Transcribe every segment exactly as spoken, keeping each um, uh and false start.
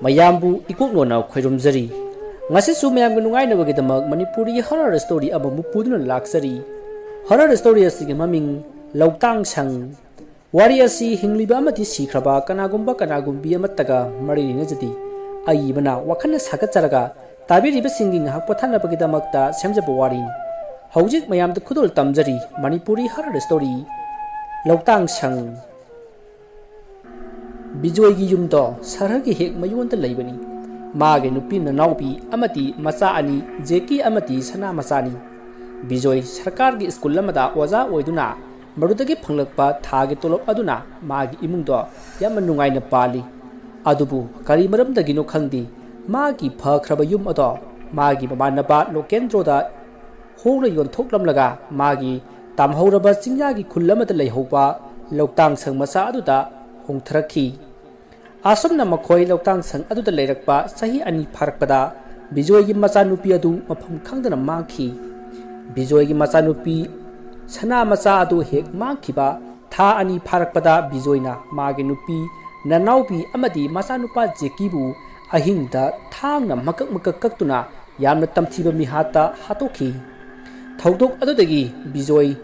ꯃꯌꯥꯝꯕꯨ ꯏꯀꯣꯛꯅꯣꯅ ꯈꯣꯏꯔꯨꯝꯖꯔꯤ꯫ ꯉꯁꯤꯁꯨ ꯃꯌꯥꯝꯒꯤ ꯅꯨꯡꯉꯥꯏꯅꯕꯒꯤꯗꯃꯛ ꯃꯅꯤꯄꯨꯔꯤ horror story ꯑꯃꯃꯨꯛ ꯄꯨꯗꯨꯅ ꯂꯥꯛꯆꯔꯤ꯫ Horror story ꯑꯁꯤꯒꯤ ꯃꯃꯤꯡ ꯂꯧꯇꯥꯡ ꯁꯪ꯫ ꯋꯥꯔꯤ ꯑꯁꯤ ꯍꯤꯡꯂꯤꯕ ꯑꯃꯗꯤ ꯁꯤꯈ꯭ꯔꯕ ꯀꯅꯥꯒꯨꯝꯕ ꯀꯅꯥꯒꯨꯝꯕꯤ ꯑꯃꯠꯇꯒ ꯃꯔꯤ ꯂꯩꯅꯖꯗꯦ꯫ ꯑꯏꯕꯅ ꯋꯥꯈꯜꯅ ꯁꯥꯒꯠꯆꯔꯒ ꯇꯥꯕꯤꯔꯤꯕꯁꯤꯡꯒꯤ ꯉꯥꯏꯍꯥꯛ ꯄꯣꯊꯥꯅꯕꯒꯤꯗꯃꯛꯇ ꯁꯦꯝꯖꯕ ꯋꯥꯔꯤꯅꯤ꯫ ꯍꯧꯖꯤꯛ ꯃꯌꯥꯝꯗ ꯈꯨꯗꯣꯜ ꯇꯝꯖꯔꯤ ꯃꯅꯤꯄꯨꯔꯤ horror story ꯂꯧꯇꯥꯡ ꯁꯪ꯫ ꯕꯤꯖꯣꯏꯒꯤ ꯌꯨꯝꯗꯣ ꯁꯍꯔꯒꯤ ꯍꯦꯛ ꯃꯌꯣꯟꯗ ꯂꯩꯕꯅꯤ꯫ ꯃꯥꯒꯤ ꯅꯨꯄꯤ ꯅꯅꯥꯎꯄꯤ ꯑꯃꯗꯤ ꯃꯆꯥ ꯑꯅꯤ, ꯖꯦꯀꯤ ꯑꯃꯗꯤ ꯁꯅꯥ ꯃꯆꯥꯅꯤ꯫ ꯕꯤꯖꯣꯏ ꯁꯔꯀꯥꯔꯒꯤ ꯁ꯭ꯀꯨꯜ ꯑꯃꯗ ꯑꯣꯖꯥ ꯑꯣꯏꯗꯨꯅ ꯃꯗꯨꯗꯒꯤ ꯐꯪꯂꯛꯄ ꯊꯥꯒꯤ ꯇꯣꯂꯣꯞ ꯑꯗꯨꯅ ꯃꯥꯒꯤ ꯏꯃꯨꯡꯗꯣ ꯌꯥꯝꯅ ꯅꯨꯡꯉꯥꯏꯅ ꯄꯥꯜꯂꯤ꯫ ꯑꯗꯨꯕꯨ ꯀꯔꯤ ꯃꯔꯝꯗꯒꯤꯅꯣ ꯈꯪꯗꯦ, ꯃꯥꯒꯤ ꯐꯈ꯭ꯔꯕ ꯌꯨꯝ ꯑꯗꯣ ꯃꯥꯒꯤ ꯃꯃꯥꯟꯅꯕ ꯂꯣꯀꯦꯟꯗ꯭ꯔꯣꯗ ꯍꯣꯡꯅ ꯌꯣꯟꯊꯣꯛꯂꯝꯂꯒ ꯃꯥꯒꯤ ꯇꯥꯝꯍꯧꯔꯕ ꯆꯤꯡꯌꯥꯒꯤ ꯈꯨꯜ ꯑꯃꯗ ꯂꯩꯍꯧꯕ ꯂꯧꯇꯥꯡ ꯁꯪ ꯃꯆꯥ ꯑꯗꯨꯗ ꯍꯣꯡꯊꯔꯛꯈꯤ꯫ ꯑꯁꯨꯝꯅ ꯃꯈꯣꯏ ꯂꯧꯇꯥꯡ ꯁꯪ ꯑꯗꯨꯗ ꯂꯩꯔꯛꯄ ꯆꯍꯤ ꯑꯅꯤ ꯐꯥꯔꯛꯄꯗ ꯕꯤꯖꯣꯏꯒꯤ ꯃꯆꯥꯅꯨꯄꯤ ꯑꯗꯨ ꯃꯐꯝ ꯈꯪꯗꯅ ꯃꯥꯡꯈꯤ꯫ ꯕꯤꯖꯣꯏꯒꯤ ꯃꯆꯥꯅꯨꯄꯤ ꯁꯅꯥ ꯃꯆꯥ ꯑꯗꯨ ꯍꯦꯛ ꯃꯥꯡꯈꯤꯕ ꯊꯥ ꯑꯅꯤ ꯐꯥꯔꯛꯄꯗ ꯕꯤꯖꯣꯏꯅ ꯃꯥꯒꯤ ꯅꯨꯄꯤ ꯅꯅꯥꯎꯄꯤ ꯑꯃꯗꯤ ꯃꯆꯥꯅꯨꯄꯥ ꯖꯦꯀꯤꯕꯨ ꯑꯍꯤꯡꯗ ꯊꯥꯡꯅ ꯃꯀꯛ ꯃꯀꯛ ꯀꯛꯇꯨꯅ ꯌꯥꯝꯅ ꯇꯝꯊꯤꯕ ꯃꯤꯍꯥꯠꯇ ꯍꯥꯠꯇꯣꯛꯈꯤ꯫ ꯊꯧꯗꯣꯛ ꯑꯗꯨꯗꯒꯤ ꯕꯤꯖꯣꯏ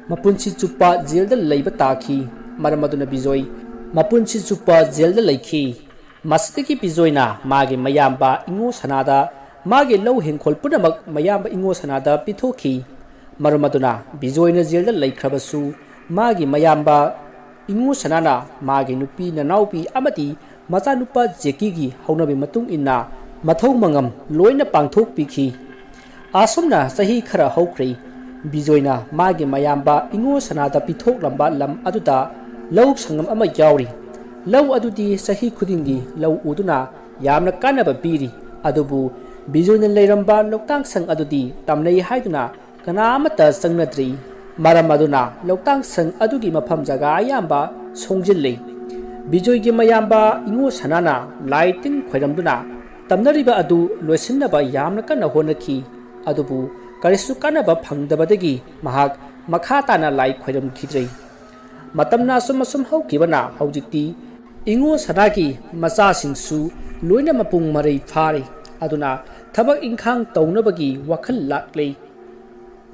ꯃꯄꯨꯟꯁꯤ ꯆꯨꯞꯄ ꯖꯦꯜꯗ ꯂꯩꯕ ꯇꯥꯈꯤ꯫ ꯃꯔꯝ ꯑꯗꯨꯅ ꯕꯤꯖꯣꯏ ꯃꯄꯨꯟꯁꯤ ꯆꯨꯞꯄ ꯖꯦꯜꯗ ꯂꯩꯈꯤ꯫ ꯃꯁꯤꯗꯒꯤ ꯕꯤꯖꯣꯏꯅ ꯃꯥꯒꯤ ꯃꯌꯥꯝꯕ ꯏꯉꯣ ꯁꯅꯥꯗ ꯃꯥꯒꯤ ꯂꯧ ꯍꯤꯡꯈꯣꯜ ꯄꯨꯝꯅꯃꯛ ꯃꯌꯥꯝꯕ ꯏꯉꯣ ꯁꯅꯥꯗ ꯄꯤꯊꯣꯛꯈꯤ꯫ ꯃꯔꯝ ꯑꯗꯨꯅ ꯕꯤꯖꯣꯏꯅ ꯖꯦꯜꯗ ꯂꯩꯈ꯭ꯔꯕꯁꯨ ꯃꯥꯒꯤ ꯃꯌꯥꯝꯕ ꯏꯉꯣ ꯁꯅꯥꯅ ꯃꯥꯒꯤ ꯅꯨꯄꯤ ꯅꯅꯥꯎꯄꯤ ꯑꯃꯗꯤ ꯃꯆꯥꯅꯨꯄꯥ ꯖꯦꯀꯤꯒꯤ ꯍꯧꯅꯕꯤ ꯃꯇꯨꯡ ꯏꯟꯅ ꯃꯊꯧ ꯃꯉꯝ ꯂꯣꯏꯅ ꯄꯥꯡꯊꯣꯛꯄꯤꯈꯤ꯫ ꯑꯁꯨꯝꯅ ꯆꯍꯤ ꯈꯔ ꯍꯧꯈ꯭ꯔꯦ꯫ ꯕꯤꯖꯣꯏꯅ ꯃꯥꯒꯤ ꯃꯌꯥꯝꯕ ꯏꯉꯣ ꯁꯅꯥꯗ ꯄꯤꯊꯣꯛꯂꯝꯕ ꯂꯝ ꯑꯗꯨꯗ ꯂꯧ ꯁꯪꯉꯝ ꯑꯃ ꯌꯥꯎꯔꯤ꯫ ꯂꯧ ꯑꯗꯨꯗꯤ ꯆꯍꯤ ꯈꯨꯗꯤꯡꯒꯤ ꯂꯧ ꯎꯗꯨꯅ ꯌꯥꯝꯅ ꯀꯥꯟꯅꯕ ꯄꯤꯔꯤ꯫ ꯑꯗꯨꯕꯨ ꯕꯤꯖꯣꯏꯅ ꯂꯩꯔꯝꯕ ꯂꯧꯇꯥꯡ ꯁꯪ ꯑꯗꯨꯗꯤ ꯇꯝꯅꯩ ꯍꯥꯏꯗꯨꯅ ꯀꯅꯥ ꯑꯃꯠꯇ ꯆꯪꯅꯗ꯭ꯔꯤ꯫ ꯃꯔꯝ ꯑꯗꯨꯅ ꯂꯧꯇꯥꯡ ꯁꯪ ꯑꯗꯨꯒꯤ ꯃꯐꯝ ꯖꯒꯥ ꯑꯌꯥꯝꯕ ꯁꯣꯡꯖꯤꯜꯂꯤ꯫ ꯕꯤꯖꯣꯏꯒꯤ ꯃꯌꯥꯝꯕ ꯏꯉꯣ ꯁꯅꯥꯅ ꯂꯥꯏ ꯇꯤꯟ ꯈꯣꯏꯔꯝꯗꯨꯅ ꯇꯝꯅꯔꯤꯕ ꯑꯗꯨ ꯂꯣꯏꯁꯤꯟꯅꯕ ꯌꯥꯝꯅ ꯀꯟꯅ ꯍꯣꯠꯅꯈꯤ꯫ ꯑꯗꯨꯕꯨ ꯀꯔꯤꯁꯨ ꯀꯥꯟꯅꯕ ꯐꯪꯗꯕꯗꯒꯤ ꯃꯍꯥꯛ ꯃꯈꯥ ꯇꯥꯅ ꯂꯥꯏ ꯈꯣꯏꯔꯝꯈꯤꯗ꯭ꯔꯦ꯫ ꯃꯇꯝꯅ ꯑꯁꯨꯝ ꯑꯁꯨꯝ ꯍꯧꯈꯤꯕꯅ ꯍꯧꯖꯤꯛꯇꯤ ꯏꯉꯣ ꯁꯅꯥꯒꯤ ꯃꯆꯥꯁꯤꯡꯁꯨ ꯂꯣꯏꯅ ꯃꯄꯨꯡ ꯃꯔꯩ ꯐꯥꯔꯦ꯫ ꯑꯗꯨꯅ ꯊꯕꯛ ꯏꯪꯈꯥꯡ ꯇꯧꯅꯕꯒꯤ ꯋꯥꯈꯜ ꯂꯥꯛꯂꯦ꯫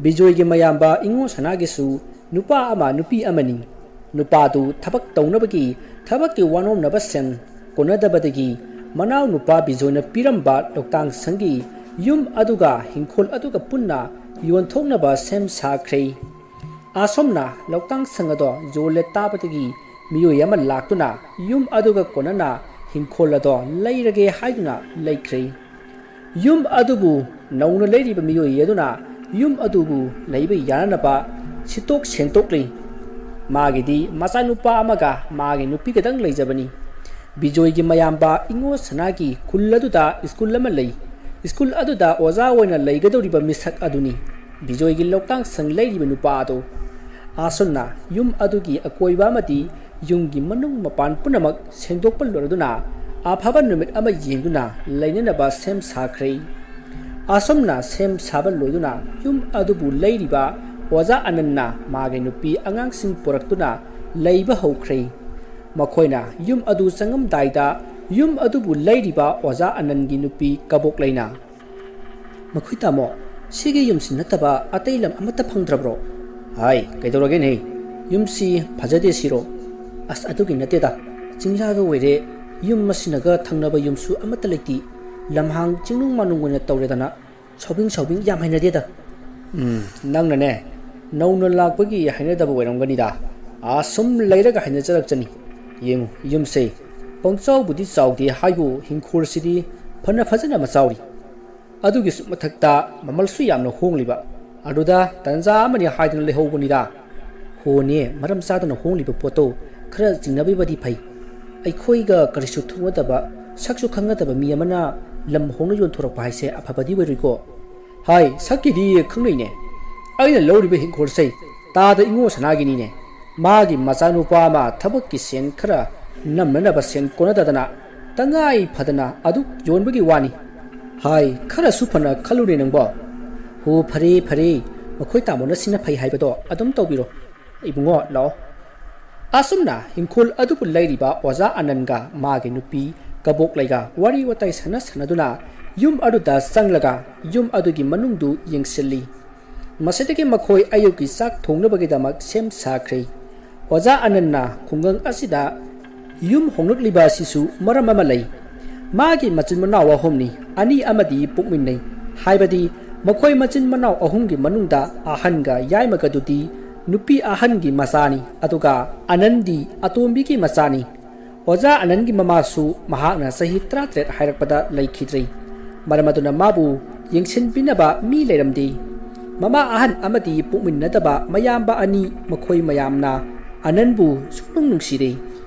ꯕꯤꯖꯣꯏꯒꯤ ꯃꯌꯥꯝꯕ ꯏꯉꯣ ꯁꯅꯥꯒꯤꯁꯨ ꯅꯨꯄꯥ ꯑꯃ ꯅꯨꯄꯤ ꯑꯃꯅꯤ꯫ ꯅꯨꯄꯥꯗꯨ ꯊꯕꯛ ꯇꯧꯅꯕꯒꯤ ꯊꯕꯛꯀꯤ ꯋꯥꯅꯣꯝꯅꯕ ꯁꯦꯟ ꯀꯣꯟꯅꯗꯕꯗꯒꯤ ꯃꯅꯥꯎ ꯅꯨꯄꯥ ꯕꯤꯖꯣꯏꯅ ꯄꯤꯔꯝꯕ ꯂꯧꯇꯥꯡ ꯁꯪꯒꯤ ꯌꯨꯝ ꯑꯗꯨꯒ ꯍꯤꯡꯈꯣꯜ ꯑꯗꯨꯒ ꯄꯨꯟꯅ ꯌꯣꯟꯊꯣꯛꯅꯕ ꯁꯦꯝ ꯁꯥꯈ꯭ꯔꯦ꯫ ꯑꯁꯣꯝꯅ ꯂꯧꯇꯥꯡ ꯁꯪ ꯑꯗꯣ ꯌꯣꯜꯂꯦ ꯇꯥꯕꯗꯒꯤ ꯃꯤꯑꯣꯏ ꯑꯃ ꯂꯥꯛꯇꯨꯅ ꯌꯨꯝ ꯑꯗꯨꯒ ꯀꯣꯟꯅꯅ ꯍꯤꯡꯈꯣꯜ ꯑꯗꯣ ꯂꯩꯔꯒꯦ ꯍꯥꯏꯗꯨꯅ ꯂꯩꯈ꯭ꯔꯦ꯫ ꯌꯨꯝ ꯑꯗꯨꯕꯨ ꯅꯧꯅ ꯂꯩꯔꯤꯕ ꯃꯤꯑꯣꯏ ꯑꯗꯨꯅ ꯌꯨꯝ ꯑꯗꯨꯕꯨ ꯂꯩꯕ ꯌꯥꯅꯅꯕ ꯁꯤꯠꯇꯣꯛ ꯁꯦꯡꯇꯣꯛꯂꯤ꯫ ꯃꯥꯒꯤꯗꯤ ꯃꯆꯥꯅꯨꯄꯥ ꯑꯃꯒ ꯃꯥꯒꯤ ꯅꯨꯄꯤꯒꯗꯪ ꯂꯩꯖꯕꯅꯤ꯫ ꯕꯤꯖꯣꯏꯒꯤ ꯃꯌꯥꯝꯕ ꯏꯉꯣ ꯁꯅꯥꯒꯤ ꯈꯨꯜ ꯑꯗꯨꯗ ꯁ꯭ꯀꯨꯜ ꯑꯃ ꯂꯩ꯫ ꯁ꯭ꯀꯨꯜ ꯑꯗꯨꯗ ꯑꯣꯖꯥ ꯑꯣꯏꯅ ꯂꯩꯒꯗꯧꯔꯤꯕ ꯃꯤꯁꯛ ꯑꯗꯨꯅꯤ ꯕꯤꯖꯣꯏꯒꯤ ꯂꯧꯇꯥꯡ ꯁꯪ ꯂꯩꯔꯤꯕ ꯅꯨꯄꯥ ꯑꯗꯨ꯫ ꯑꯁꯨꯝꯅ ꯌꯨꯝ ꯑꯗꯨꯒꯤ ꯑꯀꯣꯏꯕ ꯑꯃꯗꯤ ꯌꯨꯝꯒꯤ ꯃꯅꯨꯡ ꯃꯄꯥꯟ ꯄꯨꯝꯅꯃꯛ ꯁꯦꯡꯗꯣꯛꯄ ꯂꯣꯏꯔꯗꯨꯅ ꯑꯐꯕ ꯅꯨꯃꯤꯠ ꯑꯃ ꯌꯦꯡꯗꯨꯅ ꯂꯩꯅꯅꯕ ꯁꯦꯝ ꯁꯥꯈ꯭ꯔꯦ꯫ ꯑꯁꯨꯝꯅ ꯁꯦꯝ ꯁꯥꯕ ꯂꯣꯏꯗꯨꯅ ꯌꯨꯝ ꯑꯗꯨꯕꯨ ꯂꯩꯔꯤꯕ ꯑꯣꯖꯥ ꯑꯅꯟꯅ ꯃꯥꯒꯤ ꯅꯨꯄꯤ ꯑꯉꯥꯡꯁꯤꯡ ꯄꯨꯔꯛꯇꯨꯅ ꯂꯩꯕ ꯍꯧꯈ꯭ꯔꯦ꯫ ꯃꯈꯣꯏꯅ ꯌꯨꯝ ꯑꯗꯨ ꯆꯪꯉꯝꯗꯥꯏꯗ ꯌꯨꯝ ꯑꯗꯨꯕꯨ ꯂꯩꯔꯤꯕ ꯑꯣꯖꯥ ꯑꯅꯟꯒꯤ ꯅꯨꯄꯤ ꯀꯕꯣꯛꯂꯩꯅ, "ꯃꯈꯣꯏ ꯇꯥꯃꯣ, ꯁꯤꯒꯤ ꯌꯨꯝꯁꯤ ꯅꯠꯇꯕ ꯑꯇꯩ ꯂꯝ ꯑꯃꯠꯇ ꯐꯪꯗ꯭ꯔꯕ꯭ꯔꯣ?" "ꯍꯥꯏ, ꯀꯩꯗꯧꯔꯒꯦꯅꯦ? ꯌꯨꯝꯁꯤ ꯐꯖꯗꯦ ꯁꯤꯔꯣ?" "ꯑꯁ, ꯑꯗꯨꯒꯤ ꯅꯠꯇꯦꯗ꯫ ꯆꯤꯡꯌꯥꯒ ꯑꯣꯏꯔꯦ, ꯌꯨꯝ ꯑꯁꯤꯅꯒ ꯊꯪꯅꯕ ꯌꯨꯝꯁꯨ ꯑꯃꯠꯇ ꯂꯩꯇꯦ꯫ ꯂꯝꯍꯥꯡ ꯆꯤꯡꯅꯨꯡ ꯃꯥꯅꯨꯡ ꯑꯣꯏꯅ ꯇꯧꯔꯦꯗꯅ꯫ ꯁꯥꯎꯕꯤꯡ ꯁꯥꯎꯕꯤꯡ ꯌꯥꯝ ꯍꯩꯅꯗꯦꯗ꯫" "ꯎꯝ, ꯅꯪꯅꯅꯦ, ꯅꯧꯅ ꯂꯥꯛꯄꯒꯤ ꯍꯩꯅꯗꯕ ꯑꯣꯏꯔꯝꯒꯅꯤꯗ꯫ ꯑꯥ, ꯁꯨꯝ ꯂꯩꯔꯒ ꯍꯩꯅꯖꯔꯛꯆꯅꯤ꯫ ꯌꯦꯡꯉꯨ, ꯌꯨꯝꯁꯦ ꯄꯪꯆꯥꯎꯕꯨꯗꯤ ꯆꯥꯎꯗꯦ ꯍꯥꯏꯕꯨ ꯍꯤꯡꯈꯣꯜꯁꯤꯗꯤ ꯐꯅ ꯐꯖꯅ ꯑꯃ ꯆꯥꯎꯔꯤ꯫ ꯑꯗꯨꯒꯤꯁꯨ ꯃꯊꯛꯇ ꯃꯃꯜꯁꯨ ꯌꯥꯝꯅ ꯍꯣꯡꯂꯤꯕ꯫ ꯑꯗꯨꯗ ꯇꯟꯖꯥ ꯑꯃꯅꯤ ꯍꯥꯏꯗꯨꯅ ꯂꯩꯍꯧꯕꯅꯤꯗ꯫" "ꯍꯣꯅꯦ, ꯃꯔꯝ ꯆꯥꯗꯅ ꯍꯣꯡꯂꯤꯕ ꯄꯣꯠꯇꯣ ꯈꯔ ꯆꯤꯡꯅꯕꯤꯕꯗꯤ ꯐꯩ꯫ ꯑꯩꯈꯣꯏꯒ ꯀꯔꯤꯁꯨ ꯊꯣꯛꯅꯗꯕ, ꯁꯛꯁꯨ ꯈꯪꯅꯗꯕ ꯃꯤ ꯑꯃꯅ ꯂꯝ ꯍꯣꯡꯅ ꯌꯣꯟꯊꯣꯔꯛꯄ ꯍꯥꯏꯁꯦ ꯑꯐꯕꯗꯤ ꯑꯣꯏꯔꯣꯏꯀꯣ?" "ꯍꯥꯏ, ꯁꯛꯀꯤꯗꯤ ꯈꯪꯅꯩꯅꯦ꯫ ꯑꯩꯅ ꯂꯧꯔꯤꯕ ꯍꯤꯡꯈꯣꯜꯁꯦ ꯇꯥꯗ ꯏꯉꯣ ꯁꯅꯥꯒꯤꯅꯤꯅꯦ꯫ ꯃꯥꯒꯤ ꯃꯆꯥꯅꯨꯄꯥ ꯑꯃ ꯊꯕꯛꯀꯤ ꯁꯦꯟ ꯈꯔ ꯅꯝꯅꯅꯕ ꯁꯦꯟ ꯀꯣꯟꯅꯗꯗꯅ ꯇꯉꯥꯏ ꯐꯗꯅ ꯑꯗꯨ ꯌꯣꯟꯕꯒꯤ ꯋꯥꯅꯤ꯫" "ꯍꯥꯏ, ꯈꯔꯁꯨ ꯐꯅ ꯈꯜꯂꯨꯅꯦ ꯅꯪꯕꯣ꯫" "ꯍꯣ, ꯐꯔꯦ, ꯐꯔꯦ꯫ ꯃꯈꯣꯏ ꯇꯥꯃꯣꯅ ꯁꯤꯅ ꯐꯩ ꯍꯥꯏꯕꯗꯣ ꯑꯗꯨꯝ ꯇꯧꯕꯤꯔꯣ꯫ ꯏꯕꯨꯡꯉꯣ, ꯂꯥꯛꯑꯣ꯫" ꯑꯁꯨꯝꯅ ꯍꯤꯡꯈꯣꯜ ꯑꯗꯨꯕꯨ ꯂꯩꯔꯤꯕ ꯑꯣꯖꯥ ꯑꯅꯟꯒ ꯃꯥꯒꯤ ꯅꯨꯄꯤ ꯀꯕꯣꯛꯂꯩꯒ ꯋꯥꯔꯤ ꯋꯥꯇꯥꯏ ꯁꯥꯟꯅ ꯁꯥꯟꯅꯗꯨꯅ ꯌꯨꯝ ꯑꯗꯨꯗ ꯆꯪꯂꯒ ꯌꯨꯝ ꯑꯗꯨꯒꯤ ꯃꯅꯨꯡꯗꯨ ꯌꯦꯡꯁꯤꯜꯂꯤ꯫ ꯃꯁꯤꯗꯒꯤ ꯃꯈꯣꯏ ꯑꯌꯨꯛꯀꯤ ꯆꯥꯛ ꯊꯣꯡꯅꯕꯒꯤꯗꯃꯛ ꯁꯦꯝ ꯁꯥꯈ꯭ꯔꯦ꯫ ꯑꯣꯖꯥ ꯑꯅꯟꯅ ꯈꯨꯡꯒꯪ ꯑꯁꯤꯗ ꯌꯨꯝ ꯍꯣꯡꯂꯛꯂꯤꯕ ꯑꯁꯤꯁꯨ ꯃꯔꯝ ꯑꯃ ꯂꯩ꯫ ꯃꯥꯒꯤ ꯃꯆꯤꯟ ꯃꯅꯥꯎ ꯑꯍꯨꯝꯅꯤ, ꯑꯅꯤ ꯑꯃꯗꯤ ꯄꯣꯛꯃꯤꯟꯅꯩ꯫ ꯍꯥꯏꯕꯗꯤ ꯃꯈꯣꯏ ꯃꯆꯤꯟ ꯃꯅꯥꯎ ꯑꯍꯨꯝꯒꯤ ꯃꯅꯨꯡꯗ ꯑꯍꯟꯒ ꯌꯥꯏꯃꯒꯗꯨꯗꯤ ꯅꯨꯄꯤ ꯑꯍꯟꯒꯤ ꯃꯆꯥꯅꯤ, ꯑꯗꯨꯒ ꯑꯅꯟꯗꯤ ꯑꯇꯣꯝꯕꯤꯒꯤ ꯃꯆꯥꯅꯤ꯫ ꯑꯣꯖꯥ ꯑꯅꯟꯒꯤ ꯃꯃꯥꯁꯨ ꯃꯍꯥꯛꯅ ꯆꯍꯤ ꯇꯔꯥꯇꯔꯦꯠ ꯍꯥꯏꯔꯛꯄꯗ ꯂꯩꯈꯤꯗ꯭ꯔꯦ꯫ ꯃꯔꯝ ꯑꯗꯨꯅ ꯃꯥꯕꯨ ꯌꯦꯡꯁꯤꯟꯕꯤꯅꯕ ꯃꯤ ꯂꯩꯔꯝꯗꯦ꯫ ꯃꯃꯥ ꯑꯍꯟ ꯑꯃꯗꯤ ꯄꯣꯛꯃꯤꯟꯅꯗꯕ ꯃꯌꯥꯝꯕ ꯑꯅꯤ, ꯃꯈꯣꯏ ꯃꯌꯥꯝꯅ ꯑꯅꯟꯕꯨ ꯁꯨꯛꯅꯨꯡ ꯅꯨꯡꯁꯤꯔꯦ꯫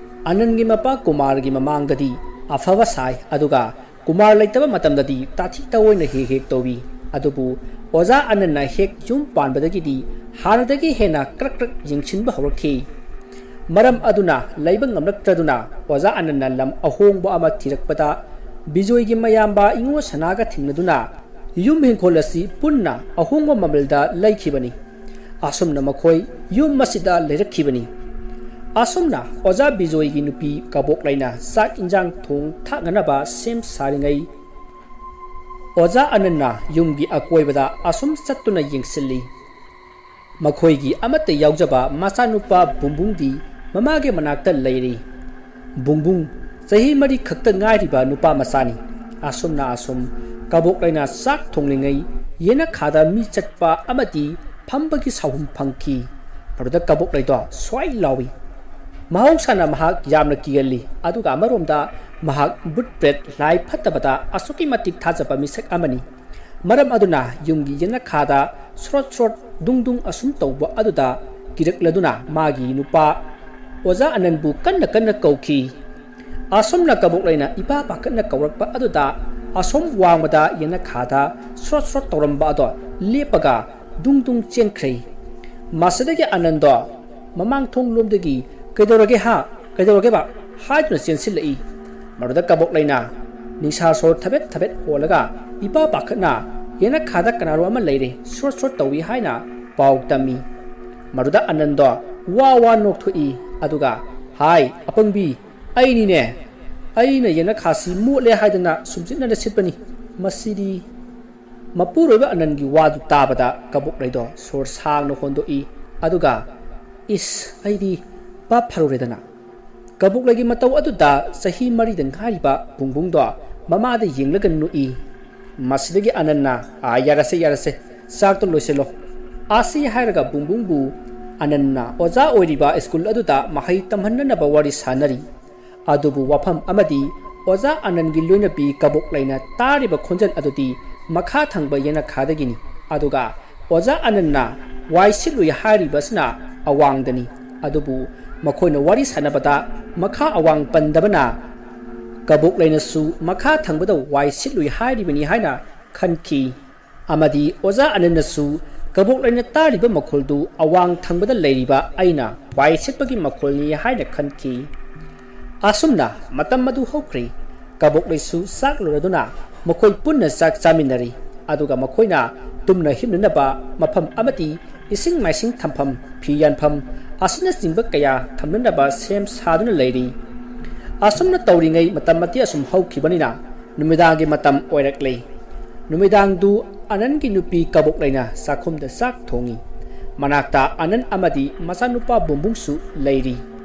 ꯑꯅꯟꯒꯤ ꯃꯄꯥ ꯀꯨꯃꯥꯔꯒꯤ ꯃꯃꯥꯡꯗꯗꯤ ꯑꯐꯕ ꯁꯥꯏ, ꯑꯗꯨꯒ ꯀꯨꯃꯥꯔ ꯂꯩꯇꯕ ꯃꯇꯝꯗꯗꯤ ꯇꯥꯊꯤ ꯇꯥꯑꯣꯏꯅ ꯍꯦꯛ ꯍꯦꯛ ꯇꯧꯏ꯫ ꯑꯗꯨꯕꯨ ꯑꯣꯖꯥ ꯑꯅꯟꯅ ꯍꯦꯛ ꯌꯨꯝ ꯄꯥꯟꯕꯗꯒꯤꯗꯤ ꯍꯥꯟꯅꯗꯒꯤ ꯍꯦꯟꯅ ꯀ꯭ꯔꯛ ꯀ꯭ꯔꯛ ꯌꯦꯡꯁꯤꯟꯕ ꯍꯧꯔꯛꯈꯤ꯫ ꯃꯔꯝ ꯑꯗꯨꯅ ꯂꯩꯕ ꯉꯝꯂꯛꯇ꯭ꯔꯗꯨꯅ ꯑꯣꯖꯥ ꯑꯅꯟꯅ ꯂꯝ ꯑꯍꯣꯡꯕ ꯑꯃ ꯊꯤꯔꯛꯄꯗ ꯕꯤꯖꯣꯏꯒꯤ ꯃꯌꯥꯝꯕ ꯏꯉꯣ ꯁꯅꯥꯒ ꯊꯦꯡꯅꯗꯨꯅ ꯌꯨꯝ ꯍꯤꯡꯈꯣꯜ ꯑꯁꯤ ꯄꯨꯟꯅ ꯑꯍꯣꯡꯕ ꯃꯃꯜꯗ ꯂꯩꯈꯤꯕꯅꯤ꯫ ꯑꯁꯨꯝꯅ ꯃꯈꯣꯏ ꯌꯨꯝ ꯑꯁꯤꯗ ꯂꯩꯔꯛꯈꯤꯕꯅꯤ꯫ ꯑꯁꯨꯝꯅ ꯑꯣꯖꯥ ꯕꯤꯖꯣꯏꯒꯤ ꯅꯨꯄꯤ ꯀꯕꯣꯛꯂꯩꯅ ꯆꯥꯛ ꯏꯟꯖꯥꯡ ꯊꯣꯡ ꯊꯥꯛꯅꯅꯕ ꯁꯦꯝ ꯁꯥꯔꯤꯉꯩ, ꯑꯣꯖꯥ ꯑꯅꯟꯅ ꯌꯨꯝꯒꯤ ꯑꯀꯣꯏꯕꯗ ꯑꯁꯨꯝ ꯆꯠꯇꯨꯅ ꯌꯦꯡꯁꯤꯜꯂꯤ꯫ ꯃꯈꯣꯏꯒꯤ ꯑꯃꯠꯇ ꯌꯥꯎꯖꯕ ꯃꯆꯥꯅꯨꯄꯥ ꯕꯨꯡꯕꯨꯡꯗꯤ ꯃꯃꯥꯒꯤ ꯃꯅꯥꯛꯇ ꯂꯩꯔꯤ꯫ ꯕꯨꯡꯕꯨꯡ ꯆꯍꯤ ꯃꯔꯤ ꯈꯛꯇ ꯉꯥꯏꯔꯤꯕ ꯅꯨꯄꯥ ꯃꯆꯥꯅꯤ꯫ ꯑꯁꯨꯝꯅ ꯑꯁꯨꯝ ꯀꯕꯣꯛꯂꯩꯅ ꯆꯥꯛ ꯊꯣꯡꯂꯤꯉꯩ ꯌꯦꯅꯈꯥꯗ ꯃꯤ ꯆꯠꯄ ꯑꯃꯗꯤ ꯐꯝꯕꯒꯤ ꯁꯥꯎꯍꯨꯝ ꯐꯪꯈꯤ꯫ ꯃꯗꯨꯗ ꯀꯕꯣꯛꯂꯩꯗꯣ ꯁ꯭ꯋꯥꯏ ꯂꯥꯎꯏ꯫ ꯃꯍꯧꯁꯥꯅ ꯃꯍꯥꯛ ꯌꯥꯝꯅ ꯀꯤꯒꯜꯂꯤ, ꯑꯗꯨꯒ ꯑꯃꯔꯣꯝꯗ ꯃꯍꯥꯛ ꯕꯨꯠ ꯄ꯭ꯔꯦꯠ ꯂꯥꯏ ꯐꯠꯇꯕꯗ ꯑꯁꯨꯛꯀꯤ ꯃꯇꯤꯛ ꯊꯥꯖꯕ ꯃꯤꯁꯛ ꯑꯃꯅꯤ꯫ ꯃꯔꯝ ꯑꯗꯨꯅ ꯌꯨꯝꯒꯤ ꯌꯦꯅꯈꯥꯗ ꯁ꯭ꯔꯣꯠ ꯁ꯭ꯔꯣꯠ ꯗꯨꯡ ꯗꯨꯡ ꯑꯁꯨꯝ ꯇꯧꯕ ꯑꯗꯨꯗ ꯀꯤꯔꯛꯂꯗꯨꯅ ꯃꯥꯒꯤ ꯅꯨꯄꯥ ꯑꯣꯖꯥ ꯑꯅꯟꯕꯨ ꯀꯟꯅ ꯀꯟꯅ ꯀꯧꯈꯤ꯫ ꯑꯁꯨꯝꯅ ꯀꯕꯣꯛꯂꯩꯅ ꯏꯄꯥ ꯄꯥꯈꯠꯅ ꯀꯧꯔꯛꯄ ꯑꯗꯨꯗ ꯑꯁꯣꯝ ꯋꯥꯡꯃꯗ ꯌꯦꯅꯈꯥꯗ ꯁ꯭ꯔꯣꯠ ꯁ꯭ꯔꯣꯠ ꯇꯧꯔꯝꯕ ꯑꯗꯣ ꯂꯦꯞꯄꯒ ꯗꯨꯡ ꯗꯨꯡ ꯆꯦꯟꯈ꯭ꯔꯦ꯫ ꯃꯁꯤꯗꯒꯤ ꯑꯅꯟꯗꯣ ꯃꯃꯥꯡ ꯊꯣꯡ ꯂꯣꯝꯗꯒꯤ "ꯀꯩꯗꯧꯔꯒꯦ ꯍꯥ? ꯀꯩꯗꯧꯔꯒꯦꯕ?" ꯍꯥꯏꯗꯨꯅ ꯆꯦꯟꯁꯤꯜꯂꯛꯏ꯫ ꯃꯗꯨꯗ ꯀꯕꯣꯛꯂꯩꯅ ꯅꯤꯡꯁꯥ ꯁꯣꯔ ꯊꯕꯦꯠ ꯊꯕꯦꯠ ꯍꯣꯜꯂꯒ ꯏꯄꯥ ꯄꯥꯈꯠꯅ "ꯌꯦꯅꯈꯥꯗ ꯀꯅꯥꯅꯣ ꯑꯃ ꯂꯩꯔꯦ, ꯁ꯭ꯔꯣꯠ ꯁ꯭ꯔꯣꯠ ꯇꯧꯏ" ꯍꯥꯏꯅ ꯄꯥꯎ ꯇꯝꯃꯤ꯫ ꯃꯗꯨꯗ ꯑꯅꯟꯗꯣ ꯋꯥ ꯋꯥ ꯅꯣꯛꯊꯣꯛꯏ, ꯑꯗꯨꯒ "ꯍꯥꯏ ꯑꯄꯪꯕꯤ, ꯑꯩꯅꯤꯅꯦ, ꯑꯩꯅ ꯌꯦꯅꯈꯥꯁꯤ ꯃꯣꯠꯂꯦ ꯍꯥꯏꯗꯅ ꯁꯨꯝꯖꯤꯠꯅꯅ ꯁꯤꯠꯄꯅꯤ꯫ ꯃꯁꯤꯗꯤ꯫ ꯃꯄꯨꯔꯣꯏꯕ ꯑꯅꯟꯒꯤ ꯋꯥꯗꯨ ꯇꯥꯕꯗ ꯀꯕꯣꯛꯂꯩꯗꯣ ꯁꯣꯔ ꯁꯥꯡꯅ ꯍꯣꯟꯗꯣꯛꯏ꯫ ꯑꯗꯨꯒ, "ꯏꯁ, ꯑꯩꯗꯤ ꯚꯥꯞ ꯐꯔꯨꯔꯦꯗꯅ"꯫ ꯀꯕꯣꯛꯂꯩꯒꯤ ꯃꯇꯧ ꯑꯗꯨꯗ ꯆꯍꯤ ꯃꯔꯤꯗ ꯉꯥꯏꯔꯤꯕ ꯕꯨꯡꯕꯨꯡꯗꯣ ꯃꯃꯥꯗ ꯌꯦꯡꯂꯒ ꯅꯣꯛꯏ꯫ ꯃꯁꯤꯗꯒꯤ ꯑꯅꯟꯅ, "ꯑꯥ, ꯌꯥꯔꯁꯦ, ꯌꯥꯔꯁꯦ, ꯆꯥꯛꯇꯣ ꯂꯣꯏꯁꯤꯜꯂꯣ"꯫ ꯑꯁꯤ ꯍꯥꯏꯔꯒ ꯕꯨꯡꯕꯨꯡꯕꯨ ꯑꯅꯟꯅ ꯑꯣꯖꯥ ꯑꯣꯏꯔꯤꯕ ꯁ꯭ꯀꯨꯜ ꯑꯗꯨꯗ ꯃꯍꯩ ꯇꯝꯍꯟꯅꯅꯕ ꯋꯥꯔꯤ ꯁꯥꯅꯔꯤ꯫ ꯑꯗꯨꯕꯨ ꯋꯥꯐꯝ ꯑꯃꯗꯤ ꯑꯣꯖꯥ ꯑꯅꯟꯒꯤ ꯂꯣꯏꯅꯕꯤ ꯀꯕꯣꯛꯂꯩꯅ ꯇꯥꯔꯤꯕ ꯈꯣꯟꯖꯦꯜ ꯑꯗꯨꯗꯤ ꯃꯈꯥ ꯊꯪꯕ ꯌꯦꯅꯈꯥꯗꯒꯤꯅꯤ꯫ ꯑꯗꯨꯒ ꯑꯣꯖꯥ ꯑꯅꯟꯅ ꯋꯥꯏ ꯁꯤꯠꯂꯨꯏ ꯍꯥꯏꯔꯤꯕꯁꯤꯅ ꯑꯋꯥꯡꯗꯅꯤ꯫ ꯑꯗꯨꯕꯨ ꯃꯈꯣꯏꯅ ꯋꯥꯔꯤ ꯁꯥꯟꯅꯕꯗ ꯃꯈꯥ ꯑꯋꯥꯡ ꯄꯟꯗꯕꯅ ꯀꯕꯣꯛꯂꯩꯅꯁꯨ ꯃꯈꯥ ꯊꯪꯕꯗ ꯋꯥꯏ ꯁꯤꯠꯂꯨꯏ ꯍꯥꯏꯔꯤꯕꯅꯤ ꯍꯥꯏꯅ ꯈꯟꯈꯤ꯫ ꯑꯃꯗꯤ ꯑꯣꯖꯥ ꯑꯅꯟꯅꯁꯨ ꯀꯕꯣꯛꯂꯩꯅ ꯇꯥꯔꯤꯕ ꯃꯈꯣꯜꯗꯨ ꯑꯋꯥꯡ ꯊꯪꯕꯗ ꯂꯩꯔꯤꯕ ꯑꯩꯅ ꯋꯥꯏ ꯁꯤꯠꯄꯒꯤ ꯃꯈꯣꯜꯅꯤ ꯍꯥꯏꯅ ꯈꯟꯈꯤ꯫ ꯑꯁꯨꯝꯅ ꯃꯇꯝ ꯑꯗꯨ ꯍꯧꯈ꯭ꯔꯦ꯫ ꯀꯕꯣꯛꯂꯩꯁꯨ ꯆꯥꯛ ꯂꯣꯏꯔꯗꯨꯅ ꯃꯈꯣꯏ ꯄꯨꯟꯅ ꯆꯥꯛ ꯆꯥꯃꯤꯟꯅꯔꯤ꯫ ꯑꯗꯨꯒ ꯃꯈꯣꯏꯅ ꯇꯨꯝꯅ ꯍꯤꯞꯅꯅꯕ ꯃꯐꯝ ꯑꯃꯗꯤ ꯏꯁꯤꯡ ꯃꯥꯏꯁꯤꯡ ꯊꯝꯐꯝ, ꯐꯤ ꯌꯥꯟꯐꯝ ꯑꯁꯤꯅꯆꯤꯡꯕ ꯀꯌꯥ ꯊꯝꯅꯅꯕ ꯁꯦꯝ ꯁꯥꯗꯨꯅ ꯂꯩꯔꯤ꯫ ꯑꯁꯨꯝꯅ ꯇꯧꯔꯤꯉꯩ ꯃꯇꯝ ꯑꯇꯦꯛ ꯑꯁꯨꯝ ꯍꯧꯈꯤꯕꯅꯤꯅ ꯅꯨꯃꯤꯗꯥꯡꯒꯤ ꯃꯇꯝ ꯑꯣꯏꯔꯛꯂꯦ꯫ ꯅꯨꯃꯤꯗꯥꯡꯗꯨ ꯑꯅꯟꯒꯤ ꯅꯨꯄꯤ ꯀꯕꯣꯛꯂꯩꯅ ꯆꯥꯛꯈꯨꯝꯗ ꯆꯥꯛ ꯊꯣꯡꯉꯤ꯫ ꯃꯅꯥꯛꯇ ꯑꯅꯟ ꯑꯃꯗꯤ ꯃꯆꯥꯅꯨꯄꯥ ꯕꯨꯝꯕꯨꯡꯁꯨ ꯂꯩꯔꯤ꯫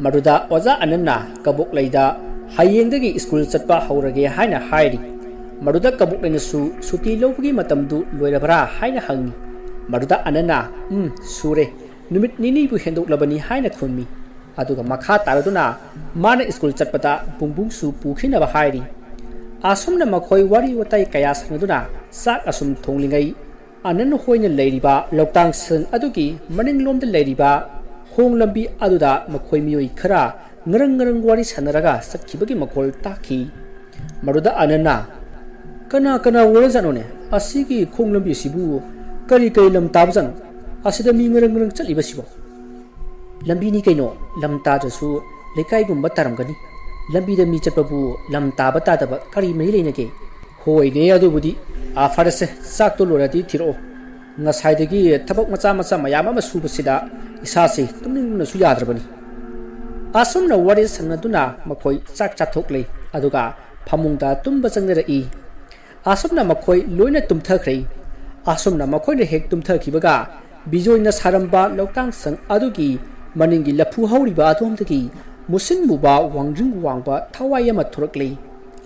ꯃꯗꯨꯗ ꯑꯣꯖꯥ ꯑꯅꯟꯅ ꯀꯕꯣꯛꯂꯩꯗ ꯍꯌꯦꯡꯗꯒꯤ ꯁ꯭ꯀꯨꯜ ꯆꯠꯄ ꯍꯧꯔꯒꯦ ꯍꯥꯏꯅ ꯍꯥꯏꯔꯤ꯫ ꯃꯗꯨꯗ ꯀꯕꯣꯛꯂꯩꯅꯁꯨ ꯁꯨꯇꯤ ꯂꯧꯕꯒꯤ ꯃꯇꯝꯗꯨ ꯂꯣꯏꯔꯕ꯭ꯔꯥ ꯍꯥꯏꯅ ꯍꯪꯉꯤ꯫ ꯃꯗꯨꯗ ꯑꯅꯟꯅ, "ꯎꯝ, ꯁꯨꯔꯦ꯫ ꯅꯨꯃꯤꯠ ꯅꯤꯅꯤꯕꯨ ꯍꯦꯟꯗꯣꯛꯂꯕꯅꯤ" ꯍꯥꯏꯅ ꯈꯨꯝꯃꯤ꯫ ꯑꯗꯨꯒ ꯃꯈꯥ ꯇꯥꯔꯗꯨꯅ ꯃꯥꯅ ꯁ꯭ꯀꯨꯜ ꯆꯠꯄꯗ ꯕꯨꯡꯕꯨꯡꯁꯨ ꯄꯨꯈꯤꯅꯕ ꯍꯥꯏꯔꯤ꯫ ꯑꯁꯨꯝꯅ ꯃꯈꯣꯏ ꯋꯥꯔꯤ ꯋꯥꯇꯥꯏ ꯀꯌꯥ ꯁꯥꯟꯅꯗꯨꯅ ꯆꯥꯛ ꯑꯁꯨꯝ ꯊꯣꯡꯂꯤꯉꯩ, ꯑꯅꯟ ꯍꯣꯏꯅ ꯂꯩꯔꯤꯕ ꯂꯧꯇꯥꯡ ꯁꯟ ꯑꯗꯨꯒꯤ ꯃꯅꯤꯡꯂꯣꯝꯗ ꯂꯩꯔꯤꯕ ꯈꯣꯡ ꯂꯝꯕꯤ ꯑꯗꯨꯗ ꯃꯈꯣꯏ ꯃꯤꯑꯣꯏ ꯈꯔ ꯉꯔꯪ ꯉꯔꯪ ꯋꯥꯔꯤ ꯁꯥꯟꯅꯔꯒ ꯆꯠꯈꯤꯕꯒꯤ ꯃꯈꯣꯜ ꯇꯥꯈꯤ꯫ ꯃꯗꯨꯗ ꯑꯅꯟꯅ, "ꯀꯅꯥ ꯀꯅꯥ ꯑꯣꯏꯔꯖꯥꯠꯅꯣꯅꯦ? ꯑꯁꯤꯒꯤ ꯈꯣꯡ ꯂꯝꯕꯤ ꯑꯁꯤꯕꯨ ꯀꯔꯤ ꯀꯔꯤ ꯂꯝ ꯇꯥꯕꯖꯥꯠꯅꯣ? ꯑꯁꯤꯗ ꯃꯤ ꯉꯔꯪ ꯉꯔꯪ ꯆꯠꯂꯤꯕꯁꯤꯕꯣ? ꯂꯝꯕꯤꯅꯤ ꯀꯩꯅꯣ, ꯂꯝ ꯇꯥꯗ꯭ꯔꯁꯨ ꯂꯩꯀꯥꯏꯒꯨꯝꯕ ꯇꯥꯔꯝꯒꯅꯤ꯫ ꯂꯝꯕꯤꯗ ꯃꯤ ꯆꯠꯄꯕꯨ ꯂꯝ ꯇꯥꯕ ꯇꯥꯗꯕ ꯀꯔꯤ ꯃꯔꯤ ꯂꯩꯅꯒꯦ?" "ꯍꯣꯏꯅꯦ, ꯑꯗꯨꯕꯨꯗꯤ꯫ ꯑꯥ, ꯐꯔꯦꯁꯦ, ꯆꯥꯛꯇꯣ ꯂꯣꯏꯔꯗꯤ ꯊꯤꯔꯛꯑꯣ꯫ ꯉꯁꯥꯏꯗꯒꯤ ꯊꯕꯛ ꯃꯆꯥ ꯃꯆꯥ ꯃꯌꯥꯝ ꯑꯃ ꯁꯨꯕꯁꯤꯗ ꯏꯁꯥꯁꯦ ꯇꯨꯝꯅꯤꯡꯕꯅꯁꯨ ꯌꯥꯗ꯭ꯔꯕꯅꯤ"꯫ ꯑꯁꯨꯝꯅ ꯋꯥꯔꯤ ꯁꯥꯟꯅꯗꯨꯅ ꯃꯈꯣꯏ ꯆꯥꯛ ꯆꯥꯊꯣꯛꯂꯦ, ꯑꯗꯨꯒ ꯐꯃꯨꯡꯗ ꯇꯨꯝꯕ ꯆꯪꯅꯔꯛꯏ꯫ ꯑꯁꯨꯝꯅ ꯃꯈꯣꯏ ꯂꯣꯏꯅ ꯇꯨꯝꯊꯈ꯭ꯔꯦ꯫ ꯑꯁꯨꯝꯅ ꯃꯈꯣꯏꯅ ꯍꯦꯛ ꯇꯨꯝꯊꯈꯤꯕꯒ, ꯕꯤꯖꯣꯏꯅ ꯁꯥꯔꯝꯕ ꯂꯧꯇꯥꯡ ꯁꯪ ꯑꯗꯨꯒꯤ ꯃꯅꯤꯡꯒꯤ ꯂꯐꯨ ꯍꯧꯔꯤꯕ ꯑꯗꯣꯝꯗꯒꯤ ꯃꯨꯁꯤꯟ ꯃꯨꯕ ꯋꯥꯡꯖꯤꯡ ꯋꯥꯡꯕ ꯊꯋꯥꯏ ꯑꯃ ꯊꯣꯔꯛꯂꯦ꯫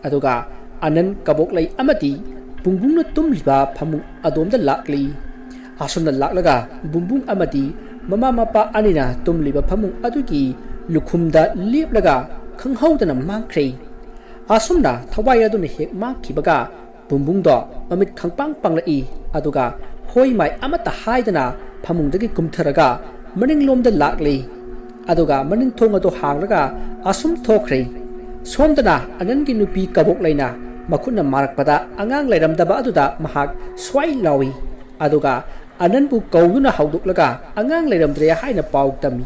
ꯑꯗꯨꯒ ꯑꯅꯟ, ꯀꯕꯣꯛꯂꯩ ꯑꯃꯗꯤ ꯕꯨꯡꯕꯨꯡꯅ ꯇꯨꯝꯂꯤꯕ ꯐꯃꯨꯡ ꯑꯗꯣꯝꯗ ꯂꯥꯛꯂꯤ꯫ ꯑꯁꯨꯝꯅ ꯂꯥꯛꯂꯒ ꯕꯨꯡꯕꯨꯡ ꯑꯃꯗꯤ ꯃꯃꯥ ꯃꯄꯥ ꯑꯅꯤꯅ ꯇꯨꯝꯂꯤꯕ ꯐꯃꯨꯡ ꯑꯗꯨꯒꯤ ꯂꯨꯈꯨꯝꯗ ꯂꯦꯞꯂꯒ ꯈꯪꯍꯧꯗꯅ ꯃꯥꯡꯈ꯭ꯔꯦ꯫ ꯑꯁꯨꯝꯅ ꯊꯋꯥꯏ ꯑꯗꯨꯅ ꯍꯦꯛ ꯃꯥꯡꯈꯤꯕꯒ, ꯕꯨꯡꯕꯨꯡꯗꯣ ꯃꯃꯤꯠ ꯈꯪꯄꯥꯡ ꯄꯥꯡꯂꯛꯏ, ꯑꯗꯨꯒ ꯍꯣꯏ ꯃꯥꯏ ꯑꯃꯠꯇ ꯍꯥꯏꯗꯅ ꯐꯃꯨꯡꯗꯒꯤ ꯀꯨꯝꯊꯔꯒ ꯃꯅꯤꯡꯂꯣꯝꯗ ꯂꯥꯛꯂꯤ꯫ ꯑꯗꯨꯒ ꯃꯅꯤꯡ ꯊꯣꯡ ꯑꯗꯨ ꯍꯥꯡꯂꯒ ꯑꯁꯨꯝ ꯊꯣꯛꯈ꯭ꯔꯦ꯫ ꯁꯣꯝꯗꯅ ꯑꯅꯟꯒꯤ ꯅꯨꯄꯤ ꯀꯕꯣꯛꯂꯩꯅ ꯃꯈꯨꯠꯅ ꯃꯥꯔꯛꯄꯗ ꯑꯉꯥꯡ ꯂꯩꯔꯝꯗꯕ ꯑꯗꯨꯗ ꯃꯍꯥꯛ ꯁ꯭ꯋꯥꯏ ꯂꯥꯎꯏ꯫ ꯑꯗꯨꯒ ꯑꯅꯟꯕꯨ ꯀꯧꯗꯨꯅ ꯍꯧꯗꯣꯛꯂꯒ ꯑꯉꯥꯡ ꯂꯩꯔꯝꯗ꯭ꯔꯦ ꯍꯥꯏꯅ ꯄꯥꯎ ꯇꯝꯃꯤ꯫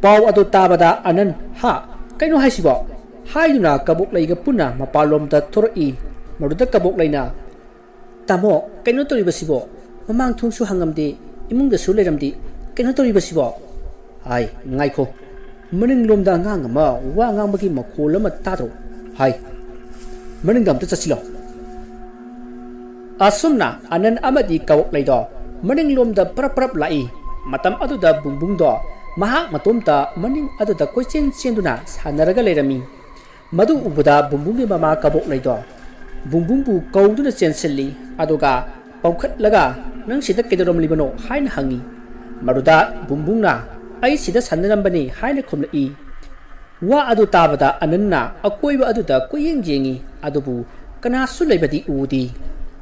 ꯄꯥꯎ ꯑꯗꯨ ꯇꯥꯕꯗ ꯑꯅꯟ, "ꯍꯥ? ꯀꯩꯅꯣ ꯍꯥꯏꯁꯤꯕꯣ?" ꯍꯥꯏꯗꯨꯅ ꯀꯕꯣꯛꯂꯩꯒ ꯄꯨꯟꯅ ꯃꯄꯥꯟꯂꯣꯝꯗ ꯊꯣꯔꯛꯏ꯫ ꯃꯗꯨꯗ ꯀꯕꯣꯛꯂꯩꯅ, "ꯇꯥꯃꯣ, ꯀꯩꯅꯣ ꯇꯧꯔꯤꯕꯁꯤꯕꯣ? ꯃꯃꯥꯡ ꯊꯣꯡꯁꯨ ꯍꯪꯉꯝꯗꯦ, ꯏꯃꯨꯡꯗꯁꯨ ꯂꯩꯔꯝꯗꯦ꯫ ꯀꯩꯅꯣ ꯇꯧꯔꯤꯕꯁꯤꯕꯣ?" ꯍꯥꯏ, "ꯉꯥꯏꯈꯣ, ꯃꯅꯤꯡꯂꯣꯝꯗ ꯑꯉꯥꯡ ꯑꯃ ꯋꯥ ꯉꯥꯡꯕꯒꯤ ꯃꯈꯣꯜ ꯑꯃ ꯇꯥꯗ꯭ꯔꯣ?" ꯍꯥꯏ, "ꯃꯅꯤꯡꯗ ꯑꯝꯇ ꯆꯠꯁꯤꯜꯂꯣ꯫" ꯑꯁꯨꯝꯅ ꯑꯅꯟ ꯑꯃꯗꯤ ꯀꯕꯣꯛꯂꯩꯗꯣ ꯃꯅꯤꯡꯂꯣꯝꯗ ꯄꯔꯞ ꯄꯔꯞ ꯂꯥꯛꯏ꯫ ꯃꯇꯝ ꯑꯗꯨꯗ ꯕꯨꯡꯕꯨꯡꯗꯣ ꯃꯍꯥꯛ ꯃꯇꯣꯝꯇ ꯃꯅꯤꯡ ꯑꯗꯨꯗ ꯀꯣꯏꯆꯦꯟ ꯆꯦꯟꯗꯨꯅ ꯁꯥꯟꯅꯔꯒ ꯂꯩꯔꯝꯃꯤ꯫ ꯃꯗꯨ ꯎꯕꯗ ꯕꯨꯡꯕꯨꯡꯒꯤ ꯃꯃꯥ ꯀꯕꯣꯛꯂꯩꯗꯣ ꯕꯨꯡꯕꯨꯡꯕꯨ ꯀꯧꯗꯨꯅ ꯆꯦꯟꯁꯤꯜꯂꯤ, ꯑꯗꯨꯒ ꯄꯥꯡꯈꯠꯂꯒ, "ꯅꯪ ꯁꯤꯗ ꯀꯩꯗꯧꯔꯝꯂꯤꯕꯅꯣ?" ꯍꯥꯏꯅ ꯍꯪꯉꯤ꯫ ꯃꯗꯨꯗ ꯕꯨꯡꯕꯨꯡꯅ, "ꯑꯩ ꯁꯤꯗ ꯁꯥꯟꯅꯔꯝꯕꯅꯤ" ꯍꯥꯏꯅ ꯈꯨꯝꯂꯛꯏ꯫ ꯋꯥ ꯑꯗꯨ ꯇꯥꯕꯗ ꯑꯅꯟꯅ ꯑꯀꯣꯏꯕ ꯑꯗꯨꯗ ꯀꯣꯏꯌꯦꯡ ꯌꯦꯡꯉꯤ, ꯑꯗꯨꯕꯨ ꯀꯅꯥꯁꯨ ꯂꯩꯕꯗꯤ ꯎꯗꯦ꯫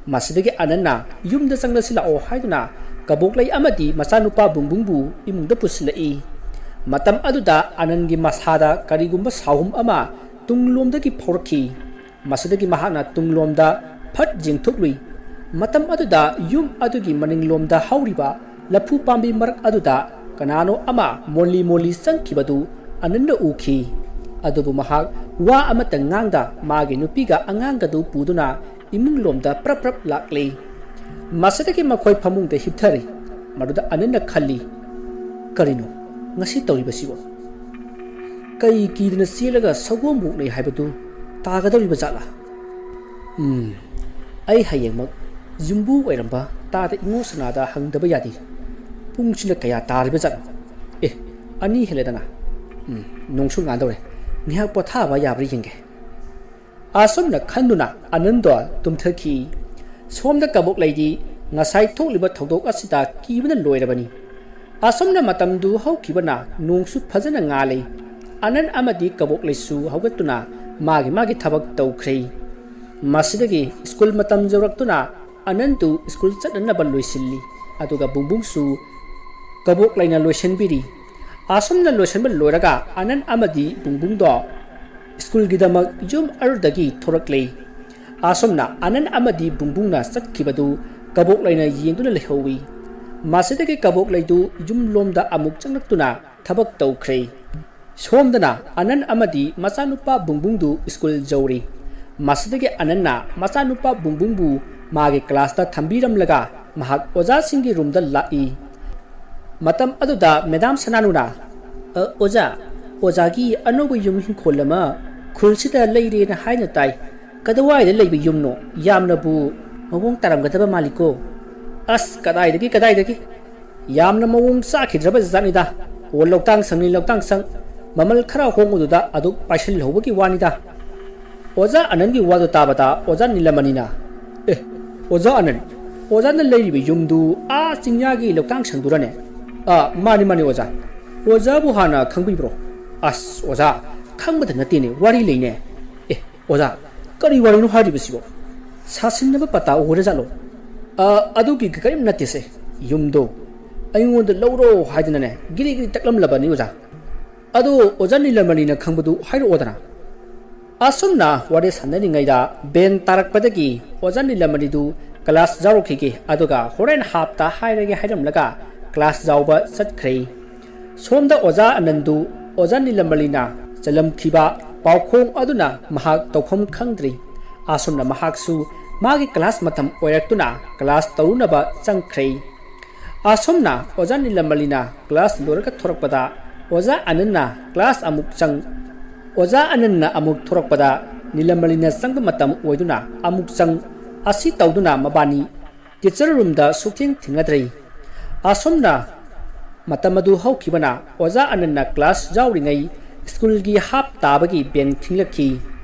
ꯃꯁꯤꯗꯒꯤ ꯑꯅꯟꯅ ꯌꯨꯝꯗ ꯆꯪꯂꯁꯤ ꯂꯥꯛꯑꯣ ꯍꯥꯏꯗꯨꯅ ꯀꯕꯣꯛꯂꯩ ꯑꯃꯗꯤ ꯃꯆꯥꯅꯨꯄꯥ ꯕꯨꯡꯕꯨꯡꯕꯨ ꯏꯃꯨꯡꯗ ꯄꯨꯁꯤꯜꯂꯛꯏ꯫ ꯃꯇꯝ ꯑꯗꯨꯗ ꯑꯅꯟꯒꯤ ꯃꯁꯥꯗ ꯀꯔꯤꯒꯨꯝꯕ ꯁꯥꯍꯨꯝ ꯑꯃ ꯇꯨꯡꯂꯣꯝꯗꯒꯤ ꯐꯥꯎꯔꯛꯈꯤ꯫ ꯃꯁꯤꯗꯒꯤ ꯃꯍꯥꯛꯅ ꯇꯨꯡꯂꯣꯝꯗ ꯐꯠ ꯌꯦꯡꯊꯣꯛꯂꯨꯏ꯫ ꯃꯇꯝ ꯑꯗꯨꯗ ꯌꯨꯝ ꯑꯗꯨꯒꯤ ꯃꯅꯤꯡꯂꯣꯝꯗ ꯍꯧꯔꯤꯕ ꯂꯐꯨ ꯄꯥꯝꯕꯤ ꯃꯔꯛ ꯑꯗꯨꯗ ꯀꯅꯥꯅꯣ ꯑꯃ ꯃꯣꯜꯂꯤ ꯃꯣꯜꯂꯤ ꯆꯪꯈꯤꯕꯗꯨ ꯑꯅꯟꯅ ꯎꯈꯤ꯫ ꯑꯗꯨꯕꯨ ꯃꯍꯥꯛ ꯋꯥ ꯑꯃꯠꯇ ꯉꯥꯡꯗ ꯃꯥꯒꯤ ꯅꯨꯄꯤꯒ ꯑꯉꯥꯡꯒꯗꯨ ꯄꯨꯗꯨꯅ ꯏꯃꯨꯡꯂꯣꯝꯗ ꯄ꯭ꯔꯞ ꯄ꯭ꯔꯞ ꯂꯥꯛꯂꯤ꯫ ꯃꯁꯤꯗꯒꯤ ꯃꯈꯣꯏ ꯐꯃꯨꯡꯗ ꯍꯤꯞꯊꯔꯤ꯫ ꯃꯗꯨꯗ ꯑꯅꯟꯅ ꯈꯜꯂꯤ, "ꯀꯔꯤꯅꯣ ꯉꯁꯤ ꯇꯧꯔꯤꯕꯁꯤꯕꯣ?" ꯀꯩ ꯀꯤꯗꯅ ꯆꯦꯜꯂꯒ ꯁꯒꯣꯜꯕꯨ ꯑꯣꯛꯅꯩ ꯍꯥꯏꯕꯗꯨ ꯇꯥꯒꯗꯧꯔꯤꯕ ꯖꯥꯠꯂꯥ? ꯎꯝ, ꯑꯩ ꯍꯌꯦꯡꯃꯛ ꯌꯨꯝꯕꯨ ꯑꯣꯏꯔꯝꯕ ꯇꯥꯗ ꯏꯉꯣ ꯁꯅꯥꯗ ꯍꯪꯗꯕ ꯌꯥꯗꯦ꯫ ꯄꯨꯡꯁꯤꯅ ꯀꯌꯥ ꯇꯥꯔꯤꯕ ꯖꯥꯠꯅꯣ? ꯑꯦ, ꯑꯅꯤ ꯍꯦꯜꯂꯦꯗꯅ꯫ ꯎꯝ, ꯅꯣꯡꯁꯨ ꯉꯥꯟꯗꯧꯔꯦ꯫ ꯉꯥꯏꯍꯥꯛ ꯄꯣꯊꯥꯕ ꯌꯥꯕ꯭ꯔꯥ ꯌꯦꯡꯒꯦ꯫ ꯑꯁꯨꯝꯅ ꯈꯟꯗꯨꯅ ꯑꯅꯟꯗꯣ ꯇꯨꯝꯊꯈꯤ꯫ ꯁꯣꯝꯗ ꯀꯕꯣꯛꯂꯩꯗꯤ ꯉꯁꯥꯏ ꯊꯣꯛꯂꯤꯕ ꯊꯧꯗꯣꯛ ꯑꯁꯤꯗ ꯀꯤꯕꯅ ꯂꯣꯏꯔꯕꯅꯤ꯫ ꯑꯁꯨꯝꯅ ꯃꯇꯝꯗꯨ ꯍꯧꯈꯤꯕꯅ ꯅꯣꯡꯁꯨ ꯐꯖꯅ ꯉꯥꯜꯂꯤ꯫ ꯑꯅꯟ ꯑꯃꯗꯤ ꯀꯕꯣꯛꯂꯩꯁꯨ ꯍꯧꯒꯠꯇꯨꯅ ꯃꯥꯒꯤ ꯃꯥꯒꯤ ꯊꯕꯛ ꯇꯧꯈ꯭ꯔꯦ꯫ ꯃꯁꯤꯗꯒꯤ ꯁ꯭ꯀꯨꯜ ꯃꯇꯝ ꯌꯧꯔꯛꯇꯨꯅ ꯑꯅꯟꯗꯨ ꯁ꯭ꯀꯨꯜ ꯆꯠꯅꯅꯕ ꯂꯣꯏꯁꯤꯜꯂꯤ, ꯑꯗꯨꯒ ꯕꯨꯡꯕꯨꯡꯁꯨ ꯀꯕꯣꯛꯂꯩꯅ ꯂꯣꯏꯁꯤꯟꯕꯤꯔꯤ꯫ ꯑꯁꯨꯝꯅ ꯂꯣꯏꯁꯤꯟꯕ ꯂꯣꯏꯔꯒ ꯑꯅꯟ ꯑꯃꯗꯤ ꯕꯨꯡꯕꯨꯡꯗꯣ ꯁ꯭ꯀꯨꯜꯒꯤꯗꯃꯛ ꯌꯨꯝ ꯑꯔꯨꯗꯒꯤ ꯊꯣꯔꯛꯂꯦ꯫ ꯑꯁꯨꯝꯅ ꯑꯅꯟ ꯑꯃꯗꯤ ꯕꯨꯡꯕꯨꯡꯅ ꯆꯠꯈꯤꯕꯗꯨ ꯀꯕꯣꯛꯂꯩꯅ ꯌꯦꯡꯗꯨꯅ ꯂꯩꯍꯧꯏ꯫ ꯃꯁꯤꯗꯒꯤ ꯀꯕꯣꯛꯂꯩꯗꯨ ꯌꯨꯝꯂꯣꯝꯗ ꯑꯃꯨꯛ ꯆꯪꯂꯛꯇꯨꯅ ꯊꯕꯛ ꯇꯧꯈ꯭ꯔꯦ꯫ ꯁꯣꯝꯗꯅ ꯑꯅꯟ ꯑꯃꯗꯤ ꯃꯆꯥꯅꯨꯄꯥ ꯕꯨꯡꯕꯨꯡꯗꯨ ꯁ꯭ꯀꯨꯜ ꯌꯧꯔꯤ꯫ ꯃꯁꯤꯗꯒꯤ ꯑꯅꯟꯅ ꯃꯆꯥꯅꯨꯄꯥ ꯕꯨꯡꯕꯨꯡꯕꯨ ꯃꯥꯒꯤ ꯀ꯭ꯂꯥꯁꯇ ꯊꯝꯕꯤꯔꯝꯂꯒ ꯃꯍꯥꯛ ꯑꯣꯖꯥꯁꯤꯡꯒꯤ ꯔꯨꯝꯗ ꯂꯥꯛꯏ꯫ ꯃꯇꯝ ꯑꯗꯨꯗ ꯃꯦꯗꯥꯝ ꯁꯅꯥꯅꯨꯅ, "ꯑ, ꯑꯣꯖꯥ, ꯑꯣꯖꯥꯒꯤ ꯑꯅꯧꯕ ꯌꯨꯝ ꯏꯪꯈꯣꯜ ꯑꯃ ꯈꯨꯜꯁꯤꯗ ꯂꯩꯔꯦꯅ ꯍꯥꯏꯅ ꯇꯥꯏ꯫ ꯀꯗꯥꯏꯋꯥꯏꯗ ꯂꯩꯕ ꯌꯨꯝꯅꯣ? ꯌꯥꯝꯅꯕꯨ ꯃꯑꯣꯡ ꯇꯥꯔꯝꯒꯗꯕ ꯃꯥꯜꯂꯤꯀꯣ?" "ꯑꯁ, ꯀꯗꯥꯏꯗꯒꯤ, ꯀꯗꯥꯏꯗꯒꯤ? ꯌꯥꯝꯅ ꯃꯑꯣꯡ ꯆꯥꯈꯤꯗ꯭ꯔꯕ ꯖꯥꯠꯅꯤꯗ꯫ ꯑꯣ, ꯂꯧꯇꯥꯡ ꯁꯪꯅꯤ, ꯂꯧꯇꯥꯡ ꯁꯪ꯫ ꯃꯃꯜ ꯈꯔ ꯍꯣꯡꯕꯗꯨꯗ ꯑꯗꯨꯛ ꯄꯥꯏꯁꯤꯜꯍꯧꯕꯒꯤ ꯋꯥꯅꯤꯗ꯫" ꯑꯣꯖꯥ ꯑꯅꯟꯒꯤ ꯋꯥꯗꯨ ꯇꯥꯕꯗ ꯑꯣꯖꯥ ꯅꯤꯂꯃꯅꯤꯅ, "ꯑꯦ, ꯑꯣꯖꯥ ꯑꯅꯟ, ꯑꯣꯖꯥꯅ ꯂꯩꯔꯤꯕ ꯌꯨꯝꯗꯨ ꯑꯥ ꯆꯤꯡꯌꯥꯒꯤ ꯂꯧꯇꯥꯡ ꯁꯪꯗꯨꯔꯅꯦ?" "ꯑꯥ, ꯃꯥꯅꯤ, ꯃꯥꯅꯤ ꯑꯣꯖꯥ꯫ ꯑꯣꯖꯥꯕꯨ ꯍꯥꯟꯅ ꯈꯪꯕꯤꯕ꯭ꯔꯣ?" "ꯑꯁ ꯑꯣꯖꯥ, ꯈꯪꯕꯗ ꯅꯠꯇꯦꯅꯦ, ꯋꯥꯔꯤ ꯂꯩꯅꯦ꯫" "ꯑꯦ ꯑꯣꯖꯥ, ꯀꯔꯤ ꯋꯥꯔꯤꯅꯣ ꯍꯥꯏꯔꯤꯕꯁꯤꯕꯣ? ꯁꯥꯁꯤꯟꯅꯕ ꯄꯇꯥ ꯑꯣꯏꯔꯖꯥꯠꯂꯣ?" "ꯑ, ꯑꯗꯨꯒꯤ ꯀꯔꯤꯝ ꯅꯠꯇꯦꯁꯦ꯫ ꯌꯨꯝꯗꯣ ꯑꯩꯉꯣꯟꯗ ꯂꯧꯔꯣ ꯍꯥꯏꯗꯅꯅꯦ ꯒꯤꯔꯤ ꯒꯤꯔꯤ ꯇꯛꯂꯝꯂꯕꯅꯤ ꯑꯣꯖꯥ꯫ ꯑꯗꯣ ꯑꯣꯖꯥ ꯅꯤꯂꯃꯅꯤꯅ ꯈꯪꯕꯗꯨ ꯍꯥꯏꯔꯛꯑꯣꯗꯅ꯫" ꯑꯁꯨꯝꯅ ꯋꯥꯔꯤ ꯁꯥꯟꯅꯔꯤꯉꯩꯗ ꯕꯦꯟ ꯇꯥꯔꯛꯄꯗꯒꯤ ꯑꯣꯖꯥ ꯅꯤꯂꯃꯅꯤꯗꯨ ꯀ꯭ꯂꯥꯁ ꯌꯥꯎꯔꯛꯈꯤꯒꯦ, ꯑꯗꯨꯒ ꯍꯣꯔꯦꯟ ꯍꯥꯞꯇ ꯍꯥꯏꯔꯒꯦ ꯍꯥꯏꯔꯝꯂꯒ ꯀ꯭ꯂꯥꯁ ꯌꯥꯎꯕ ꯆꯠꯈ꯭ꯔꯦ꯫ ꯁꯣꯝꯗ ꯑꯣꯖꯥ ꯑꯅꯟꯗꯨ ꯑꯣꯖꯥ ꯅꯤꯂꯃꯅꯤꯅ ꯆꯜꯂꯝꯈꯤꯕ ꯄꯥꯎꯈꯣꯡ ꯑꯗꯨꯅ ꯃꯍꯥꯛ ꯇꯧꯐꯝ ꯈꯪꯗ꯭ꯔꯤ꯫ ꯑꯁꯨꯝꯅ ꯃꯍꯥꯛꯁꯨ ꯃꯥꯒꯤ ꯀ꯭ꯂꯥꯁ ꯃꯇꯝ ꯑꯣꯏꯔꯛꯇꯨꯅ ꯀ꯭ꯂꯥꯁ ꯇꯧꯔꯨꯅꯕ ꯆꯪꯈ꯭ꯔꯦ꯫ ꯑꯁꯨꯝꯅ ꯑꯣꯖꯥ ꯅꯤꯂꯃꯅꯤꯅ ꯀ꯭ꯂꯥꯁ ꯂꯣꯏꯔꯒ ꯊꯣꯔꯛꯄꯗ ꯑꯣꯖꯥ ꯑꯅꯟꯅ ꯀ꯭ꯂꯥꯁ ꯑꯃꯨꯛ ꯆꯪ꯫ ꯑꯣꯖꯥ ꯑꯅꯟꯅ ꯑꯃꯨꯛ ꯊꯣꯔꯛꯄꯗ ꯅꯤꯂꯃꯂꯤꯅ ꯆꯪꯕ ꯃꯇꯝ ꯑꯣꯏꯗꯨꯅ ꯑꯃꯨꯛ ꯆꯪ꯫ ꯑꯁꯤ ꯇꯧꯗꯨꯅ ꯃꯕꯥꯅꯤ ꯇꯤꯆꯔ ꯔꯨꯝꯗ ꯁꯨꯛꯊꯦꯡ ꯊꯦꯡꯅꯗ꯭ꯔꯦ꯫ ꯑꯁꯨꯝꯅ ꯃꯇꯝ ꯑꯗꯨ ꯍꯧꯈꯤꯕꯅ ꯑꯣꯖꯥ ꯑꯅꯟꯅ ꯀ꯭ꯂꯥꯁ ꯌꯥꯎꯔꯤꯉꯩ ꯁ꯭ꯀꯨꯜꯒꯤ ꯍꯥꯞ ꯇꯥꯕꯒꯤ ꯕꯦꯟ ꯈꯤꯡꯂꯛꯈꯤ꯫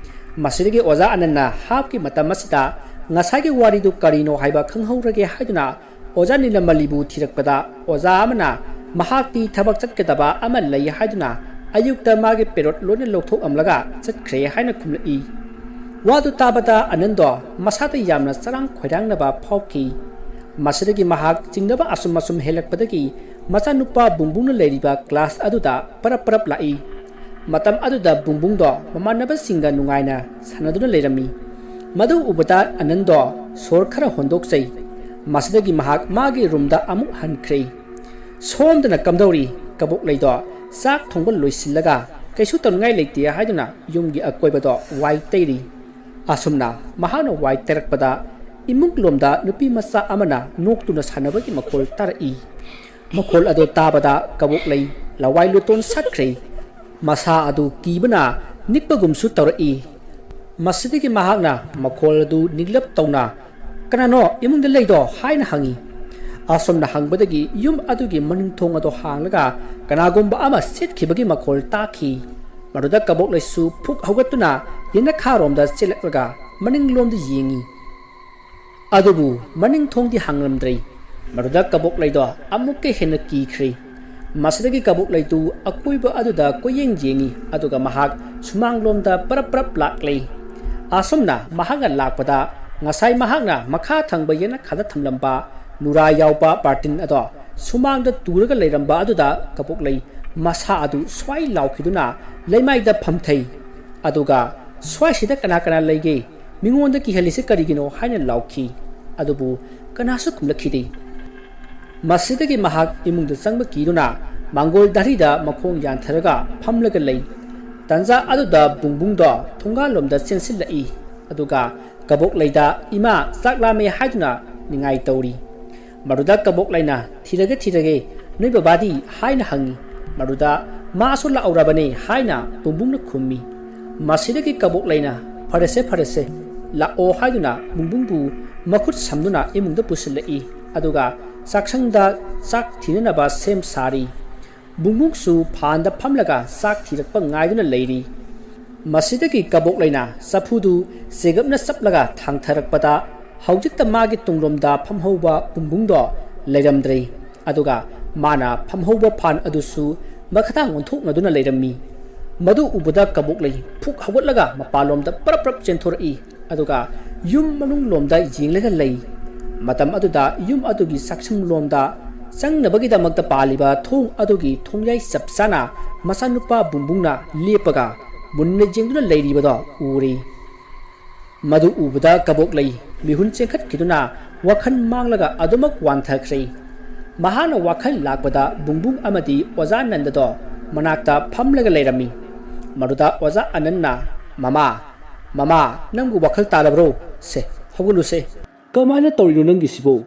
ꯃꯁꯤꯗꯒꯤ ꯑꯣꯖꯥ ꯑꯅꯟꯅ ꯍꯥꯞꯀꯤ ꯃꯇꯝ ꯑꯁꯤꯗ ꯉꯁꯥꯏꯒꯤ ꯋꯥꯔꯤꯗꯨ ꯀꯔꯤꯅꯣ ꯍꯥꯏꯕ ꯈꯪꯍꯧꯔꯒꯦ ꯍꯥꯏꯗꯨꯅ ꯑꯣꯖꯥ ꯅꯤꯂꯃꯂꯤꯕꯨ ꯊꯤꯔꯛꯄꯗ ꯑꯣꯖꯥ ꯑꯃꯅ ꯃꯍꯥꯛꯇꯤ ꯊꯕꯛ ꯆꯠꯀꯗꯕ ꯑꯃ ꯂꯩ ꯍꯥꯏꯗꯨꯅ ꯑꯌꯨꯛꯇ ꯃꯥꯒꯤ ꯄꯦꯔꯣꯠ ꯂꯣꯏꯅ ꯂꯧꯊꯣꯛꯂꯝꯂꯒ ꯆꯠꯈ꯭ꯔꯦ ꯍꯥꯏꯅ ꯈꯨꯝꯂꯛꯏ꯫ ꯋꯥꯗꯨ ꯇꯥꯕꯗ ꯑꯅꯟꯗꯣ ꯃꯁꯥꯗ ꯌꯥꯝꯅ ꯆꯔꯥꯡ ꯈꯣꯏꯔꯥꯡꯅꯕ ꯐꯥꯎꯈꯤ꯫ ꯃꯁꯤꯗꯒꯤ ꯃꯍꯥꯛ ꯆꯤꯡꯅꯕ ꯑꯁꯨꯝ ꯑꯁꯨꯝ ꯍꯦꯜꯂꯛꯄꯗꯒꯤ ꯃꯆꯥꯅꯨꯄꯥ ꯕꯨꯡꯕꯨꯡꯅ ꯂꯩꯔꯤꯕ ꯀ꯭ꯂꯥꯁ ꯑꯗꯨꯗ ꯄꯔꯞ ꯄꯔꯞ ꯂꯥꯛꯏ꯫ ꯃꯇꯝ ꯑꯗꯨꯗ ꯕꯨꯡꯕꯨꯡꯗꯣ ꯃꯃꯥꯟꯅꯕꯁꯤꯡꯒ ꯅꯨꯡꯉꯥꯏꯅ ꯁꯥꯟꯅꯗꯨꯅ ꯂꯩꯔꯝꯃꯤ꯫ ꯃꯗꯨ ꯎꯕꯗ ꯑꯅꯟꯗꯣ ꯁꯣꯔ ꯈꯔ ꯍꯣꯟꯗꯣꯛꯆꯩ꯫ ꯃꯁꯤꯗꯒꯤ ꯃꯍꯥꯛ ꯃꯥꯒꯤ ꯔꯨꯝꯗ ꯑꯃꯨꯛ ꯍꯟꯈ꯭ꯔꯦ꯫ ꯁꯣꯝꯗꯅ ꯀꯝꯗꯧꯔꯤ? ꯀꯕꯣꯛꯂꯩꯗꯣ ꯆꯥꯛ ꯊꯣꯡꯕ ꯂꯣꯏꯁꯤꯜꯂꯒ ꯀꯩꯁꯨ ꯇꯧꯅꯤꯡꯉꯥꯏ ꯂꯩꯇꯦ ꯍꯥꯏꯗꯨꯅ ꯌꯨꯝꯒꯤ ꯑꯀꯣꯏꯕꯗꯣ ꯋꯥꯏ ꯇꯩꯔꯤ꯫ ꯑꯁꯨꯝꯅ ꯃꯍꯥꯛꯅ ꯋꯥꯏ ꯇꯩꯔꯛꯄꯗ ꯏꯃꯨꯡ ꯂꯣꯝꯗ ꯅꯨꯄꯤ ꯃꯆꯥ ꯑꯃꯅ ꯅꯣꯛꯇꯨꯅ ꯁꯥꯟꯅꯕꯒꯤ ꯃꯈꯣꯜ ꯇꯥꯔꯛꯏ꯫ ꯃꯈꯣꯜ ꯑꯗꯨ ꯇꯥꯕꯗ ꯀꯕꯣꯛꯂꯩ ꯂꯋꯥꯏ ꯂꯨꯇꯣꯟ ꯁꯠꯈ꯭ꯔꯦ꯫ ꯃꯁꯥ ꯑꯗꯨ ꯀꯤꯕꯅ ꯅꯤꯛꯄꯒꯨꯝꯁꯨ ꯇꯧꯔꯛꯏ꯫ ꯃꯁꯤꯗꯒꯤ ꯃꯍꯥꯛꯅ ꯃꯈꯣꯜ ꯑꯗꯨ ꯅꯤꯛꯂꯞ ꯇꯧꯅ, "ꯀꯅꯥꯅꯣ ꯏꯃꯨꯡꯗ ꯂꯩꯗꯣ?" ꯍꯥꯏꯅ ꯍꯪꯉꯤ꯫ ꯑꯁꯨꯝꯅ ꯍꯪꯕꯗꯒꯤ ꯌꯨꯝ ꯑꯗꯨꯒꯤ ꯃꯅꯤꯡ ꯊꯣꯡ ꯑꯗꯨ ꯍꯥꯡꯂꯒ ꯀꯅꯥꯒꯨꯝꯕ ꯑꯃ ꯁꯤꯠꯈꯤꯕꯒꯤ ꯃꯈꯣꯜ ꯇꯥꯈꯤ꯫ ꯃꯗꯨꯗ ꯀꯕꯣꯛꯂꯩꯁꯨ ꯐꯨꯛ ꯍꯧꯒꯠꯇꯨꯅ ꯌꯦꯅꯈꯥꯔꯣꯝꯗ ꯆꯦꯜꯂꯛꯂꯒ ꯃꯅꯤꯡꯂꯣꯝꯗ ꯌꯦꯡꯉꯤ꯫ ꯑꯗꯨꯕꯨ ꯃꯅꯤꯡ ꯊꯣꯡꯗꯤ ꯍꯥꯡꯂꯝꯗ꯭ꯔꯦ꯫ ꯃꯗꯨꯗ ꯀꯕꯣꯛꯂꯩꯗꯣ ꯑꯃꯨꯛꯀ ꯍꯦꯟꯅ ꯀꯤꯈ꯭ꯔꯦ꯫ ꯃꯁꯤꯗꯒꯤ ꯀꯕꯣꯛꯂꯩꯗꯨ ꯑꯀꯣꯏꯕ ꯑꯗꯨꯗ ꯀꯣꯏꯌꯦꯡ ꯌꯦꯡꯉꯤ, ꯑꯗꯨꯒ ꯃꯍꯥꯛ ꯁꯨꯃꯥꯡꯂꯣꯝꯗ ꯄꯔꯞ ꯄꯔꯞ ꯂꯥꯛꯂꯦ꯫ ꯑꯁꯨꯝꯅ ꯃꯍꯥꯛꯅ ꯂꯥꯛꯄꯗ ꯉꯁꯥꯏ ꯃꯍꯥꯛꯅ ꯃꯈꯥ ꯊꯪꯕ ꯌꯦꯅꯈꯥꯗ ꯊꯝꯂꯝꯕ ꯅꯨꯔꯥ ꯌꯥꯎꯕ ꯕꯥꯔꯇꯤꯟ ꯑꯗꯣ ꯁꯨꯃꯥꯡꯗ ꯇꯨꯔꯒ ꯂꯩꯔꯝꯕ ꯑꯗꯨꯗ ꯀꯕꯣꯛꯂꯩ ꯃꯁꯥ ꯑꯗꯨ ꯁ꯭ꯋꯥꯏ ꯂꯥꯎꯈꯤꯗꯨꯅ ꯂꯩꯃꯥꯏꯗ ꯐꯝꯊꯩ꯫ ꯑꯗꯨꯒ "ꯁ꯭ꯋꯥꯏꯁꯤꯗ ꯀꯅꯥ ꯀꯅꯥ ꯂꯩꯒꯦ? ꯃꯤꯉꯣꯟꯗ ꯀꯤꯍꯜꯂꯤꯁꯤ ꯀꯔꯤꯒꯤꯅꯣ?" ꯍꯥꯏꯅ ꯂꯥꯎꯈꯤ꯫ ꯑꯗꯨꯕꯨ ꯀꯅꯥꯁꯨ ꯈꯨꯝꯂꯛꯈꯤꯗꯦ꯫ ꯃꯁꯤꯗꯒꯤ ꯃꯍꯥꯛ ꯏꯃꯨꯡꯗ ꯆꯪꯕ ꯀꯤꯗꯨꯅ ꯃꯥꯡꯒꯣꯜ ꯗꯥꯔꯤꯗ ꯃꯈꯣꯡ ꯌꯥꯟꯊꯔꯒ ꯐꯝꯂꯒ ꯂꯩ꯫ ꯇꯟꯖꯥ ꯑꯗꯨꯗ ꯕꯨꯡꯕꯨꯡꯗꯣ ꯊꯣꯡꯒꯥꯜꯂꯣꯝꯗ ꯆꯦꯟꯁꯤꯜꯂꯛꯏ꯫ ꯑꯗꯨꯒ ꯀꯕꯣꯛꯂꯩꯗ "ꯏꯃꯥ, ꯆꯥꯛ ꯂꯥꯝꯃꯦ" ꯍꯥꯏꯗꯨꯅ ꯅꯤꯡꯉꯥꯏ ꯇꯧꯔꯤ꯫ ꯃꯗꯨꯗ ꯀꯕꯣꯛꯂꯩꯅ "ꯊꯤꯔꯒꯦ, ꯊꯤꯔꯒꯦ, ꯅꯣꯏ ꯕꯕꯥꯗꯤ?" ꯍꯥꯏꯅ ꯍꯪꯉꯤ꯫ ꯃꯗꯨꯗ ꯃꯥꯁꯨ ꯂꯥꯛꯎꯔꯕꯅꯤ ꯍꯥꯏꯅ ꯕꯨꯡꯕꯨꯡꯅ ꯈꯨꯝꯃꯤ꯫ ꯃꯁꯤꯗꯒꯤ ꯀꯕꯣꯛꯂꯩꯅ "ꯐꯔꯦꯁꯦ, ꯐꯔꯦꯁꯦ, ꯂꯥꯛꯑꯣ" ꯍꯥꯏꯗꯨꯅ ꯕꯨꯡꯕꯨꯡꯕꯨ ꯃꯈꯨꯠ ꯁꯝꯗꯨꯅ ꯏꯃꯨꯡꯗ ꯄꯨꯁꯤꯜꯂꯛꯏ꯫ ꯑꯗꯨꯒ ꯆꯥꯛꯁꯪꯗ ꯆꯥꯛ ꯊꯤꯅꯅꯕ ꯁꯦꯝ ꯁꯥꯔꯤ꯫ ꯕꯨꯡꯕꯨꯡꯁꯨ ꯐꯥꯟꯗ ꯐꯝꯂꯒ ꯆꯥꯛ ꯊꯤꯔꯛꯄ ꯉꯥꯏꯗꯨꯅ ꯂꯩꯔꯤ꯫ ꯃꯁꯤꯗꯒꯤ ꯀꯕꯣꯛꯂꯩꯅ ꯆꯐꯨꯗꯨ ꯆꯦꯒꯞꯅ ꯆꯞꯂꯒ ꯊꯥꯡꯊꯔꯛꯄꯗ, ꯍꯧꯖꯤꯛꯇ ꯃꯥꯒꯤ ꯇꯨꯡꯂꯣꯝꯗ ꯐꯝꯍꯧꯕ ꯕꯨꯡꯕꯨꯡꯗꯣ ꯂꯩꯔꯝꯗ꯭ꯔꯦ꯫ ꯑꯗꯨꯒ ꯃꯥꯅ ꯐꯝꯍꯧꯕ ꯐꯥꯟ ꯑꯗꯨꯁꯨ ꯃꯈꯥꯗꯥꯡ ꯑꯣꯟꯊꯣꯛꯅꯗꯨꯅ ꯂꯩꯔꯝꯃꯤ꯫ ꯃꯗꯨ ꯎꯕꯗ ꯀꯕꯣꯛꯂꯩ ꯐꯨꯛ ꯍꯧꯒꯠꯂꯒ ꯃꯄꯥꯟꯂꯣꯝꯗ ꯄꯔꯞ ꯄꯔꯞ ꯆꯦꯟꯊꯣꯔꯛꯏ꯫ ꯑꯗꯨꯒ ꯌꯨꯝ ꯃꯅꯨꯡ ꯂꯣꯝꯗ ꯌꯦꯡꯂꯒ ꯂꯩ꯫ ꯃꯇꯝ ꯑꯗꯨꯗ ꯌꯨꯝ ꯑꯗꯨꯒꯤ ꯆꯥꯛꯁꯪ ꯂꯣꯝꯗ ꯆꯪꯅꯕꯒꯤꯗꯃꯛꯇ ꯄꯥꯜꯂꯤꯕ ꯊꯣꯡ ꯑꯗꯨꯒꯤ ꯊꯣꯡꯌꯥꯏ ꯆꯞ ꯆꯥꯅ ꯃꯆꯥꯅꯨꯄꯥ ꯕꯨꯡꯕꯨꯡꯅ ꯂꯦꯞꯄꯒ ꯃꯨꯟꯅ ꯌꯦꯡꯗꯨꯅ ꯂꯩꯔꯤꯕꯗꯣ ꯎꯔꯦ꯫ ꯃꯗꯨ ꯎꯕꯗ ꯀꯕꯣꯛꯂꯩ ꯃꯤꯍꯨꯟ ꯆꯦꯟꯈꯠꯈꯤꯗꯨꯅ ꯋꯥꯈꯜ ꯃꯥꯡꯂꯒ ꯑꯗꯨꯃꯛ ꯋꯥꯟꯊꯈ꯭ꯔꯦ꯫ ꯃꯍꯥꯛꯅ ꯋꯥꯈꯜ ꯂꯥꯛꯄꯗ ꯕꯨꯡꯕꯨꯡ ꯑꯃꯗꯤ ꯑꯣꯖꯥ ꯅꯟꯗꯗꯣ ꯃꯅꯥꯛꯇ ꯐꯝꯂꯒ ꯂꯩꯔꯝꯃꯤ꯫ ꯃꯗꯨꯗ ꯑꯣꯖꯥ ꯑꯅꯟꯅ, "ꯃꯃꯥ, ꯃꯃꯥ, ꯅꯪꯕꯨ ꯋꯥꯈꯜ ꯇꯥꯔꯕ꯭ꯔꯣ? ꯁꯦ, ꯍꯧꯒꯠꯂꯨꯁꯦ꯫ ꯀꯃꯥꯏꯅ ꯇꯧꯔꯤꯅꯣ ꯅꯪꯒꯤꯁꯤꯕꯨ?"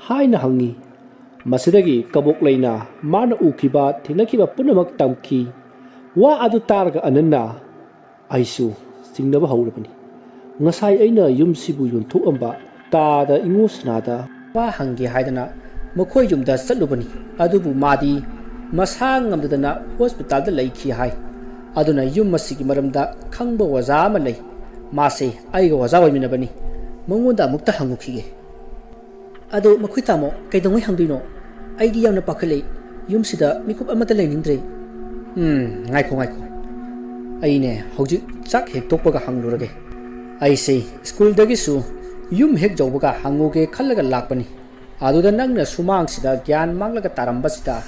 ꯍꯥꯏꯅ ꯍꯪꯉꯤ꯫ ꯃꯁꯤꯗꯒꯤ ꯀꯕꯣꯛꯂꯩꯅ ꯃꯥꯅ ꯎꯈꯤꯕ ꯊꯦꯡꯅꯈꯤꯕ ꯄꯨꯝꯅꯃꯛ ꯇꯝꯈꯤ꯫ ꯋꯥ ꯑꯗꯨ ꯇꯥꯔꯒ ꯑꯅꯟꯅ, "ꯑꯩꯁꯨ ꯆꯤꯡꯅꯕ ꯍꯧꯔꯕꯅꯤ꯫ ꯉꯁꯥꯏ ꯑꯩꯅ ꯌꯨꯝꯁꯤꯕꯨ ꯌꯣꯟꯊꯣꯛꯑꯝꯕ ꯇꯥꯗ ꯏꯉꯣ ꯁꯅꯥꯗ ꯋꯥ ꯍꯪꯒꯦ ꯍꯥꯏꯗꯅ ꯃꯈꯣꯏ ꯌꯨꯝꯗ ꯆꯠꯂꯨꯕꯅꯤ, ꯑꯗꯨꯕꯨ ꯃꯥꯗꯤ ꯃꯁꯥ ꯉꯝꯗꯗꯅ ꯍꯣꯁꯄꯤꯇꯥꯜꯗ ꯂꯩꯈꯤ ꯍꯥꯏ꯫ ꯑꯗꯨꯅ ꯌꯨꯝ ꯑꯁꯤꯒꯤ ꯃꯔꯝꯗ ꯈꯪꯕ ꯑꯣꯖꯥ ꯑꯃ ꯂꯩ, ꯃꯥꯁꯦ ꯑꯩꯒ ꯑꯣꯖꯥ ꯑꯣꯏꯃꯤꯟꯅꯕꯅꯤ, ꯃꯉꯣꯟꯗ ꯑꯃꯨꯛꯇ ꯍꯪꯉꯨꯈꯤꯒꯦ꯫ ꯑꯗꯣ ꯃꯈꯣꯏ ꯇꯥꯃꯣ ꯀꯩꯗꯧꯉꯩ ꯍꯪꯗꯣꯏꯅꯣ? ꯑꯩꯗꯤ ꯌꯥꯝꯅ ꯄꯥꯈꯠꯂꯦ, ꯌꯨꯝꯁꯤꯗ ꯃꯤꯀꯨꯞ ꯑꯃꯠꯇ ꯂꯩꯅꯤꯡꯗ꯭ꯔꯦ꯫ ꯎꯝ, ꯉꯥꯏꯈꯣ, ꯉꯥꯏꯈꯣ, ꯑꯩꯅꯦ ꯍꯧꯖꯤꯛ ꯆꯥꯛ ꯍꯦꯛ ꯇꯣꯛꯄꯒ ꯍꯪꯂꯨꯔꯒꯦ꯫ ꯑꯩꯁꯦ ꯁ꯭ꯀꯨꯜꯗꯒꯤꯁꯨ ꯌꯨꯝ ꯍꯦꯛ ꯌꯧꯕꯒ ꯍꯪꯉꯨꯒꯦ ꯈꯜꯂꯒ ꯂꯥꯛꯄꯅꯤ꯫ ꯑꯗꯨꯗ ꯅꯪꯅ ꯁꯨꯃꯥꯡꯁꯤꯗ ꯒ꯭ꯌꯥꯟ ꯃꯥꯡꯂꯒ ꯇꯥꯔꯝꯕꯁꯤꯗ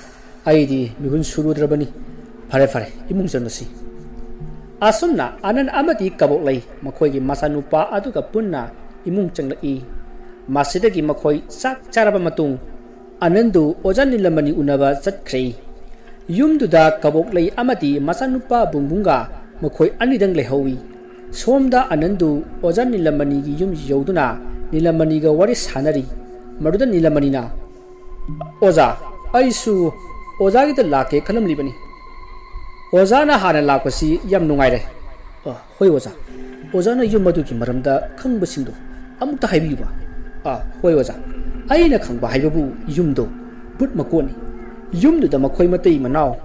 ꯑꯩꯗꯤ ꯃꯤꯍꯨꯟ ꯁꯨꯔꯨꯗ꯭ꯔꯕꯅꯤ꯫ ꯐꯔꯦ, ꯐꯔꯦ, ꯏꯃꯨꯡ ꯆꯪꯂꯁꯤ꯫" ꯑꯁꯨꯝꯅ ꯑꯅꯟ ꯑꯃꯗꯤ ꯀꯕꯣꯛꯂꯩ ꯃꯈꯣꯏꯒꯤ ꯃꯆꯥꯅꯨꯄꯥ ꯑꯗꯨꯒ ꯄꯨꯟꯅ ꯏꯃꯨꯡ ꯆꯪꯂꯛꯏ꯫ ꯃꯁꯤꯗꯒꯤ ꯃꯈꯣꯏ ꯆꯥꯛ ꯆꯥꯔꯕ ꯃꯇꯨꯡ ꯑꯅꯟꯗꯨ ꯑꯣꯖꯥ ꯅꯤꯂꯃꯅꯤ ꯎꯅꯕ ꯆꯠꯈ꯭ꯔꯦ꯫ ꯌꯨꯝꯗꯨꯗ ꯀꯕꯣꯛꯂꯩ ꯑꯃꯗꯤ ꯃꯆꯥꯅꯨꯄꯥ ꯕꯨꯡꯕꯨꯡꯒ ꯃꯈꯣꯏ ꯑꯅꯤꯗꯪ ꯂꯩꯍꯧꯏ꯫ ꯁꯣꯝꯗ ꯑꯅꯟꯗꯨ ꯑꯣꯖꯥ ꯅꯤꯂꯃꯅꯤꯒꯤ ꯌꯨꯝ ꯌꯧꯗꯨꯅ ꯅꯤꯂꯃꯅꯤꯒ ꯋꯥꯔꯤ ꯁꯥꯟꯅꯔꯤ꯫ ꯃꯗꯨꯗ ꯅꯤꯂꯃꯅꯤꯅ, "ꯑꯣꯖꯥ, ꯑꯩꯁꯨ ꯑꯣꯖꯥꯒꯤꯗ ꯂꯥꯛꯀꯦ ꯈꯜꯂꯝꯂꯤꯕꯅꯤ꯫ ꯑꯣꯖꯥꯅ ꯍꯥꯟꯅ ꯂꯥꯛꯄꯁꯤ ꯌꯥꯝ ꯅꯨꯡꯉꯥꯏꯔꯦ꯫ ꯑ, ꯍꯣꯏ ꯑꯣꯖꯥ꯫ ꯑꯣꯖꯥꯅ ꯌꯨꯝ ꯑꯗꯨꯒꯤ ꯃꯔꯝꯗ ꯈꯪꯕꯁꯤꯡꯗꯣ ꯑꯃꯨꯛꯇ ꯍꯥꯏꯕꯤꯌꯨꯕ꯫ ꯑ, ꯍꯣꯏ ꯑꯣꯖꯥ꯫ ꯑꯩꯅ ꯈꯪꯕ ꯍꯥꯏꯕꯕꯨ ꯌꯨꯝꯗꯣ ꯕꯨꯠ ꯃꯀꯣꯟꯅꯤ꯫ ꯌꯨꯝꯗꯨꯗ ꯃꯈꯣꯏ ꯃꯇꯩ ꯃꯅꯥꯎ,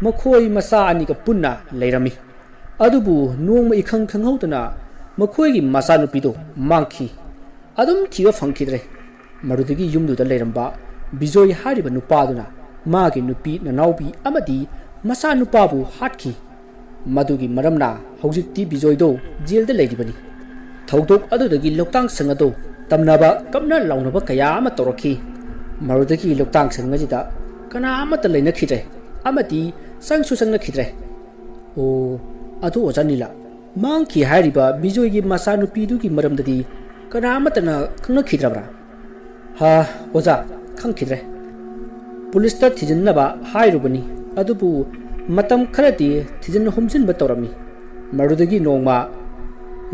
ꯃꯈꯣꯏ ꯃꯆꯥ ꯑꯅꯤꯒ ꯄꯨꯟꯅ ꯂꯩꯔꯝꯃꯤ꯫ ꯑꯗꯨꯕꯨ ꯅꯣꯡꯃ ꯏꯈꯪ ꯈꯪꯍꯧꯗꯅ ꯃꯈꯣꯏꯒꯤ ꯃꯆꯥꯅꯨꯄꯤꯗꯨ ꯃꯥꯡꯈꯤ꯫ ꯑꯗꯨꯝ ꯊꯤꯕ ꯐꯪꯈꯤꯗ꯭ꯔꯦ꯫ ꯃꯗꯨꯗꯒꯤ ꯌꯨꯝꯗꯨꯗ ꯂꯩꯔꯝꯕ ꯕꯤꯖꯣꯏ ꯍꯥꯏꯔꯤꯕ ꯅꯨꯄꯥꯗꯨꯅ ꯃꯥꯒꯤ ꯅꯨꯄꯤ ꯅꯅꯥꯎꯕꯤ ꯑꯃꯗꯤ ꯃꯆꯥꯅꯨꯄꯥꯕꯨ ꯍꯥꯠꯈꯤ꯫ ꯃꯗꯨꯒꯤ ꯃꯔꯝꯅ ꯍꯧꯖꯤꯛꯇꯤ ꯕꯤꯖꯣꯏꯗꯣ ꯖꯦꯜꯗ ꯂꯩꯔꯤꯕꯅꯤ꯫ ꯊꯧꯗꯣꯛ ꯑꯗꯨꯗꯒꯤ ꯂꯧꯇꯥꯡ ꯁꯪ ꯑꯗꯨ ꯇꯝꯅꯕ ꯀꯞꯅ ꯂꯥꯎꯅꯕ ꯀꯌꯥ ꯑꯃ ꯇꯧꯔꯛꯈꯤ꯫ ꯃꯗꯨꯗꯒꯤ ꯂꯧꯇꯥꯡ ꯁꯪ ꯑꯁꯤꯗ ꯀꯅꯥ ꯑꯃꯠꯇ ꯂꯩꯅꯈꯤꯗ꯭ꯔꯦ ꯑꯃꯗꯤ ꯆꯪꯁꯨ ꯆꯪꯅꯈꯤꯗ꯭ꯔꯦ꯫ ꯑꯣ, ꯑꯗꯨ ꯑꯣꯖꯥ ꯅꯤꯂꯥ, ꯃꯥꯡꯈꯤ ꯍꯥꯏꯔꯤꯕ ꯕꯤꯖꯣꯏꯒꯤ ꯃꯆꯥꯅꯨꯄꯤꯗꯨꯒꯤ ꯃꯔꯝꯗꯗꯤ ꯀꯅꯥ ꯑꯃꯠꯇꯅ ꯈꯪꯅꯈꯤꯗ꯭ꯔꯕ꯭ꯔꯥ? ꯍꯥ, ꯑꯣꯖꯥ, ꯈꯪꯈꯤꯗ꯭ꯔꯦ꯫ ꯄꯨꯂꯤꯁꯇ ꯊꯤꯖꯤꯟꯅꯕ ꯍꯥꯏꯔꯨꯕꯅꯤ, ꯑꯗꯨꯕꯨ ꯃꯇꯝ ꯈꯔꯗꯤ ꯊꯤꯖꯤꯟ ꯍꯨꯝꯖꯤꯟꯕ ꯇꯧꯔꯝꯃꯤ꯫ ꯃꯗꯨꯗꯒꯤ ꯅꯣꯡꯃ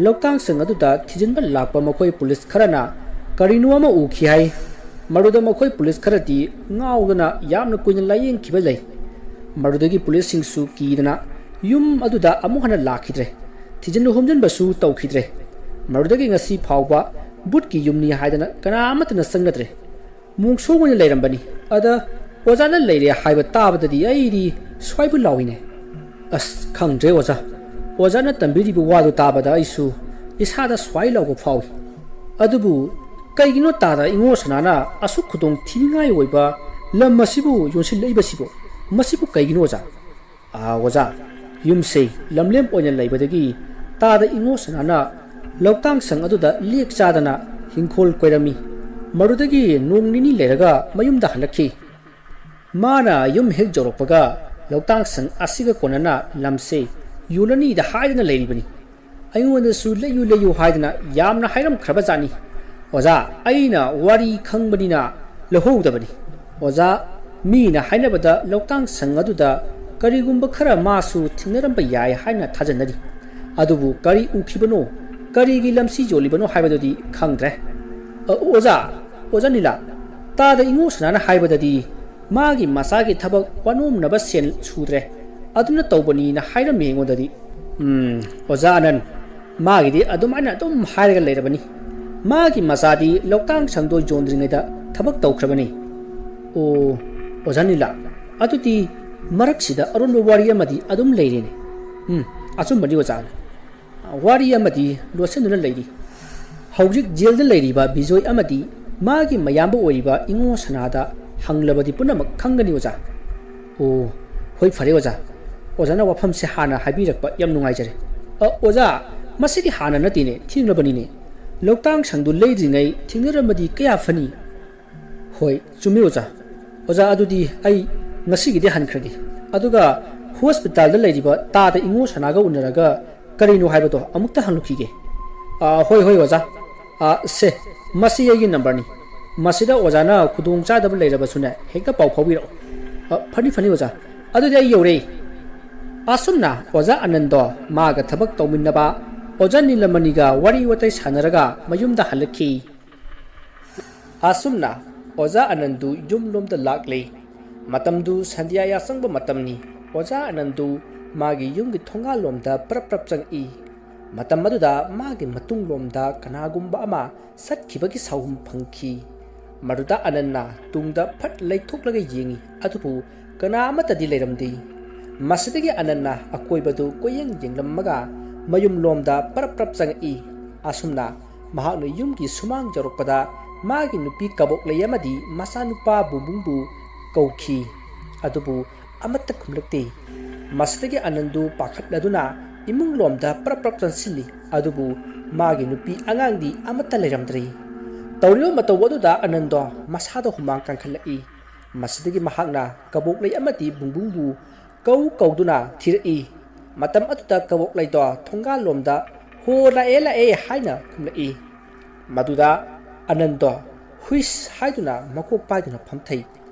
ꯂꯧꯇꯥꯡꯁꯪ ꯑꯗꯨꯗ ꯊꯤꯖꯤꯟꯕ ꯂꯥꯛꯄ ꯃꯈꯣꯏ ꯄꯨꯂꯤꯁ ꯈꯔꯅ ꯀꯔꯤꯅꯣ ꯑꯃ ꯎꯈꯤ ꯍꯥꯏ꯫ ꯃꯗꯨꯗ ꯃꯈꯣꯏ ꯄꯨꯂꯤꯁ ꯈꯔꯗꯤ ꯉꯥꯎꯗꯅ ꯌꯥꯝꯅ ꯀꯨꯏꯅ ꯂꯥꯌꯦꯡꯈꯤꯕ ꯂꯩ꯫ ꯃꯗꯨꯗꯒꯤ ꯄꯨꯂꯤꯁꯁꯤꯡꯁꯨ ꯀꯤꯗꯅ ꯌꯨꯝ ꯑꯗꯨꯗ ꯑꯃꯨꯛ ꯍꯟꯅ ꯂꯥꯛꯈꯤꯗ꯭ꯔꯦ꯫ ꯊꯤꯖꯤꯟ ꯍꯨꯝꯖꯤꯟꯕꯁꯨ ꯇꯧꯈꯤꯗ꯭ꯔꯦ꯫ ꯃꯗꯨꯗꯒꯤ ꯉꯁꯤ ꯐꯥꯎꯕ ꯕꯨꯠꯀꯤ ꯌꯨꯝꯅꯤ ꯍꯥꯏꯗꯅ ꯀꯅꯥ ꯑꯃꯠꯇꯅ ꯆꯪꯅꯗ꯭ꯔꯦ꯫ ꯃꯣꯡꯁꯣꯡ ꯑꯣꯏꯅ ꯂꯩꯔꯝꯕꯅꯤ꯫ ꯑꯗ ꯑꯣꯖꯥꯅ ꯂꯩꯔꯦ ꯍꯥꯏꯕ ꯇꯥꯕꯗꯗꯤ ꯑꯩꯗꯤ ꯁ꯭ꯋꯥꯏꯕꯨ ꯂꯥꯎꯏꯅꯦ꯫ ꯑꯁ, ꯈꯪꯗ꯭ꯔꯦ ꯑꯣꯖꯥ꯫ ꯑꯣꯖꯥꯅ ꯇꯝꯕꯤꯔꯤꯕ ꯋꯥꯗꯨ ꯇꯥꯕꯗ ꯑꯩꯁꯨ ꯏꯁꯥꯗ ꯁ꯭ꯋꯥꯏ ꯂꯥꯎꯕ ꯐꯥꯎꯏ꯫ ꯑꯗꯨꯕꯨ ꯀꯩꯒꯤꯅꯣ ꯇꯥꯗ ꯏꯉꯣ ꯁꯅꯥꯅ ꯑꯁꯨꯛ ꯈꯨꯗꯣꯡ ꯊꯤꯅꯤꯡꯉꯥꯏ ꯑꯣꯏꯕ ꯂꯝ ꯑꯁꯤꯕꯨ ꯌꯣꯟꯁꯤꯜꯂꯛꯏꯕꯁꯤꯕꯣ? ꯃꯁꯤꯕꯨ ꯀꯩꯒꯤꯅꯣ ꯑꯣꯖꯥ? ꯑꯥ, ꯑꯣꯖꯥ, ꯌꯨꯝꯁꯦ ꯂꯝꯂꯦꯝ ꯑꯣꯏꯅ ꯂꯩꯕꯗꯒꯤ ꯇꯥꯗ ꯏꯉꯣ ꯁꯅꯥꯅ ꯂꯧꯇꯥꯡ ꯁꯪ ꯑꯗꯨꯗ ꯂꯦꯛ ꯆꯥꯗꯅ ꯍꯤꯡꯈꯣꯜ ꯀꯣꯏꯔꯝꯃꯤ꯫ ꯃꯗꯨꯗꯒꯤ ꯅꯣꯡ ꯅꯤꯅꯤ ꯂꯩꯔꯒ ꯃꯌꯨꯝꯗ ꯍꯜꯂꯛꯈꯤ꯫ ꯃꯥꯅ ꯌꯨꯝ ꯍꯦꯛ ꯌꯧꯔꯛꯄꯒ ꯂꯧꯇꯥꯡ ꯁꯪ ꯑꯁꯤꯒ ꯀꯣꯟꯅꯅ ꯂꯝꯁꯦ ꯌꯣꯜꯂꯅꯤꯗ ꯍꯥꯏꯗꯅ ꯂꯩꯔꯤꯕꯅꯤ꯫ ꯑꯩꯉꯣꯟꯗꯁꯨ ꯂꯩꯌꯨ ꯂꯩꯌꯨ ꯍꯥꯏꯗꯅ ꯌꯥꯝꯅ ꯍꯥꯏꯔꯝꯈ꯭ꯔꯕ ꯖꯥꯠꯅꯤ꯫ ꯑꯣꯖꯥ, ꯑꯩꯅ ꯋꯥꯔꯤ ꯈꯪꯕꯅꯤꯅ ꯂꯧꯍꯧꯗꯕꯅꯤ꯫ ꯑꯣꯖꯥ, ꯃꯤꯅ ꯍꯥꯏꯅꯕꯗ ꯂꯧꯇꯥꯡ ꯁꯪ ꯑꯗꯨꯗ ꯀꯔꯤꯒꯨꯝꯕ ꯈꯔ ꯃꯥꯁꯨ ꯊꯦꯡꯅꯔꯝꯕ ꯌꯥꯏ ꯍꯥꯏꯅ ꯊꯥꯖꯅꯔꯤ꯫ ꯑꯗꯨꯕꯨ ꯀꯔꯤ ꯎꯈꯤꯕꯅꯣ, ꯀꯔꯤꯒꯤ ꯂꯝꯁꯤ ꯌꯣꯜꯂꯤꯕꯅꯣ ꯍꯥꯏꯕꯗꯨꯗꯤ ꯈꯪꯗ꯭ꯔꯦ꯫ ꯑ, ꯑꯣꯖꯥ, ꯑꯣꯖꯥ ꯅꯤꯂꯥ, ꯇꯥꯗ ꯏꯉꯣ ꯁꯅꯥꯅ ꯍꯥꯏꯕꯗꯗꯤ ꯃꯥꯒꯤ ꯃꯆꯥꯒꯤ ꯊꯕꯛ ꯋꯥꯅꯣꯝꯅꯕ ꯁꯦꯜ ꯁꯨꯗ꯭ꯔꯦ, ꯑꯗꯨꯅ ꯇꯧꯕꯅꯤꯅ ꯍꯥꯏꯔꯝꯃꯤ ꯑꯩꯉꯣꯟꯗꯗꯤ꯫ ꯎꯝ, ꯑꯣꯖꯥ ꯑꯅꯟ, ꯃꯥꯒꯤꯗꯤ ꯑꯗꯨꯃꯥꯏꯅ ꯑꯗꯨꯝ ꯍꯥꯏꯔꯒ ꯂꯩꯔꯕꯅꯤ꯫ ꯃꯥꯒꯤ ꯃꯆꯥꯗꯤ ꯂꯧꯇꯥꯡ ꯁꯪꯗꯣ ꯌꯣꯟꯗ꯭ꯔꯤꯉꯩꯗ ꯊꯕꯛ ꯇꯧꯈ꯭ꯔꯕꯅꯤ꯫ ꯑꯣ, ꯑꯣꯖꯥ ꯅꯤꯂꯥ, ꯑꯗꯨꯗꯤ ꯃꯔꯛꯁꯤꯗ ꯑꯔꯣꯟꯕ ꯋꯥꯔꯤ ꯑꯃꯗꯤ ꯑꯗꯨꯝ ꯂꯩꯔꯦꯅꯦ꯫ ꯎꯝ, ꯑꯆꯨꯝꯕꯅꯤ ꯑꯣꯖꯥ꯫ ꯋꯥꯔꯤ ꯑꯃꯗꯤ ꯂꯣꯠꯁꯤꯟꯗꯨꯅ ꯂꯩꯔꯤ꯫ ꯍꯧꯖꯤꯛ ꯖꯦꯜꯗ ꯂꯩꯔꯤꯕ ꯕꯤꯖꯣꯏ ꯑꯃꯗꯤ ꯃꯥꯒꯤ ꯃꯌꯥꯝꯕ ꯑꯣꯏꯔꯤꯕ ꯏꯉꯣ ꯁꯅꯥꯗ ꯍꯪꯂꯕꯗꯤ ꯄꯨꯝꯅꯃꯛ ꯈꯪꯒꯅꯤ ꯑꯣꯖꯥ꯫ ꯑꯣ, ꯍꯣꯏ, ꯐꯔꯦ ꯑꯣꯖꯥ꯫ ꯑꯣꯖꯥꯅ ꯋꯥꯐꯝꯁꯦ ꯍꯥꯟꯅ ꯍꯥꯏꯕꯤꯔꯛꯄ ꯌꯥꯝ ꯅꯨꯡꯉꯥꯏꯖꯔꯦ꯫ ꯑ, ꯑꯣꯖꯥ, ꯃꯁꯤꯗꯤ ꯍꯥꯟꯅ ꯅꯠꯇꯦꯅꯦ, ꯊꯦꯡꯂꯕꯅꯤꯅꯦ꯫ ꯂꯧꯇꯥꯡ ꯁꯪꯗꯨ ꯂꯩꯗ꯭ꯔꯤꯉꯩ ꯊꯦꯡꯅꯔꯝꯃꯗꯤ ꯀꯌꯥ ꯐꯅꯤ꯫ ꯍꯣꯏ, ꯆꯨꯝꯃꯤ ꯑꯣꯖꯥ꯫ ꯑꯣꯖꯥ, ꯑꯗꯨꯗꯤ ꯑꯩ ꯉꯁꯤꯒꯤꯗꯤ ꯍꯟꯈ꯭ꯔꯒꯦ꯫ ꯑꯗꯨꯒ ꯍꯣꯁꯄꯤꯇꯥꯜꯗ ꯂꯩꯔꯤꯕ ꯇꯥꯗ ꯏꯉꯣ ꯁꯅꯥꯒ ꯎꯅꯔꯒ ꯀꯔꯤꯅꯣ ꯍꯥꯏꯕꯗꯣ ꯑꯃꯨꯛꯇ ꯍꯪꯂꯨꯈꯤꯒꯦ꯫ ꯑꯥ, ꯍꯣꯏ, ꯍꯣꯏ, ꯑꯣꯖꯥ꯫ ꯑꯥ, ꯁꯦ, ꯃꯁꯤ ꯑꯩꯒꯤ ꯅꯝꯕꯔꯅꯤ꯫ ꯃꯁꯤꯗ ꯑꯣꯖꯥꯅ ꯈꯨꯗꯣꯡ ꯆꯥꯗꯕ ꯂꯩꯔꯕꯁꯨꯅꯦ, ꯍꯦꯛꯇ ꯄꯥꯎ ꯐꯥꯎꯕꯤꯔꯛꯑꯣ꯫ ꯑꯥ, ꯐꯅꯤ, ꯐꯅꯤ, ꯑꯣꯖꯥ꯫ ꯑꯗꯨꯗꯤ ꯑꯩ ꯌꯧꯔꯦ꯫ ꯑꯁꯨꯝꯅ ꯑꯣꯖꯥ ꯑꯅꯟꯗꯣ ꯃꯥꯒ ꯊꯕꯛ ꯇꯧꯃꯤꯟꯅꯕ ꯑꯣꯖꯥ ꯅꯤꯂꯃꯅꯤꯒ ꯋꯥꯔꯤ ꯋꯥꯇꯥꯏ ꯁꯥꯟꯅꯔꯒ ꯃꯌꯨꯝꯗ ꯍꯜꯂꯛꯈꯤ꯫ ꯑꯁꯨꯝꯅ ꯑꯣꯖꯥ ꯑꯅꯟꯗꯨ ꯌꯨꯝꯂꯣꯝꯗ ꯂꯥꯛꯂꯦ꯫ ꯃꯇꯝꯗꯨ ꯁꯟꯙ꯭ꯌꯥ ꯌꯥꯆꯪꯕ ꯃꯇꯝꯅꯤ꯫ ꯑꯣꯖꯥ ꯑꯅꯟꯗꯨ ꯃꯥꯒꯤ ꯌꯨꯝꯒꯤ ꯊꯣꯡꯒꯥꯜꯂꯣꯝꯗ ꯄ꯭ꯔꯞ ꯄ꯭ꯔꯞ ꯆꯪꯉꯛꯏ꯫ ꯃꯇꯝ ꯑꯗꯨꯗ ꯃꯥꯒꯤ ꯃꯇꯨꯡꯂꯣꯝꯗ ꯀꯅꯥꯒꯨꯝꯕ ꯑꯃ ꯆꯠꯈꯤꯕꯒꯤ ꯁꯥꯎꯍꯨꯝ ꯐꯪꯈꯤ꯫ ꯃꯗꯨꯗ ꯑꯅꯟꯅ ꯇꯨꯡꯗ ꯐꯠ ꯂꯩꯊꯣꯛꯂꯒ ꯌꯦꯡꯉꯤ, ꯑꯗꯨꯕꯨ ꯀꯅꯥ ꯑꯃꯠꯇꯗꯤ ꯂꯩꯔꯝꯗꯦ꯫ ꯃꯁꯤꯗꯒꯤ ꯑꯅꯟꯅ ꯑꯀꯣꯏꯕꯗꯨ ꯀꯣꯏꯌꯦꯡ ꯌꯦꯡꯂꯝꯃꯒ ꯃꯌꯨꯝꯂꯣꯝꯗ ꯄ꯭ꯔꯞ ꯄ꯭ꯔꯞ ꯆꯪꯉꯛꯏ꯫ ꯑꯁꯨꯝꯅ ꯃꯍꯥꯛꯅ ꯌꯨꯝꯒꯤ ꯁꯨꯃꯥꯡ ꯌꯧꯔꯛꯄꯗ ꯃꯥꯒꯤ ꯅꯨꯄꯤ ꯀꯕꯣꯛꯂꯩ ꯑꯃꯗꯤ ꯃꯆꯥꯅꯨꯄꯥ ꯕꯨꯡꯕꯨꯡꯕꯨ ꯀꯧꯈꯤ꯫ ꯑꯗꯨꯕꯨ ꯑꯃꯠꯇ ꯈꯨꯝꯂꯛꯇꯦ꯫ ꯃꯁꯤꯗꯒꯤ ꯑꯅꯟꯗꯨ ꯄꯥꯈꯠꯂꯗꯨꯅ ꯏꯃꯨꯡꯂꯣꯝꯗ ꯄ꯭ꯔꯞ ꯄ꯭ꯔꯞ ꯆꯪꯁꯤꯜꯂꯤ꯫ ꯑꯗꯨꯕꯨ ꯃꯥꯒꯤ ꯅꯨꯄꯤ ꯑꯉꯥꯡꯗꯤ ꯑꯃꯠꯇ ꯂꯩꯔꯝꯗ꯭ꯔꯦ꯫ ꯇꯧꯔꯤꯕ ꯃꯇꯧ ꯑꯗꯨꯗ ꯑꯅꯟꯗꯣ ꯃꯁꯥꯗ ꯍꯨꯃꯥꯡ ꯀꯥꯡꯈꯠꯂꯛꯏ꯫ ꯃꯁꯤꯗꯒꯤ ꯃꯍꯥꯛꯅ ꯀꯕꯣꯛꯂꯩ ꯑꯃꯗꯤ ꯕꯨꯡꯕꯨꯡꯕꯨ ꯀꯧ ꯀꯧꯗꯨꯅ ꯊꯤꯔꯛꯏ꯫ ꯃꯇꯝ ꯑꯗꯨꯗ ꯀꯕꯣꯛꯂꯩꯗꯣ ꯊꯣꯡꯒꯥꯜꯂꯣꯝꯗ "ꯍꯣ, ꯂꯥꯛꯑꯦ, ꯂꯥꯛꯑꯦ" ꯍꯥꯏꯅ ꯈꯨꯝꯂꯛꯏ꯫ ꯃꯗꯨꯗ ꯑꯅꯟꯗꯣ "ꯍꯨꯏꯁ" ꯍꯥꯏꯗꯨꯅ ꯃꯀꯣꯛ ꯄꯥꯏꯗꯨꯅ ꯐꯝꯊꯩ꯫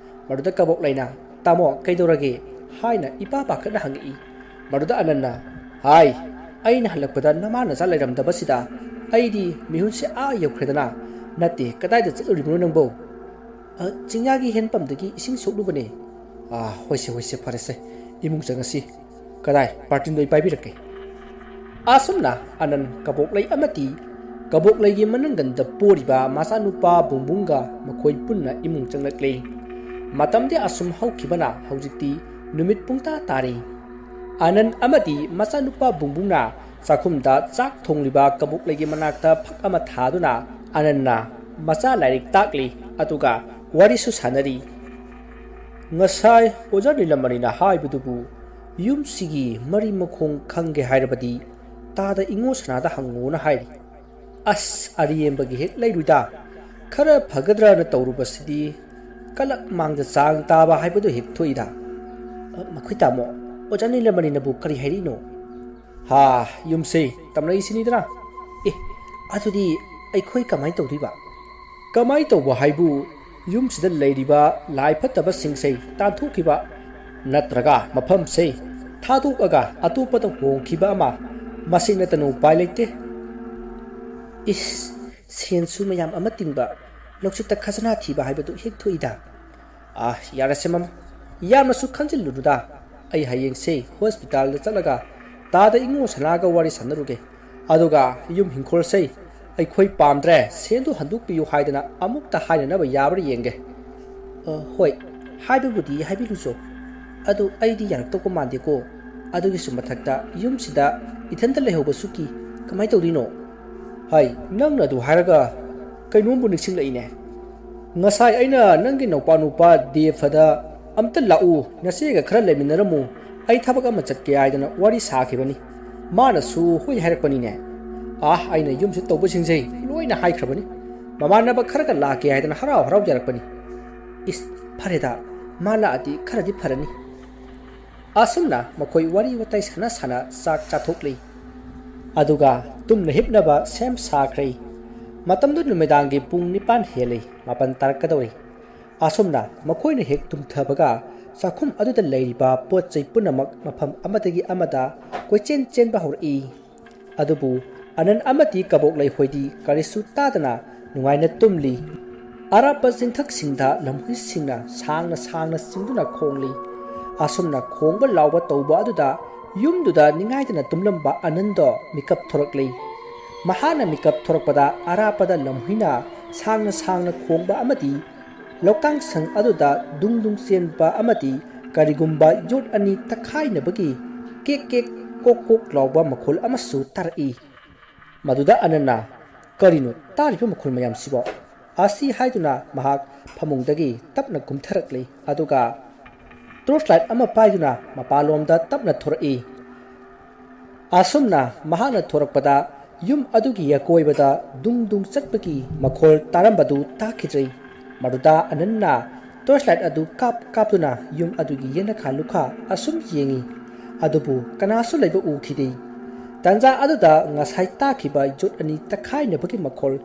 ꯃꯗꯨꯗ ꯀꯕꯣꯛꯂꯩꯅ "ꯇꯥꯃꯣ, ꯀꯩꯗꯧꯔꯒꯦ?" ꯍꯥꯏꯅ ꯏꯄꯥ ꯄꯥꯈꯠꯅ ꯍꯪꯉꯛꯏ꯫ ꯃꯗꯨꯗ ꯑꯅꯟꯅ "ꯍꯥꯏ, ꯑꯩꯅ ꯍꯜꯂꯛꯄꯗ ꯅꯃꯥ ꯅꯆꯥ ꯂꯩꯔꯝꯗꯕꯁꯤꯗ ꯑꯩꯗꯤ ꯃꯤꯍꯨꯟꯁꯦ ꯑꯥ ꯌꯧꯈ꯭ꯔꯦꯗꯅ꯫ ꯅꯠꯇꯦ, ꯀꯗꯥꯏꯗ ꯆꯠꯂꯨꯔꯤꯕꯅꯣ ꯅꯪꯕꯣ?" "ꯑ, ꯆꯤꯡꯌꯥꯒꯤ ꯍꯦꯟꯄꯝꯗꯒꯤ ꯏꯁꯤꯡ ꯁꯣꯛꯂꯨꯕꯅꯦ꯫" "ꯑꯥ, ꯍꯣꯏꯁꯦ, ꯍꯣꯏꯁꯦ, ꯐꯔꯦꯁꯦ꯫ ꯏꯃꯨꯡ ꯆꯪꯉꯁꯤ꯫ ꯀꯗꯥꯏ, ꯕꯥꯔꯇꯤꯟꯗꯣ ꯑꯩ ꯄꯥꯏꯕꯤꯔꯛꯀꯦ꯫" ꯑꯁꯨꯝꯅ ꯑꯅꯟ ꯀꯕꯣꯛꯂꯩ ꯑꯃꯗꯤ ꯀꯕꯣꯛꯂꯩꯒꯤ ꯃꯅꯪꯒꯟꯗ ꯄꯣꯔꯤꯕ ꯃꯆꯥꯅꯨꯄꯥ ꯕꯨꯡꯕꯨꯡꯒ ꯃꯈꯣꯏ ꯄꯨꯟꯅ ꯏꯃꯨꯡ ꯆꯪꯂꯛꯂꯦ꯫ ꯃꯇꯝꯗꯤ ꯑꯁꯨꯝ ꯍꯧꯈꯤꯕꯅ ꯍꯧꯖꯤꯛꯇꯤ ꯅꯨꯃꯤꯠ ꯄꯨꯡꯇꯥ ꯇꯥꯔꯦ꯫ ꯑꯅꯟ ꯑꯃꯗꯤ ꯃꯆꯥꯅꯨꯄꯥ ꯕꯨꯡꯕꯨꯡꯅ ꯆꯥꯛꯈꯨꯝꯗ ꯆꯥꯛ ꯊꯣꯡꯂꯤꯕ ꯀꯕꯣꯛꯂꯩꯒꯤ ꯃꯅꯥꯛꯇ ꯐꯛ ꯑꯃ ꯊꯥꯗꯨꯅ ꯑꯅꯟꯅ ꯃꯆꯥ ꯂꯥꯏꯔꯤꯛ ꯇꯥꯛꯂꯤ, ꯑꯗꯨꯒ ꯋꯥꯔꯤꯁꯨ ꯁꯥꯟꯅꯔꯤ꯫ "ꯉꯁꯥꯏ ꯑꯣꯖꯥ ꯅꯤꯂꯃꯅꯤꯅ ꯍꯥꯏꯕꯗꯨꯕꯨ ꯌꯨꯝꯁꯤꯒꯤ ꯃꯔꯤ ꯃꯈꯣꯡ ꯈꯪꯒꯦ ꯍꯥꯏꯔꯕꯗꯤ ꯇꯥꯗ ꯏꯉꯣ ꯁꯅꯥꯗ ꯍꯪꯉꯨꯅ ꯍꯥꯏꯔꯤ꯫ ꯑꯁ, ꯑꯔꯦꯝꯕꯒꯤ ꯍꯦꯛ ꯂꯩꯔꯨꯏꯗ꯫ ꯈꯔ ꯐꯒꯗ꯭ꯔꯅ ꯇꯧꯔꯨꯕꯁꯤꯗꯤ ꯀꯂꯛ ꯃꯥꯡꯗ ꯆꯥꯡ ꯇꯥꯕ ꯍꯥꯏꯕꯗꯨ ꯍꯦꯛ ꯊꯣꯛꯏꯗ꯫" "ꯑ, ꯃꯈꯣꯏ ꯇꯥꯃꯣ, ꯑꯣꯖꯥ ꯅꯤꯂꯃꯅꯤꯅꯕꯨ ꯀꯔꯤ ꯍꯥꯏꯔꯤꯅꯣ?" "ꯍꯥ, ꯌꯨꯝꯁꯦ ꯇꯝꯅꯩꯁꯤꯅꯤꯗꯅ꯫ ꯑꯦ, ꯑꯗꯨꯗꯤ ꯑꯩꯈꯣꯏ ꯀꯃꯥꯏꯅ ꯇꯧꯗꯣꯏꯕ?" "ꯀꯃꯥꯏꯅ ꯇꯧꯕ ꯍꯥꯏꯕꯨ, ꯌꯨꯝꯁꯤꯗ ꯂꯩꯔꯤꯕ ꯂꯥꯏ ꯐꯠꯇꯕꯁꯤꯡꯁꯦ ꯇꯥꯟꯊꯣꯛꯈꯤꯕ, ꯅꯠꯇ꯭ꯔꯒ ꯃꯐꯝꯁꯦ ꯊꯥꯗꯣꯛꯑꯒ ꯑꯇꯣꯞꯄꯗ ꯍꯣꯡꯈꯤꯕ ꯑꯃ, ꯃꯁꯤ ꯅꯠꯇꯅ ꯎꯄꯥꯏ ꯂꯩꯇꯦ꯫" "ꯏꯁ, ꯁꯦꯟꯁꯨ ꯃꯌꯥꯝ ꯑꯃ ꯇꯤꯡꯕ, ꯂꯧꯁꯤꯠꯇ ꯈꯖꯅꯥ ꯊꯤꯕ ꯍꯥꯏꯕꯗꯨ ꯍꯦꯛ ꯊꯣꯛꯏꯗ꯫" "ꯑꯥ, ꯌꯥꯔꯦꯁꯦ ꯃꯃꯥ, ꯌꯥꯝꯅꯁꯨ ꯈꯟꯖꯤꯜꯂꯨꯅꯨꯗ꯫ ꯑꯩ ꯍꯌꯦꯡꯁꯦ ꯍꯣꯁꯄꯤꯇꯥꯜꯗ ꯆꯠꯂꯒ ꯇꯥꯗ ꯏꯉꯣ ꯁꯅꯥꯒ ꯋꯥꯔꯤ ꯁꯥꯟꯅꯔꯨꯒꯦ꯫ ꯑꯗꯨꯒ ꯌꯨꯝ ꯍꯤꯡꯈꯣꯜꯁꯦ ꯑꯩꯈꯣꯏ ꯄꯥꯝꯗ꯭ꯔꯦ, ꯁꯦꯟꯗꯨ ꯍꯟꯗꯣꯛꯄꯤꯌꯨ ꯍꯥꯏꯗꯅ ꯑꯃꯨꯛꯇ ꯍꯥꯏꯅꯅꯕ ꯌꯥꯕ꯭ꯔꯥ ꯌꯦꯡꯒꯦ꯫" "ꯑ, ꯍꯣꯏ, ꯍꯥꯏꯕꯕꯨꯗꯤ ꯍꯥꯏꯕꯤꯔꯨꯆꯣ꯫ ꯑꯗꯨ ꯑꯩꯗꯤ ꯌꯥꯔꯛꯇꯧꯕ ꯃꯥꯟꯗꯦꯀꯣ꯫ ꯑꯗꯨꯒꯤꯁꯨ ꯃꯊꯛꯇ ꯌꯨꯝꯁꯤꯗ ꯏꯊꯟꯇ ꯂꯩꯍꯧꯕꯁꯨ ꯀꯤ꯫ ꯀꯃꯥꯏꯅ ꯇꯧꯗꯣꯏꯅꯣ?" "ꯍꯥꯏ, ꯅꯪꯅ ꯑꯗꯨ ꯍꯥꯏꯔꯒ ꯀꯩꯅꯣꯝꯕꯨ ꯅꯤꯡꯁꯤꯡꯂꯛꯏꯅꯦ꯫ ꯉꯁꯥꯏ ꯑꯩꯅ ꯅꯪꯒꯤ ꯅꯧꯄꯥ ꯅꯨꯄꯥ ꯗꯦꯐꯗ ꯑꯝꯇ ꯂꯥꯛꯎ, ꯅꯆꯦꯒ ꯈꯔ ꯂꯩꯃꯤꯟꯅꯔꯝꯃꯨ, ꯑꯩ ꯊꯕꯛ ꯑꯃ ꯆꯠꯀꯦ ꯍꯥꯏꯗꯅ ꯋꯥꯔꯤ ꯁꯥꯈꯤꯕꯅꯤ꯫ ꯃꯥꯅꯁꯨ ꯍꯣꯏ ꯍꯥꯏꯔꯛꯄꯅꯤꯅꯦ꯫ ꯑꯥ, ꯑꯩꯅ ꯌꯨꯝꯁꯤꯗ ꯇꯧꯕꯁꯤꯡꯁꯦ ꯂꯣꯏꯅ ꯍꯥꯏꯈ꯭ꯔꯕꯅꯤ꯫ ꯃꯃꯥꯟꯅꯕ ꯈꯔꯒ ꯂꯥꯛꯀꯦ ꯍꯥꯏꯗꯅ ꯍꯔꯥꯎ ꯍꯔꯥꯎ ꯌꯥꯔꯛꯄꯅꯤ꯫" "ꯏꯁ, ꯐꯔꯦꯗ, ꯃꯥ ꯂꯥꯛꯑꯗꯤ ꯈꯔꯗꯤ ꯐꯔꯅꯤ꯫" ꯑꯁꯨꯝꯅ ꯃꯈꯣꯏ ꯋꯥꯔꯤ ꯋꯥꯇꯥꯏ ꯁꯥꯟꯅ ꯁꯥꯟꯅ ꯆꯥꯛ ꯆꯥꯊꯣꯛꯂꯤ꯫ ꯑꯗꯨꯒ ꯇꯨꯝꯅ ꯍꯤꯞꯅꯕ ꯁꯦꯝ ꯁꯥꯈ꯭ꯔꯦ꯫ ꯃꯇꯝꯗꯨ ꯅꯨꯃꯤꯗꯥꯡꯒꯤ ꯄꯨꯡ ꯅꯤꯄꯥꯟ ꯍꯦꯜꯂꯤ, ꯃꯥꯄꯟ ꯇꯥꯔꯛꯀꯗꯧꯔꯤ꯫ ꯑꯁꯨꯝꯅ ꯃꯈꯣꯏꯅ ꯍꯦꯛ ꯇꯨꯝꯊꯕꯒ ꯆꯥꯛꯈꯨꯝ ꯑꯗꯨꯗ ꯂꯩꯔꯤꯕ ꯄꯣꯠ ꯆꯩ ꯄꯨꯝꯅꯃꯛ ꯃꯐꯝ ꯑꯃꯗꯒꯤ ꯑꯃꯗ ꯀꯣꯏꯆꯦꯟ ꯆꯦꯟꯕ ꯍꯧꯔꯛꯏ꯫ ꯑꯗꯨꯕꯨ ꯑꯅꯟ ꯑꯃꯗꯤ ꯀꯕꯣꯛꯂꯩ ꯍꯣꯏꯗꯤ ꯀꯔꯤꯁꯨ ꯇꯥꯗꯅ ꯅꯨꯡꯉꯥꯏꯅ ꯇꯨꯝꯂꯤ꯫ ꯑꯔꯥꯞꯄ ꯆꯤꯡꯊꯛꯁꯤꯡꯗ ꯂꯝꯍꯨꯏꯁꯤꯡꯅ ꯁꯥꯡꯅ ꯁꯥꯡꯅ ꯆꯤꯡꯗꯨꯅ ꯈꯣꯡꯂꯤ꯫ ꯑꯁꯨꯝꯅ ꯈꯣꯡꯕ ꯂꯥꯎꯕ ꯇꯧꯕ ꯑꯗꯨꯗ ꯌꯨꯝꯗꯨꯗ ꯅꯤꯡꯉꯥꯏꯗꯅ ꯇꯨꯝꯂꯝꯕ ꯑꯅꯟꯗꯣ ꯃꯤꯀꯞ ꯊꯣꯔꯛꯂꯤ꯫ ꯃꯍꯥꯛꯅ ꯃꯤꯀꯞ ꯊꯣꯔꯛꯄꯗ ꯑꯔꯥꯞꯄꯗ ꯂꯝꯍꯨꯏꯅ ꯁꯥꯡꯅ ꯁꯥꯡꯅ ꯈꯣꯡꯕ ꯑꯃꯗꯤ ꯂꯧꯇꯥꯡ ꯁꯪ ꯑꯗꯨꯗ ꯗꯨꯡ ꯗꯨꯡ ꯆꯦꯟꯕ ꯑꯃꯗꯤ ꯀꯔꯤꯒꯨꯝꯕ ꯌꯣꯠ ꯑꯅꯤ ꯇꯛꯈꯥꯏꯅꯕꯒꯤ ꯀꯦꯛ ꯀꯦꯛ ꯀꯣꯛ ꯀꯣꯛ ꯂꯥꯎꯕ ꯃꯈꯣꯜ ꯑꯃꯁꯨ ꯇꯥꯔꯛꯏ꯫ ꯃꯗꯨꯗ ꯑꯅꯟꯅ, "ꯀꯔꯤꯅꯣ ꯇꯥꯔꯤꯕ ꯃꯈꯣꯜ ꯃꯌꯥꯝꯁꯤꯕꯣ?" ꯑꯁꯤ ꯍꯥꯏꯗꯨꯅ ꯃꯍꯥꯛ ꯐꯃꯨꯡꯗꯒꯤ ꯇꯞꯅ ꯀꯨꯝꯊꯔꯛꯂꯤ꯫ ꯑꯗꯨꯒ ꯇꯣꯔꯆ ꯂꯥꯏꯠ ꯑꯃ ꯄꯥꯏꯗꯨꯅ ꯃꯄꯥꯟꯂꯣꯝꯗ ꯇꯞꯅ ꯊꯣꯔꯛꯏ꯫ ꯑꯁꯨꯝꯅ ꯃꯍꯥꯛꯅ ꯊꯣꯔꯛꯄꯗ ꯌꯨꯝ ꯑꯗꯨꯒꯤ ꯑꯀꯣꯏꯕꯗ ꯗꯨꯡ ꯗꯨꯡ ꯆꯠꯄꯒꯤ ꯃꯈꯣꯜ ꯇꯥꯔꯝꯕꯗꯨ ꯇꯥꯈꯤꯗ꯭ꯔꯦ꯫ ꯃꯗꯨꯗ ꯑꯅꯟꯅ ꯇꯣꯔꯆ ꯂꯥꯏꯠ ꯑꯗꯨ ꯀꯥꯞ ꯀꯥꯞꯇꯨꯅ ꯌꯨꯝ ꯑꯗꯨꯒꯤ ꯌꯦꯅꯈꯥ ꯂꯨꯈꯥ ꯑꯁꯨꯝ ꯌꯦꯡꯉꯤ꯫ ꯑꯗꯨꯕꯨ ꯀꯅꯥꯁꯨ ꯂꯩꯕ ꯎꯈꯤꯗꯦ꯫ ꯇꯥꯟꯖꯥ ꯑꯗꯨꯗ ꯉꯁꯥꯏ ꯇꯥꯈꯤꯕ ꯌꯣꯠ ꯑꯅꯤ ꯇꯛꯈꯥꯏꯅꯕꯒꯤ ꯃꯈꯣꯜ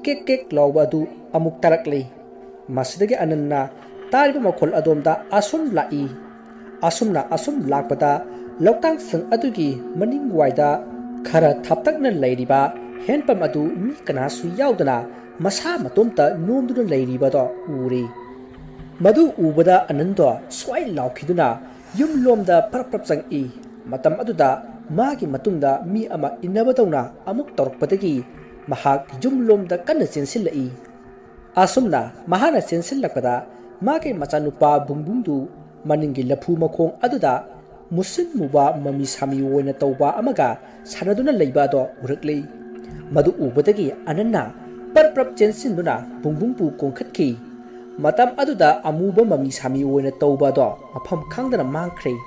ꯀꯦꯛ ꯀꯦꯛ ꯂꯥꯎꯕ ꯑꯗꯨ ꯑꯃꯨꯛ ꯇꯥꯔꯛꯂꯦ꯫ ꯃꯁꯤꯗꯒꯤ ꯑꯅꯟꯅ ꯇꯥꯔꯤꯕ ꯃꯈꯣꯜ ꯑꯗꯣꯝꯗ ꯑꯁꯨꯝ ꯂꯥꯛꯏ꯫ ꯑꯁꯨꯝꯅ ꯑꯁꯨꯝ ꯂꯥꯛꯄꯗ ꯂꯧꯇꯥꯡ ꯁꯪ ꯑꯗꯨꯒꯤ ꯃꯅꯤꯡꯋꯥꯏꯗ ꯈꯔ ꯊꯥꯞꯇꯛꯅ ꯂꯩꯔꯤꯕ ꯍꯦꯟꯄꯝ ꯑꯗꯨ ꯃꯤ ꯀꯅꯥꯁꯨ ꯌꯥꯎꯗꯅ ꯃꯁꯥ ꯃꯇꯣꯝꯇ ꯅꯣꯝꯗꯨꯅ ꯂꯩꯔꯤꯕꯗꯣ ꯎꯔꯦ꯫ ꯃꯗꯨ ꯎꯕꯗ ꯑꯅꯟꯗꯣ ꯁ꯭ꯋꯥꯏ ꯂꯥꯎꯈꯤꯗꯨꯅ ꯌꯨꯝꯂꯣꯝꯗ ꯄꯔꯞ ꯄꯔꯞ ꯆꯪꯉꯛꯏ꯫ ꯃꯇꯝ ꯑꯗꯨꯗ ꯃꯥꯒꯤ ꯃꯇꯨꯡꯗ ꯃꯤ ꯑꯃ ꯏꯟꯅꯕꯗꯧꯅ ꯑꯃꯨꯛ ꯇꯧꯔꯛꯄꯗꯒꯤ ꯃꯍꯥꯛ ꯌꯨꯝꯂꯣꯝꯗ ꯀꯟꯅ ꯆꯦꯟꯁꯤꯜꯂꯛꯏ꯫ ꯑꯁꯨꯝꯅ ꯃꯍꯥꯛꯅ ꯆꯦꯟꯁꯤꯜꯂꯛꯄꯗ ꯃꯥꯒꯤ ꯃꯆꯥꯅꯨꯄꯥ ꯕꯨꯡꯕꯨꯡꯗꯨ ꯃꯅꯤꯡꯒꯤ ꯂꯐꯨ ꯃꯈꯣꯡ ꯑꯗꯨꯗ ꯃꯨꯁꯤꯟ ꯃꯨꯕ ꯃꯃꯤ ꯁꯥꯃꯤ ꯑꯣꯏꯅ ꯇꯧꯕ ꯑꯃꯒ ꯁꯥꯟꯅꯗꯨꯅ ꯂꯩꯕ ꯑꯗꯣ ꯎꯔꯛꯂꯤ꯫ ꯃꯗꯨ ꯎꯕꯗꯒꯤ ꯑꯅꯟꯅ ꯄꯔꯞ ꯄꯔꯞ ꯆꯦꯟꯁꯤꯟꯗꯨꯅ ꯕꯨꯡꯕꯨꯡꯕꯨ ꯀꯣꯟꯈꯠꯈꯤ꯫ ꯃꯇꯝ ꯑꯗꯨꯗ ꯑꯃꯨꯕ ꯃꯃꯤ ꯁꯥꯃꯤ ꯑꯣꯏꯅ ꯇꯧꯕ ꯑꯗꯣ ꯃꯐꯝ ꯈꯪꯗꯅ ꯃꯥꯡꯈ꯭ꯔꯦ꯫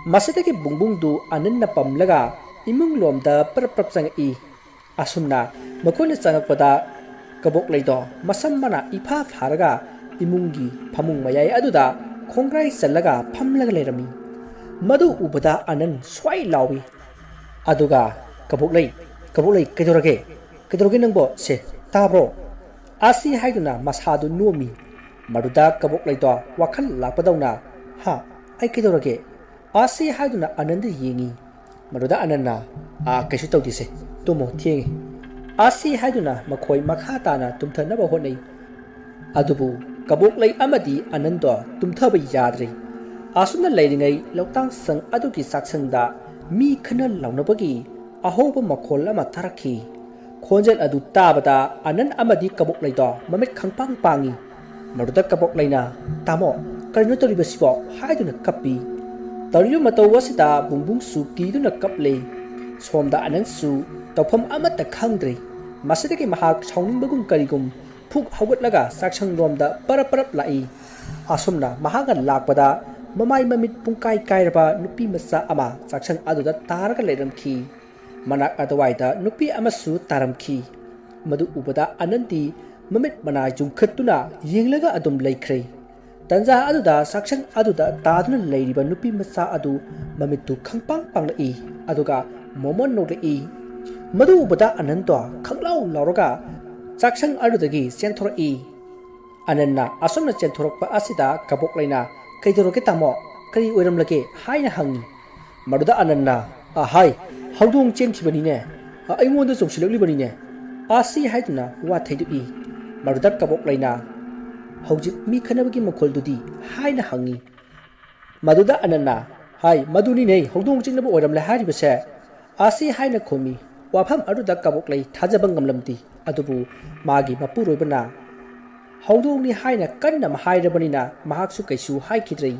ꯃꯁꯤꯗꯒꯤ ꯕꯨꯡꯕꯨꯡꯗꯨ ꯑꯅꯟꯅ ꯄꯝꯂꯒ ꯏꯃꯨꯡꯂꯣꯝꯗ ꯄꯔꯞ ꯄꯔꯞ ꯆꯪꯉꯛꯏ꯫ ꯑꯁꯨꯝꯅ ꯃꯈꯣꯏꯅ ꯆꯪꯉꯛꯄꯗ ꯀꯕꯣꯛꯂꯩꯗꯣ ꯃꯁꯝ ꯃꯅꯥ ꯏꯐꯥ ꯐꯥꯔꯒ ꯏꯃꯨꯡꯒꯤ ꯐꯃꯨꯡ ꯃꯌꯥꯏ ꯑꯗꯨꯗ ꯈꯣꯡꯒ꯭ꯔꯥꯏ ꯆꯜꯂꯒ ꯐꯝꯂꯒ ꯂꯩꯔꯝꯃꯤ꯫ ꯃꯗꯨ ꯎꯕꯗ ꯑꯅꯟ ꯁ꯭ꯋꯥꯏ ꯂꯥꯎꯏ꯫ ꯑꯗꯨꯒ, "ꯀꯕꯣꯛꯂꯩ, ꯀꯕꯣꯛꯂꯩ, ꯀꯩꯗꯧꯔꯒꯦ? ꯀꯩꯗꯧꯔꯒꯦ ꯅꯪꯕꯣ? ꯁꯦ, ꯇꯥꯕ꯭ꯔꯣ?" ꯑꯁꯤ ꯍꯥꯏꯗꯨꯅ ꯃꯁꯥꯗꯨ ꯅꯣꯝꯃꯤ꯫ ꯃꯗꯨꯗ ꯀꯕꯣꯛꯂꯩꯗꯣ ꯋꯥꯈꯜ ꯂꯥꯛꯄꯗꯧꯅ, "ꯍꯥ? ꯑꯩ ꯀꯩꯗꯧꯔꯒꯦ?" ꯑꯁꯤ ꯍꯥꯏꯗꯨꯅ ꯑꯅꯟꯗ ꯌꯦꯡꯉꯤ꯫ ꯃꯗꯨꯗ ꯑꯅꯟꯅ, "ꯑꯥ, ꯀꯩꯁꯨ ꯇꯧꯗꯦꯁꯦ, ꯇꯨꯝꯃꯣ, ꯊꯦꯡꯉꯦ꯫" ꯑꯁꯤ ꯍꯥꯏꯗꯨꯅ ꯃꯈꯣꯏ ꯃꯈꯥ ꯇꯥꯅ ꯇꯨꯝꯊꯅꯕ ꯍꯣꯠꯅꯩ꯫ ꯑꯗꯨꯕꯨ ꯀꯕꯣꯛꯂꯩ ꯑꯃꯗꯤ ꯑꯅꯟꯗꯣ ꯇꯨꯝꯊꯕ ꯌꯥꯗ꯭ꯔꯦ꯫ ꯑꯁꯨꯝꯅ ꯂꯩꯔꯤꯉꯩ ꯂꯧꯇꯥꯡ ꯁꯪ ꯑꯗꯨꯒꯤ ꯆꯥꯛꯁꯪꯗ ꯃꯤ ꯈꯟꯅ ꯂꯥꯎꯅꯕꯒꯤ ꯑꯍꯧꯕ ꯃꯈꯣꯜ ꯑꯃ ꯇꯥꯔꯛꯈꯤ꯫ ꯈꯣꯟꯖꯦꯜ ꯑꯗꯨ ꯇꯥꯕꯗ ꯑꯅꯟ ꯑꯃꯗꯤ ꯀꯕꯣꯛꯂꯩꯗꯣ ꯃꯃꯤꯠ ꯈꯪꯄꯥꯡ ꯄꯥꯡꯏ꯫ ꯃꯗꯨꯗ ꯀꯕꯣꯛꯂꯩꯅ, "ꯇꯥꯃꯣ, ꯀꯔꯤꯅꯣ ꯇꯧꯔꯤꯕꯁꯤꯕꯣ?" ꯍꯥꯏꯗꯨꯅ ꯀꯞꯄꯤ꯫ ꯇꯧꯔꯤꯕ ꯃꯇꯧ ꯑꯁꯤꯗ ꯕꯨꯡꯕꯨꯡꯁꯨ ꯀꯤꯗꯨꯅ ꯀꯞꯂꯦ꯫ ꯁꯣꯝꯗ ꯑꯅꯟꯁꯨ ꯇꯧꯐꯝ ꯑꯃꯠꯇ ꯈꯪꯗ꯭ꯔꯦ꯫ ꯃꯁꯤꯗꯒꯤ ꯃꯍꯥꯛ ꯁꯥꯎꯅꯤꯡꯕꯒꯨꯝ ꯀꯔꯤꯒꯨꯝ ꯐꯨꯛ ꯍꯧꯒꯠꯂꯒ ꯆꯥꯛꯁꯪꯂꯣꯝꯗ ꯄꯔꯞ ꯄꯔꯞ ꯂꯥꯛꯏ꯫ ꯑꯁꯨꯝꯅ ꯃꯍꯥꯛꯅ ꯂꯥꯛꯄꯗ ꯃꯃꯥꯏ ꯃꯃꯤꯠ ꯄꯨꯡꯀꯥꯏ ꯀꯥꯏꯔꯕ ꯅꯨꯄꯤ ꯃꯆꯥ ꯑꯃ ꯆꯥꯛꯁꯪ ꯑꯗꯨꯗ ꯇꯥꯔꯒ ꯂꯩꯔꯝꯈꯤ꯫ ꯃꯅꯥꯛ ꯑꯗꯨꯋꯥꯏꯗ ꯅꯨꯄꯤ ꯑꯃꯁꯨ ꯇꯥꯔꯝꯈꯤ꯫ ꯃꯗꯨ ꯎꯕꯗ ꯑꯅꯟꯗꯤ ꯃꯃꯤꯠ ꯃꯅꯥ ꯌꯨꯡꯈꯠꯇꯨꯅ ꯌꯦꯡꯂꯒ ꯑꯗꯨꯝ ꯂꯩꯈ꯭ꯔꯦ꯫ ꯇꯟꯖꯥ ꯑꯗꯨꯗ ꯆꯥꯛꯁꯪ ꯑꯗꯨꯗ ꯇꯥꯗꯨꯅ ꯂꯩꯔꯤꯕ ꯅꯨꯄꯤ ꯃꯆꯥ ꯑꯗꯨ ꯃꯃꯤꯠꯇꯨ ꯈꯪꯄꯥꯡ ꯄꯥꯡꯂꯛꯏ, ꯑꯗꯨꯒ ꯃꯣꯃꯣꯟ ꯅꯣꯛꯂꯛꯏ꯫ ꯃꯗꯨ ꯎꯕꯗ ꯑꯅꯟꯗꯣ ꯈꯪꯂꯥꯎ ꯂꯥꯎꯔꯒ ꯆꯥꯛꯁꯪ ꯑꯗꯨꯗꯒꯤ ꯆꯦꯟꯊꯣꯔꯛꯏ꯫ ꯑꯅꯟꯅ ꯑꯁꯨꯝꯅ ꯆꯦꯟꯊꯣꯔꯛꯄ ꯑꯁꯤꯗ ꯀꯕꯣꯛꯂꯩꯅ, "ꯀꯩꯗꯧꯔꯒꯦ ꯇꯥꯃꯣ? ꯀꯔꯤ ꯑꯣꯏꯔꯝꯂꯒꯦ?" ꯍꯥꯏꯅ ꯍꯪꯉꯤ꯫ ꯃꯗꯨꯗ ꯑꯅꯟꯅ, "ꯑꯍꯥꯏ, ꯍꯧꯗꯣꯡ ꯆꯦꯟꯈꯤꯕꯅꯤꯅꯦ꯫ ꯑ, ꯑꯩꯉꯣꯟꯗ ꯆꯣꯡꯁꯤꯜꯂꯛꯂꯤꯕꯅꯤꯅꯦ" ꯑꯁꯤ ꯍꯥꯏꯗꯨꯅ ꯋꯥ ꯊꯩꯗꯣꯛꯏ꯫ ꯃꯗꯨꯗ ꯀꯕꯣꯛꯂꯩꯅ, "ꯍꯧꯖꯤꯛ ꯃꯤ ꯈꯠꯅꯕꯒꯤ ꯃꯈꯣꯜꯗꯨꯗꯤ?" ꯍꯥꯏꯅ ꯍꯪꯉꯤ꯫ ꯃꯗꯨꯗ ꯑꯅꯟꯅ, "ꯍꯥꯏ, ꯃꯗꯨꯅꯤꯅꯦ ꯍꯧꯗꯣꯡ ꯆꯤꯛꯅꯕ ꯑꯣꯏꯔꯝꯂꯦ ꯍꯥꯏꯔꯤꯕꯁꯦ" ꯑꯁꯤ ꯍꯥꯏꯅ ꯈꯨꯝꯃꯤ꯫ ꯋꯥꯐꯝ ꯑꯗꯨꯗ ꯀꯕꯣꯛꯂꯩ ꯊꯥꯖꯕ ꯉꯝꯂꯝꯗꯦ꯫ ꯑꯗꯨꯕꯨ ꯃꯥꯒꯤ ꯃꯄꯨꯔꯣꯏꯕꯅ, "ꯍꯧꯗꯣꯡꯅꯤ" ꯍꯥꯏꯅ ꯀꯟꯅ ꯍꯥꯏꯔꯕꯅꯤꯅ ꯃꯍꯥꯛꯁꯨ ꯀꯩꯁꯨ ꯍꯥꯏꯈꯤꯗ꯭ꯔꯦ꯫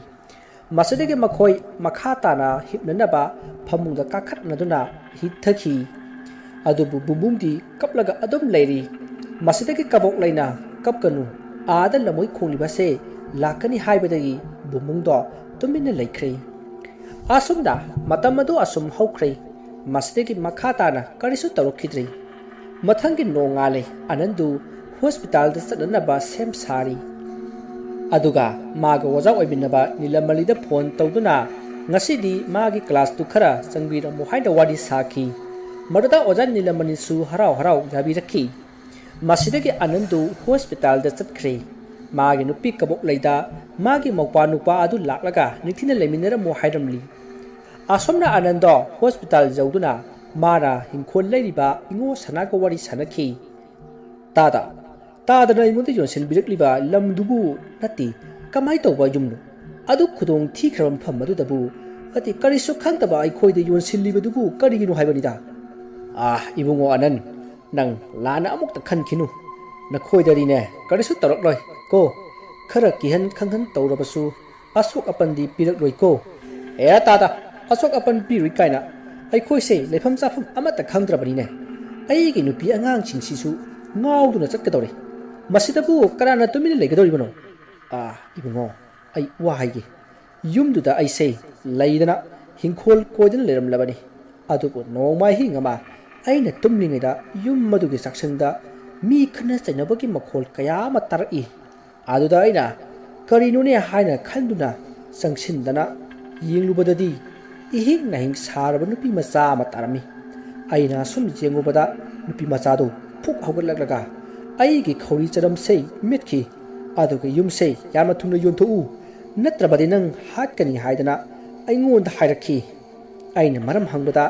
ꯃꯁꯤꯗꯒꯤ ꯃꯈꯣꯏ ꯃꯈꯥ ꯇꯥꯅ ꯍꯤꯞꯅꯅꯕ ꯐꯃꯨꯡꯗ ꯀꯥꯈꯠꯅꯗꯨꯅ ꯍꯤꯞꯊꯈꯤ꯫ ꯑꯗꯨꯕꯨ ꯕꯨꯝꯕꯨꯝꯗꯤ ꯀꯞꯂꯒ ꯑꯗꯨꯝ ꯂꯩꯔꯤ꯫ ꯃꯁꯤꯗꯒꯤ ꯀꯕꯣꯛꯂꯩꯅ, "ꯀꯞꯀꯅꯨ, ꯑꯥꯗ ꯂꯃꯣꯏ ꯈꯣꯡꯂꯤꯕꯁꯦ ꯂꯥꯛꯀꯅꯤ" ꯍꯥꯏꯕꯗꯒꯤ ꯕꯨꯝꯕꯨꯝꯗꯣ ꯇꯨꯃꯤꯟꯅ ꯂꯩꯈ꯭ꯔꯦ꯫ ꯑꯁꯨꯝꯅ ꯃꯇꯝ ꯑꯗꯨ ꯑꯁꯨꯝ ꯍꯧꯈ꯭ꯔꯦ꯫ ꯃꯁꯤꯗꯒꯤ ꯃꯈꯥ ꯇꯥꯅ ꯀꯔꯤꯁꯨ ꯇꯧꯔꯛꯈꯤꯗ꯭ꯔꯦ꯫ ꯃꯊꯪꯒꯤ ꯅꯣꯡꯉꯥꯜꯂꯦ꯫ ꯑꯅꯟꯗꯨ ꯍꯣꯁꯄꯤꯇꯥꯜꯗ ꯆꯠꯅꯅꯕ ꯁꯦꯝ ꯁꯥꯔꯤ꯫ ꯑꯗꯨꯒ ꯃꯥꯒ ꯑꯣꯖꯥ ꯑꯣꯏꯃꯤꯟꯅꯕ ꯅꯤꯂꯃꯅꯤꯗ ꯐꯣꯟ ꯇꯧꯗꯨꯅ, "ꯉꯁꯤꯗꯤ ꯃꯥꯒꯤ ꯀ꯭ꯂꯥꯁꯇꯨ ꯈꯔ ꯆꯪꯕꯤꯔꯝꯃꯨ" ꯍꯥꯏꯅ ꯋꯥꯔꯤ ꯁꯥꯈꯤ꯫ ꯃꯗꯨꯗ ꯑꯣꯖꯥ ꯅꯤꯂꯃꯅꯤꯁꯨ ꯍꯔꯥꯎ ꯍꯔꯥꯎ ꯌꯥꯕꯤꯔꯛꯈꯤ꯫ ꯃꯁꯤꯗꯒꯤ ꯑꯅꯟꯗꯨ ꯍꯣꯁꯄꯤꯇꯥꯜꯗ ꯆꯠꯈ꯭ꯔꯦ꯫ ꯃꯥꯒꯤ ꯅꯨꯄꯤ ꯀꯕꯣꯛꯂꯩꯗ ꯃꯥꯒꯤ ꯃꯧꯄ꯭ꯋꯥ ꯅꯨꯄꯥ ꯑꯗꯨ ꯂꯥꯛꯂꯒ ꯅꯤꯡꯊꯤꯅ ꯂꯩꯃꯤꯟꯅꯔꯝꯃꯨ ꯍꯥꯏꯔꯝꯂꯤ꯫ ꯑꯁꯣꯝꯅ ꯑꯅꯟꯗꯣ ꯍꯣꯁꯄꯤꯇꯥꯜ ꯌꯧꯗꯨꯅ ꯃꯥꯅ ꯏꯪꯈꯣꯜ ꯂꯩꯔꯤꯕ ꯏꯉꯣ ꯁꯅꯥꯒ ꯋꯥꯔꯤ ꯁꯥꯟꯅꯈꯤ꯫ "ꯇꯥꯗ, ꯇꯥꯗꯅ ꯑꯩꯉꯣꯟꯗ ꯌꯣꯟꯁꯤꯟꯕꯤꯔꯛꯂꯤꯕ ꯂꯝꯗꯨꯕꯨ ꯅꯠꯇꯦ, ꯀꯃꯥꯏ ꯇꯧꯕ ꯌꯨꯝꯅꯣ? ꯑꯗꯨ ꯈꯨꯗꯣꯡ ꯊꯤꯈ꯭ꯔꯕ ꯃꯐꯝ ꯑꯗꯨꯗꯕꯨ ꯅꯠꯇꯦ, ꯀꯔꯤꯁꯨ ꯈꯪꯗꯕ ꯑꯩꯈꯣꯏꯗ ꯌꯣꯟꯁꯤꯜꯂꯤꯕꯗꯨꯕꯨ ꯀꯔꯤꯒꯤꯅꯣ ꯍꯥꯏꯕꯅꯤꯗ? ꯑꯥ, ꯏꯕꯨꯡꯉꯣ ꯑꯅꯟ, ꯅꯪ ꯂꯥꯟꯅ ꯑꯃꯨꯛꯇ ꯈꯟꯈꯤꯅꯨ꯫ ꯅꯈꯣꯏꯗꯗꯤꯅꯦ, ꯀꯔꯤꯁꯨ ꯇꯧꯔꯛꯂꯣꯏ ꯀꯣ꯫ ꯈꯔ ꯀꯤꯍꯟ ꯈꯪꯍꯟ ꯇꯧꯔꯕꯁꯨ ꯑꯁꯣꯛ ꯑꯄꯟꯗꯤ ꯄꯤꯔꯛꯂꯣꯏꯀꯣ꯫ ꯑꯦ ꯇꯥꯗ, ꯑꯁꯣꯛ ꯑꯄꯟ ꯄꯤꯔꯨꯏ ꯀꯥꯏꯅ꯫ ꯑꯩꯈꯣꯏꯁꯦ ꯂꯩꯐꯝ ꯆꯥꯐꯝ ꯑꯃꯠꯇ ꯈꯪꯗ꯭ꯔꯕꯅꯤꯅꯦ꯫ ꯑꯩꯒꯤ ꯅꯨꯄꯤ ꯑꯉꯥꯡꯁꯤꯡꯁꯤꯁꯨ ꯉꯥꯎꯗꯨꯅ ꯆꯠꯀꯗꯧꯔꯦ꯫ ꯃꯁꯤꯗꯕꯨ ꯀꯅꯥꯅ ꯇꯨꯃꯤꯟꯅ ꯂꯩꯒꯗꯧꯔꯤꯕꯅꯣ? ꯑꯥ, ꯏꯕꯨꯡꯉꯣ, ꯑꯩ ꯋꯥ ꯍꯥꯏꯒꯦ꯫ ꯌꯨꯝꯗꯨꯗ ꯑꯩꯁꯦ ꯂꯩꯗꯅ ꯍꯤꯡꯈꯣꯜ ꯀꯣꯏꯗꯅ ꯂꯩꯔꯝꯂꯕꯅꯤ꯫ ꯑꯗꯨꯕꯨ ꯅꯣꯡꯃ ꯑꯍꯤꯡ ꯑꯃ ꯑꯩꯅ ꯇꯨꯝꯂꯤꯉꯩꯗ ꯌꯨꯝ ꯑꯗꯨꯒꯤ ꯆꯥꯛꯁꯪꯗ ꯃꯤ ꯈꯠꯅ ꯆꯩꯅꯕꯒꯤ ꯃꯈꯣꯜ ꯀꯌꯥ ꯑꯃ ꯇꯥꯔꯛꯏ꯫ ꯑꯗꯨꯗ ꯑꯩꯅ ꯀꯔꯤꯅꯣꯅꯦ ꯍꯥꯏꯅ ꯈꯟꯗꯨꯅ ꯆꯪꯁꯤꯟꯗꯅ ꯌꯦꯡꯂꯨꯕꯗꯗꯤ ꯏꯍꯤꯡ ꯅꯥꯍꯤꯡ ꯁꯥꯔꯕ ꯅꯨꯄꯤ ꯃꯆꯥ ꯑꯃ ꯇꯥꯔꯝꯃꯤ꯫ ꯑꯩꯅ ꯑꯁꯨꯝ ꯌꯦꯡꯉꯨꯕꯗ ꯅꯨꯄꯤ ꯃꯆꯥꯗꯨ ꯐꯨꯛ ꯍꯧꯒꯠꯂꯛꯂꯒ ꯑꯩꯒꯤ ꯈꯧꯔꯤ ꯆꯅꯝꯁꯦ ꯃꯦꯠꯈꯤ꯫ ꯑꯗꯨꯒ ꯌꯨꯝꯁꯦ ꯌꯥꯝꯅ ꯊꯨꯅ ꯌꯣꯟꯊꯣꯛꯎ, ꯅꯠꯇ꯭ꯔꯕꯗꯤ ꯅꯪ ꯍꯥꯠꯀꯅꯤ ꯍꯥꯏꯗꯅ ꯑꯩꯉꯣꯟꯗ ꯍꯥꯏꯔꯛꯈꯤ꯫ ꯑꯩꯅ ꯃꯔꯝ ꯍꯪꯕꯗ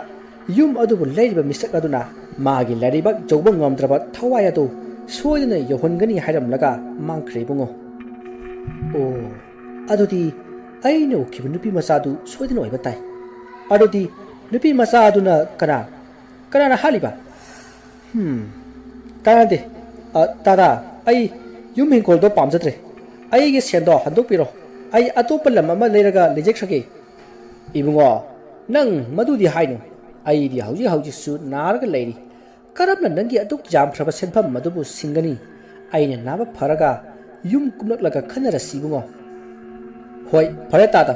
ꯌꯨꯝ ꯑꯗꯨꯕꯨ ꯂꯩꯔꯤꯕ ꯃꯤꯁꯛ ꯑꯗꯨꯅ ꯃꯥꯒꯤ ꯂꯩꯔꯤꯕꯛ ꯌꯧꯕ ꯉꯝꯗ꯭ꯔꯕ ꯊꯋꯥꯏ ꯑꯗꯨ ꯁꯣꯏꯗꯅ ꯌꯧꯍꯟꯒꯅꯤ ꯍꯥꯏꯔꯝꯂꯒ ꯃꯥꯡꯈ꯭ꯔꯦ ꯏꯕꯨꯡꯉꯣ꯫ ꯑꯣ, ꯑꯗꯨꯗꯤ ꯑꯩꯅ ꯎꯈꯤꯕ ꯅꯨꯄꯤ ꯃꯆꯥꯗꯨ ꯁꯣꯏꯗꯅ ꯑꯣꯏꯕ ꯇꯥꯏ꯫ ꯑꯗꯨꯗꯤ ꯅꯨꯄꯤ ꯃꯆꯥ ꯑꯗꯨꯅ ꯀꯅꯥ? ꯀꯅꯥꯅ ꯍꯥꯠꯂꯤꯕ? ꯍꯝ, ꯀꯥꯟꯅꯗꯦ꯫ ꯑ, ꯇꯥꯗꯥ, ꯑꯩ ꯌꯨꯝ ꯍꯤꯡꯈꯣꯜꯗꯣ ꯄꯥꯝꯖꯗ꯭ꯔꯦ꯫ ꯑꯩꯒꯤ ꯁꯦꯟꯗꯣ ꯍꯟꯗꯣꯛꯄꯤꯔꯣ꯫ ꯑꯩ ꯑꯇꯣꯞꯄ ꯂꯝ ꯑꯃ ꯂꯩꯔꯒ ꯂꯩꯖꯈ꯭ꯔꯒꯦ꯫ ꯏꯕꯨꯡꯉꯣ, ꯅꯪ ꯃꯗꯨꯗꯤ ꯍꯥꯏꯅꯨ꯫ ꯑꯩꯗꯤ ꯍꯧꯖꯤꯛ ꯍꯧꯖꯤꯛꯁꯨ ꯅꯥꯔꯒ ꯂꯩꯔꯤ꯫ ꯀꯔꯝꯅ ꯅꯪꯒꯤ ꯑꯗꯨꯛ ꯌꯥꯝꯈ꯭ꯔꯕ ꯁꯦꯟꯐꯝ ꯑꯗꯨꯕꯨ ꯁꯤꯡꯒꯅꯤ? ꯑꯩꯅ ꯅꯥꯕ ꯐꯔꯒ ꯌꯨꯝ ꯀꯨꯝꯂꯛꯂꯒ ꯈꯟꯅꯔꯁꯤ ꯏꯕꯨꯡꯉꯣ꯫ ꯍꯣꯏ, ꯐꯔꯦ ꯇꯥꯗ꯫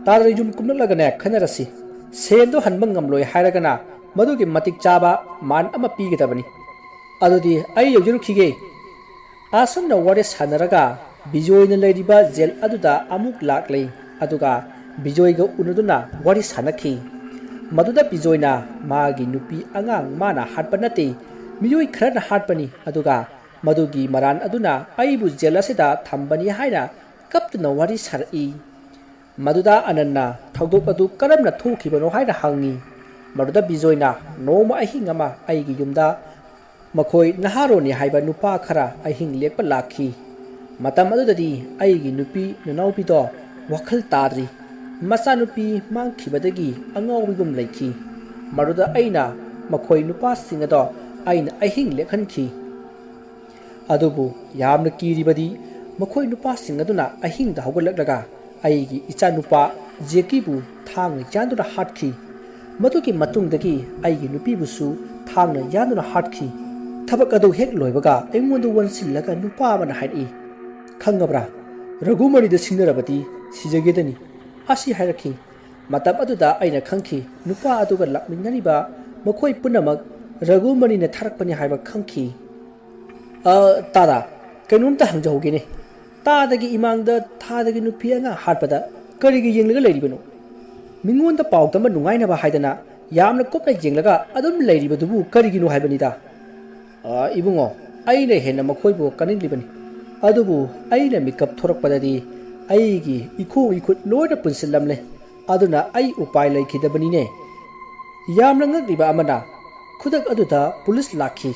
ꯇꯥꯗꯅ ꯌꯨꯝ ꯀꯨꯝꯂꯛꯂꯒꯅꯦ ꯈꯟꯅꯔꯁꯤ꯫ ꯁꯦꯟꯗꯣ ꯍꯟꯕ ꯉꯝꯂꯣꯏ ꯍꯥꯏꯔꯒꯅ ꯃꯗꯨꯒꯤ ꯃꯇꯤꯛ ꯆꯥꯕ ꯃꯥꯟ ꯑꯃ ꯄꯤꯒꯗꯕꯅꯤ꯫ ꯑꯗꯨꯗꯤ ꯑꯩ ꯌꯧꯖꯔꯨꯈꯤꯒꯦ꯫ ꯑꯁꯨꯝꯅ ꯋꯥꯔꯤ ꯁꯥꯟꯅꯔꯒ ꯕꯤꯖꯣꯏꯅ ꯂꯩꯔꯤꯕ ꯖꯦꯜ ꯑꯗꯨꯗ ꯑꯃꯨꯛ ꯂꯥꯛꯂꯦ꯫ ꯑꯗꯨꯒ ꯕꯤꯖꯣꯏꯒ ꯎꯅꯗꯨꯅ ꯋꯥꯔꯤ ꯁꯥꯟꯅꯈꯤ꯫ ꯃꯗꯨꯗ ꯕꯤꯖꯣꯏꯅ ꯃꯥꯒꯤ ꯅꯨꯄꯤ ꯑꯉꯥꯡ ꯃꯥꯅ ꯍꯥꯠꯄ ꯅꯠꯇꯦ, ꯃꯤꯑꯣꯏ ꯈꯔꯅ ꯍꯥꯠꯄꯅꯤ, ꯑꯗꯨꯒ ꯃꯗꯨꯒꯤ ꯃꯔꯥꯟ ꯑꯗꯨꯅ ꯑꯩꯕꯨ ꯖꯦꯜ ꯑꯁꯤꯗ ꯊꯝꯕꯅꯤ ꯍꯥꯏꯅ ꯀꯞꯇꯨꯅ ꯋꯥꯔꯤ ꯁꯥꯔꯛꯏ꯫ ꯃꯗꯨꯗ ꯑꯅꯟꯅ ꯊꯧꯗꯣꯛ ꯑꯗꯨ ꯀꯔꯝꯅ ꯊꯣꯛꯈꯤꯕꯅꯣ ꯍꯥꯏꯅ ꯍꯪꯉꯤ꯫ ꯃꯗꯨꯗ ꯕꯤꯖꯣꯏꯅ ꯅꯣꯡꯃ ꯑꯍꯤꯡ ꯑꯃ ꯑꯩꯒꯤ ꯌꯨꯝꯗ ꯃꯈꯣꯏ ꯅꯍꯥꯔꯣꯟꯅꯤ ꯍꯥꯏꯕ ꯅꯨꯄꯥ ꯈꯔ ꯑꯍꯤꯡ ꯂꯦꯛꯄ ꯂꯥꯛꯈꯤ꯫ ꯃꯇꯝ ꯑꯗꯨꯗꯗꯤ ꯑꯩꯒꯤ ꯅꯨꯄꯤ ꯅꯅꯥꯎꯄꯤꯗꯣ ꯋꯥꯈꯜ ꯇꯥꯗ꯭ꯔꯤ꯫ ꯃꯆꯥꯅꯨꯄꯤ ꯃꯥꯡꯈꯤꯕꯗꯒꯤ ꯑꯉꯥꯎꯕꯤꯒꯨꯝ ꯂꯩꯈꯤ꯫ ꯃꯗꯨꯗ ꯑꯩꯅ ꯃꯈꯣꯏ ꯅꯨꯄꯥꯁꯤꯡ ꯑꯗꯣ ꯑꯩꯅ ꯑꯍꯤꯡ ꯂꯦꯛꯍꯟꯈꯤ꯫ ꯑꯗꯨꯕꯨ ꯌꯥꯝꯅ ꯀꯤꯔꯤꯕꯗꯤ ꯃꯈꯣꯏ ꯅꯨꯄꯥꯁꯤꯡ ꯑꯗꯨꯅ ꯑꯍꯤꯡꯗ ꯍꯧꯒꯠꯂꯛꯂꯒ ꯑꯩꯒꯤ ꯏꯆꯥꯅꯨꯄꯥ ꯖꯦꯀꯤꯕꯨ ꯊꯥꯡꯅ ꯌꯥꯟꯗꯨꯅ ꯍꯥꯠꯈꯤ꯫ ꯃꯗꯨꯒꯤ ꯃꯇꯨꯡꯗꯒꯤ ꯑꯩꯒꯤ ꯅꯨꯄꯤꯕꯨꯁꯨ ꯊꯥꯡꯅ ꯌꯥꯟꯗꯨꯅ ꯍꯥꯠꯈꯤ꯫ ꯊꯕꯛ ꯑꯗꯨ ꯍꯦꯛ ꯂꯣꯏꯕꯒ ꯑꯩꯉꯣꯟꯗ ꯑꯣꯟꯁꯤꯜꯂꯒ ꯅꯨꯄꯥ ꯑꯃꯅ ꯍꯥꯏꯔꯛꯏ, "ꯈꯪꯉꯕ꯭ꯔꯥ? ꯔꯘꯨꯃꯅꯤꯗ ꯁꯤꯡꯅꯔꯕꯗꯤ ꯁꯤꯖꯒꯦꯗꯅꯤ," ꯑꯁꯤ ꯍꯥꯏꯔꯛꯈꯤ꯫ ꯃꯇꯝ ꯑꯗꯨꯗ ꯑꯩꯅ ꯈꯪꯈꯤ, ꯅꯨꯄꯥ ꯑꯗꯨꯒ ꯂꯥꯛꯃꯤꯟꯅꯔꯤꯕ ꯃꯈꯣꯏ ꯄꯨꯝꯅꯃꯛ ꯔꯘꯨꯃꯅꯤꯅ ꯊꯥꯔꯛꯄꯅꯤ ꯍꯥꯏꯕ ꯈꯪꯈꯤ꯫ "ꯑ, ꯇꯥꯗꯥ, ꯀꯩꯅꯣꯝꯇ ꯍꯪꯖꯍꯧꯒꯦꯅꯦ꯫ ꯇꯥꯗꯒꯤ ꯏꯃꯥꯡꯗ ꯊꯥꯗꯒꯤ ꯅꯨꯄꯤ ꯑꯉꯥꯡ ꯍꯥꯠꯄꯗ ꯀꯔꯤꯒꯤ ꯌꯦꯡꯂꯒ ꯂꯩꯔꯤꯕꯅꯣ? ꯃꯤꯉꯣꯟꯗ ꯄꯥꯎ ꯇꯝꯕ ꯅꯨꯡꯉꯥꯏꯅꯕ ꯍꯥꯏꯗꯅ ꯌꯥꯝꯅ ꯀꯨꯞꯅ ꯌꯦꯡꯂꯒ ꯑꯗꯨꯝ ꯂꯩꯔꯤꯕꯗꯨꯕꯨ ꯀꯔꯤꯒꯤꯅꯣ ꯍꯥꯏꯕꯅꯤꯗ?" "ꯑ, ꯏꯕꯨꯡꯉꯣ, ꯑꯩꯅ ꯍꯦꯟꯅ ꯃꯈꯣꯏꯕꯨ ꯀꯥꯅꯤꯡꯂꯤꯕꯅꯤ꯫ ꯑꯗꯨꯕꯨ ꯑꯩꯅ ꯃꯤꯀꯞ ꯊꯣꯔꯛꯄꯗꯗꯤ ꯑꯩꯒꯤ ꯏꯈꯣꯡ ꯏꯈꯨꯠ ꯂꯣꯏꯅ ꯄꯨꯟꯁꯤꯜꯂꯝꯂꯦ꯫ ꯑꯗꯨꯅ ꯑꯩ ꯎꯄꯥꯏ ꯂꯩꯈꯤꯗꯕꯅꯤꯅꯦ꯫" ꯌꯥꯝꯅ ꯉꯛꯂꯤꯕ ꯑꯃꯅ, ꯈꯨꯗꯛ ꯑꯗꯨꯗ ꯄꯨꯂꯤꯁ ꯂꯥꯛꯈꯤ꯫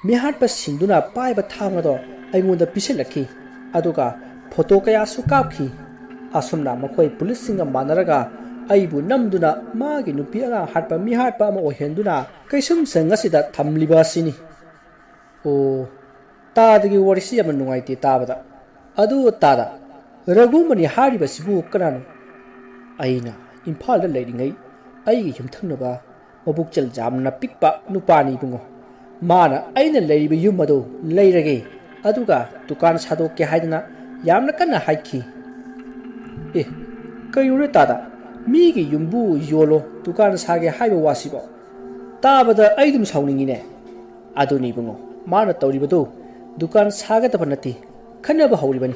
ꯃꯤꯍꯥꯠꯄꯁꯤꯡꯗꯨꯅ ꯄꯥꯏꯕ ꯊꯥꯡ ꯑꯗꯣ ꯑꯩꯉꯣꯟꯗ ꯄꯤꯁꯤꯜꯂꯛꯈꯤ꯫ ꯑꯗꯨꯒ ꯐꯣꯇꯣ ꯀꯌꯥꯁꯨ ꯀꯥꯞꯈꯤ꯫ ꯑꯁꯨꯝꯅ ꯃꯈꯣꯏ ꯄꯨꯂꯤꯁꯁꯤꯡꯒ ꯃꯥꯟꯅꯔꯒ ꯑꯩꯕꯨ ꯅꯝꯗꯨꯅ ꯃꯥꯒꯤ ꯅꯨꯄꯤ ꯑꯉꯥꯡ ꯍꯥꯠꯄ ꯃꯤꯍꯥꯠꯄ ꯑꯃ ꯑꯣꯏꯍꯟꯗꯨꯅ ꯀꯩꯁꯨꯝꯁꯪ ꯑꯁꯤꯗ ꯊꯝꯂꯤꯕ ꯑꯁꯤꯅꯤ꯫ ꯑꯣ, ꯇꯥꯗꯒꯤ ꯋꯥꯔꯤꯁꯤ ꯌꯥꯝꯅ ꯅꯨꯡꯉꯥꯏꯇꯦ ꯇꯥꯕꯗ꯫ ꯑꯗꯨ ꯇꯥꯗ, ꯔꯘꯨꯃꯅꯤ ꯍꯥꯏꯔꯤꯕꯁꯤꯕꯨ ꯀꯅꯥꯅꯣ? ꯑꯩꯅ ꯏꯝꯐꯥꯜꯗ ꯂꯩꯔꯤꯉꯩ ꯑꯩꯒꯤ ꯌꯨꯝꯊꯪꯅꯕ ꯃꯕꯨꯛꯆꯦꯜ ꯌꯥꯝꯅ ꯄꯤꯛꯄ ꯅꯨꯄꯥꯅꯤ ꯏꯕꯨꯡꯉꯣ꯫ ꯃꯥꯅ ꯑꯩꯅ ꯂꯩꯔꯤꯕ ꯌꯨꯝ ꯑꯗꯨ ꯂꯩꯔꯒꯦ, ꯑꯗꯨꯒ ꯗꯨꯀꯥꯟ ꯁꯥꯗꯣꯛꯀꯦ ꯍꯥꯏꯗꯅ ꯌꯥꯝꯅ ꯀꯟꯅ ꯍꯥꯏꯈꯤ꯫ ꯑꯦ, ꯀꯩꯅꯣꯅꯦ ꯇꯥꯗ, ꯃꯤꯒꯤ ꯌꯨꯝꯕꯨ ꯌꯣꯜꯂꯣ ꯗꯨꯀꯥꯟ ꯁꯥꯒꯦ ꯍꯥꯏꯕ ꯋꯥꯁꯤꯕꯣ? ꯇꯥꯕꯗ ꯑꯩ ꯑꯗꯨꯝ ꯁꯥꯎꯅꯤꯡꯉꯤꯅꯦ꯫ ꯑꯗꯨꯅꯤ ꯏꯕꯨꯡꯉꯣ, ꯃꯥꯅ ꯇꯧꯔꯤꯕꯗꯨ ꯗꯨꯀꯥꯟ ꯁꯥꯒꯗꯕ ꯅꯠꯇꯦ, ꯈꯟꯅꯕ ꯍꯧꯔꯤꯕꯅꯤ꯫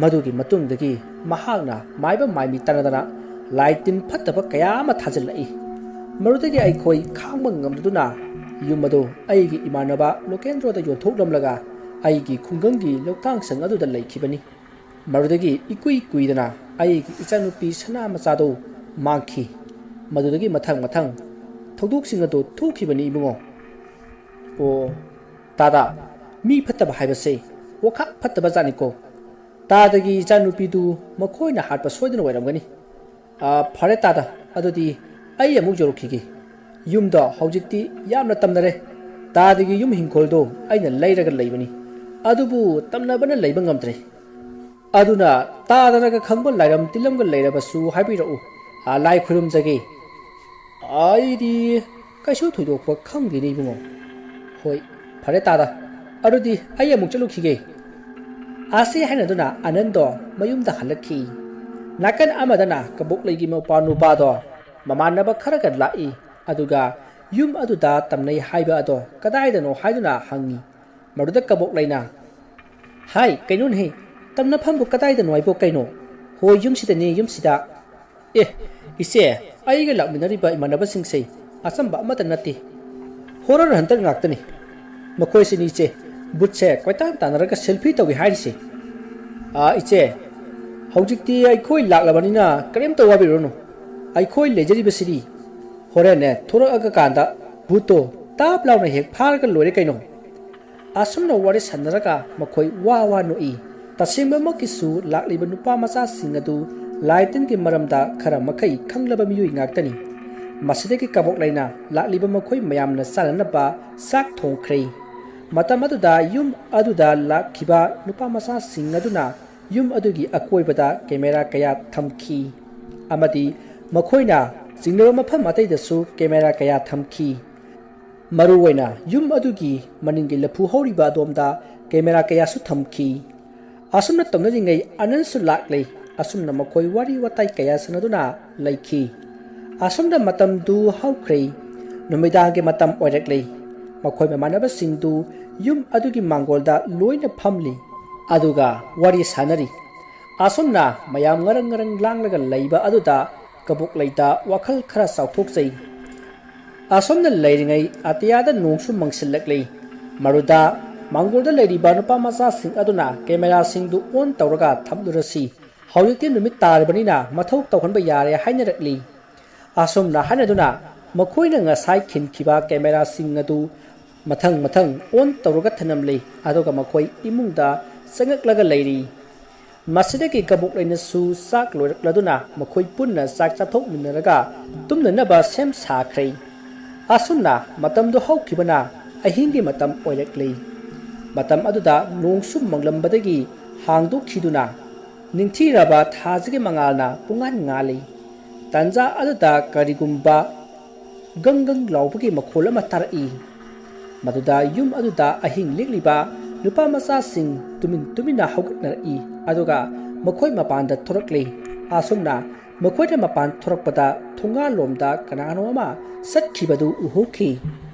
ꯃꯗꯨꯒꯤ ꯃꯇꯨꯡꯗꯒꯤ ꯃꯍꯥꯛꯅ ꯃꯥꯏꯕ ꯃꯥꯏꯃꯤ ꯇꯥꯟꯅꯗꯅ ꯂꯥꯏ ꯇꯤꯟ ꯐꯠꯇꯕ ꯀꯌꯥ ꯑꯃ ꯊꯥꯖꯤꯜꯂꯛꯏ꯫ ꯃꯗꯨꯗꯒꯤ ꯑꯩꯈꯣꯏ ꯈꯥꯡꯕ ꯉꯝꯗꯗꯨꯅ ꯌꯨꯝ ꯑꯗꯨ ꯑꯩꯒꯤ ꯏꯃꯥꯟꯅꯕ ꯂꯣꯀꯦꯟꯗ꯭ꯔꯣꯗ ꯌꯣꯟꯊꯣꯛꯂꯝꯂꯒ ꯑꯩꯒꯤ ꯈꯨꯡꯒꯪꯒꯤ ꯂꯧꯇꯥꯡꯁꯪ ꯑꯗꯨꯗ ꯂꯩꯈꯤꯕꯅꯤ꯫ ꯃꯗꯨꯗꯒꯤ ꯏꯀꯨꯏ ꯀꯨꯏꯗꯅ ꯑꯩꯒꯤ ꯏꯆꯥꯅꯨꯄꯤ ꯁꯅꯥ ꯃꯆꯥꯗꯨ ꯃꯥꯡꯈꯤ꯫ ꯃꯗꯨꯗꯒꯤ ꯃꯊꯪ ꯃꯊꯪ ꯊꯧꯗꯣꯛꯁꯤꯡ ꯑꯗꯨ ꯊꯣꯛꯈꯤꯕꯅꯤ ꯏꯕꯨꯡꯉꯣ꯫ ꯑꯣ, ꯇꯥꯗꯥ, ꯃꯤ ꯐꯠꯇꯕ ꯍꯥꯏꯕꯁꯦ ꯋꯥꯈꯜ ꯐꯠꯇꯕ ꯖꯥꯠꯅꯤꯀꯣ꯫ ꯇꯥꯗꯒꯤ ꯏꯆꯥꯅꯨꯄꯤꯗꯨ ꯃꯈꯣꯏꯅ ꯍꯥꯠꯄ ꯁꯣꯏꯗꯅ ꯑꯣꯏꯔꯝꯒꯅꯤ꯫ ꯑꯥ, ꯐꯔꯦ ꯇꯥꯗ, ꯑꯗꯨꯗꯤ ꯑꯩ ꯑꯃꯨꯛ ꯌꯧꯔꯛꯈꯤꯒꯦ꯫ ꯌꯨꯝꯗꯣ ꯍꯧꯖꯤꯛꯇꯤ ꯌꯥꯝꯅ ꯇꯝꯅꯔꯦ꯫ ꯇꯥꯗꯒꯤ ꯌꯨꯝ ꯍꯤꯡꯈꯣꯜꯗꯣ ꯑꯩꯅ ꯂꯩꯔꯒ ꯂꯩꯕꯅꯤ, ꯑꯗꯨꯕꯨ ꯇꯝꯅꯕꯅ ꯂꯩꯕ ꯉꯝꯗ꯭ꯔꯦ꯫ ꯑꯗꯨꯅ ꯇꯥꯗꯅꯒ ꯈꯪꯕ ꯂꯥꯏꯔꯝ ꯇꯤꯜꯂꯝꯒ ꯂꯩꯔꯕꯁꯨ ꯍꯥꯏꯕꯤꯔꯛꯎ꯫ ꯑꯥ, ꯂꯥꯏ ꯈꯨꯔꯨꯝꯖꯒꯦ꯫ ꯑꯩꯗꯤ ꯀꯩꯁꯨ ꯊꯣꯏꯗꯣꯛꯄ ꯈꯪꯗꯦꯅꯦ ꯏꯕꯨꯡꯉꯣ꯫ ꯍꯣꯏ, ꯐꯔꯦ ꯇꯥꯗ, ꯑꯗꯨꯗꯤ ꯑꯩ ꯑꯃꯨꯛ ꯆꯠꯂꯨꯈꯤꯒꯦ꯫ ꯑꯁꯤ ꯍꯥꯏꯅꯗꯨꯅ ꯑꯅꯟꯗꯣ ꯃꯌꯨꯝꯗ ꯍꯜꯂꯛꯈꯤ꯫ ꯅꯥꯀꯟ ꯑꯃꯗꯅ ꯀꯕꯣꯛꯂꯩꯒꯤ ꯃꯄꯥ ꯅꯨꯄꯥꯗꯣ ꯃꯃꯥꯟꯅꯕ ꯈꯔꯒ ꯂꯥꯛꯏ, ꯑꯗꯨꯒ ꯌꯨꯝ ꯑꯗꯨꯗ ꯇꯝꯅꯩ ꯍꯥꯏꯕ ꯑꯗꯣ ꯀꯗꯥꯏꯗꯅꯣ ꯍꯥꯏꯗꯨꯅ ꯍꯪꯉꯤ꯫ ꯃꯗꯨꯗ ꯀꯕꯣꯛꯂꯩꯅ, "ꯍꯥꯏ, ꯀꯩꯅꯣꯅꯦꯍꯦ, ꯇꯝꯅꯐꯝꯕꯨ ꯀꯗꯥꯏꯗꯅꯣ ꯍꯥꯏꯕꯣ ꯀꯩꯅꯣ? ꯍꯣꯏ, ꯌꯨꯝꯁꯤꯗꯅꯦ, ꯌꯨꯝꯁꯤꯗ꯫" "ꯑꯦ, ꯏꯆꯦ, ꯑꯩꯒ ꯂꯥꯛꯃꯤꯟꯅꯔꯤꯕ ꯏꯃꯥꯟꯅꯕꯁꯤꯡꯁꯦ ꯑꯆꯝꯕ ꯑꯃꯠꯇ ꯅꯠꯇꯦ꯫ ꯍꯣꯔꯔ ꯍꯟꯇꯔ ꯉꯥꯛꯇꯅꯤ꯫ ꯃꯈꯣꯏꯁꯤꯅꯤ ꯏꯆꯦ, ꯕꯨꯠꯁꯦ ꯀꯣꯏꯇꯥꯟ ꯇꯥꯟꯅꯔꯒ ꯁꯦꯜꯐꯤ ꯇꯧꯏ ꯍꯥꯏꯔꯤꯁꯦ꯫" "ꯑꯥ, ꯏꯆꯦ, ꯍꯧꯖꯤꯛꯇꯤ ꯑꯩꯈꯣꯏ ꯂꯥꯛꯂꯕꯅꯤꯅ ꯀꯔꯤꯝꯇ ꯋꯥꯕꯤꯔꯨꯔꯅꯨ꯫ ꯑꯩꯈꯣꯏ ꯂꯩꯖꯔꯤꯕꯁꯤꯗꯤ ꯍꯣꯔꯦꯟꯅꯦ ꯊꯣꯔꯛꯑꯒ ꯀꯥꯟꯗ ꯚꯨꯠꯇꯣ ꯇꯥꯞ ꯂꯥꯎꯅ ꯍꯦꯛ ꯐꯥꯔꯒ ꯂꯣꯏꯔꯦ ꯀꯩꯅꯣ꯫" ꯑꯁꯨꯝꯅ ꯋꯥꯔꯤ ꯁꯥꯟꯅꯔꯒ ꯃꯈꯣꯏ ꯋꯥ ꯋꯥ ꯅꯣꯛꯏ꯫ ꯇꯁꯦꯡꯕꯃꯛꯀꯤꯁꯨ ꯂꯥꯛꯂꯤꯕ ꯅꯨꯄꯥ ꯃꯆꯥꯁꯤꯡ ꯑꯗꯨ ꯂꯥꯏ ꯇꯤꯟꯒꯤ ꯃꯔꯝꯗ ꯈꯔ ꯃꯈꯩ ꯈꯪꯂꯕ ꯃꯤꯑꯣꯏ ꯉꯥꯛꯇꯅꯤ꯫ ꯃꯁꯤꯗꯒꯤ ꯀꯕꯣꯛꯂꯩꯅ ꯂꯥꯛꯂꯤꯕ ꯃꯈꯣꯏ ꯃꯌꯥꯝꯅ ꯆꯥꯅꯅꯕ ꯆꯥꯛ ꯊꯣꯡꯈ꯭ꯔꯦ꯫ ꯃꯇꯝ ꯑꯗꯨꯗ ꯌꯨꯝ ꯑꯗꯨꯗ ꯂꯥꯛꯈꯤꯕ ꯅꯨꯄꯥ ꯃꯆꯥꯁꯤꯡ ꯑꯗꯨꯅ ꯌꯨꯝ ꯑꯗꯨꯒꯤ ꯑꯀꯣꯏꯕꯗ ꯀꯦꯃꯦꯔꯥ ꯀꯌꯥ ꯊꯝꯈꯤ ꯑꯃꯗꯤ ꯃꯈꯣꯏꯅ ꯆꯤꯡꯅꯕ ꯃꯐꯝ ꯑꯇꯩꯗꯁꯨ ꯀꯦꯃꯦꯔꯥ ꯀꯌꯥ ꯊꯝꯈꯤ꯫ ꯃꯔꯨꯑꯣꯏꯅ ꯌꯨꯝ ꯑꯗꯨꯒꯤ ꯃꯅꯤꯡꯒꯤ ꯂꯐꯨ ꯍꯧꯔꯤꯕ ꯑꯗꯣꯝꯗ ꯀꯦꯃꯦꯔꯥ ꯀꯌꯥꯁꯨ ꯊꯝꯈꯤ꯫ ꯑꯁꯨꯝꯅ ꯇꯧꯅꯔꯤꯉꯩ ꯑꯅꯟꯁꯨ ꯂꯥꯛꯂꯦ꯫ ꯑꯁꯨꯝꯅ ꯃꯈꯣꯏ ꯋꯥꯔꯤ ꯋꯥꯇꯥꯏ ꯀꯌꯥ ꯁꯥꯟꯅꯗꯨꯅ ꯂꯩꯈꯤ꯫ ꯑꯁꯨꯝꯅ ꯃꯇꯝꯗꯨ ꯍꯧꯈ꯭ꯔꯦ꯫ ꯅꯨꯃꯤꯗꯥꯡꯒꯤ ꯃꯇꯝ ꯑꯣꯏꯔꯛꯂꯦ꯫ ꯃꯈꯣꯏ ꯃꯃꯥꯟꯅꯕꯁꯤꯡꯗꯨ ꯌꯨꯝ ꯑꯗꯨꯒꯤ ꯃꯥꯡꯒꯣꯜꯗ ꯂꯣꯏꯅ ꯐꯝꯂꯤ꯫ ꯑꯗꯨꯒ ꯋꯥꯔꯤ ꯁꯥꯟꯅꯔꯤ꯫ ꯑꯁꯨꯝꯅ ꯃꯌꯥꯝ ꯉꯔꯪ ꯉꯔꯪ ꯂꯥꯡꯂꯒ ꯂꯩꯕ ꯑꯗꯨꯗ ꯀꯕꯣꯛꯂꯩꯗ ꯋꯥꯈꯜ ꯈꯔ ꯆꯥꯎꯊꯣꯛꯆꯩ꯫ ꯑꯁꯨꯝꯅ ꯂꯩꯔꯤꯉꯩ ꯑꯇꯤꯌꯥꯗ ꯅꯣꯡꯁꯨ ꯃꯪꯁꯤꯜꯂꯛꯂꯤ꯫ ꯃꯔꯨꯗ ꯃꯥꯡꯒꯣꯜꯗ ꯂꯩꯔꯤꯕ ꯅꯨꯄꯥ ꯃꯆꯥꯁꯤꯡ ꯑꯗꯨꯅ ꯀꯦꯃꯦꯔꯥꯁꯤꯡꯗꯨ ꯑꯣꯟ ꯇꯧꯔꯒ ꯊꯝꯂꯨꯔꯁꯤ꯫ ꯍꯧꯖꯤꯛꯇꯤ ꯅꯨꯃꯤꯠ ꯇꯥꯔꯕꯅꯤꯅ ꯃꯊꯧ ꯇꯧꯍꯟꯕ ꯌꯥꯔꯦ ꯍꯥꯏꯅꯔꯛꯂꯤ꯫ ꯑꯁꯨꯝꯅ ꯍꯥꯏꯅꯗꯨꯅ ꯃꯈꯣꯏꯅ ꯉꯁꯥꯏ ꯈꯤꯟꯈꯤꯕ ꯀꯦꯃꯦꯔꯥꯁꯤꯡ ꯑꯗꯨ ꯃꯊꯪ ꯃꯊꯪ ꯑꯣꯟ ꯇꯧꯔꯒ ꯊꯅꯝꯂꯤ, ꯑꯗꯨꯒ ꯃꯈꯣꯏ ꯏꯃꯨꯡꯗ ꯆꯪꯉꯛꯂꯒ ꯂꯩꯔꯤ꯫ ꯃꯁꯤꯗꯒꯤ ꯀꯕꯣꯛꯂꯩꯅꯁꯨ ꯆꯥꯛ ꯂꯣꯏꯔꯛꯂꯗꯨꯅ ꯃꯈꯣꯏ ꯄꯨꯟꯅ ꯆꯥꯛ ꯆꯥꯊꯣꯛꯃꯤꯟꯅꯔꯒ ꯇꯨꯝꯅꯅꯕ ꯁꯦꯝ ꯁꯥꯈ꯭ꯔꯦ꯫ ꯑꯁꯨꯝꯅ ꯃꯇꯝꯗꯨ ꯍꯧꯈꯤꯕꯅ ꯑꯍꯤꯡꯒꯤ ꯃꯇꯝ ꯑꯣꯏꯔꯛꯂꯤ꯫ ꯃꯇꯝ ꯑꯗꯨꯗ ꯅꯣꯡꯁꯨ ꯃꯪꯂꯝꯕꯗꯒꯤ ꯍꯥꯡꯗꯣꯛꯈꯤꯗꯨꯅ ꯅꯤꯡꯊꯤꯔꯕ ꯊꯥꯁꯤꯒꯤ ꯃꯉꯥꯜꯅ ꯄꯨꯡꯉꯥꯟ ꯉꯥꯜꯂꯤ꯫ ꯇꯟꯖꯥ ꯑꯗꯨꯗ ꯀꯔꯤꯒꯨꯝꯕ ꯒꯪ ꯒꯪ ꯂꯥꯎꯕꯒꯤ ꯃꯈꯣꯜ ꯑꯃ ꯇꯥꯔꯛꯏ꯫ ꯃꯗꯨꯗ ꯌꯨꯝ ꯑꯗꯨꯗ ꯑꯍꯤꯡ ꯂꯦꯛꯂꯤꯕ ꯅꯨꯄꯥ ꯃꯆꯥꯁꯤꯡ ꯇꯨꯃꯤꯟ ꯇꯨꯃꯤꯟꯅ ꯍꯧꯒꯠꯅꯔꯛꯏ, ꯑꯗꯨꯒ ꯃꯈꯣꯏ ꯃꯄꯥꯟꯗ ꯊꯣꯔꯛꯂꯤ꯫ ꯑꯁꯨꯝꯅ ꯃꯈꯣꯏꯅ ꯃꯄꯥꯟ ꯊꯣꯔꯛꯄꯗ ꯊꯣꯡꯒꯥꯜꯂꯣꯝꯗ ꯀꯅꯥꯅꯣ ꯑꯃ ꯆꯠꯈꯤꯕꯗꯨ ꯎꯍꯧꯈꯤ꯫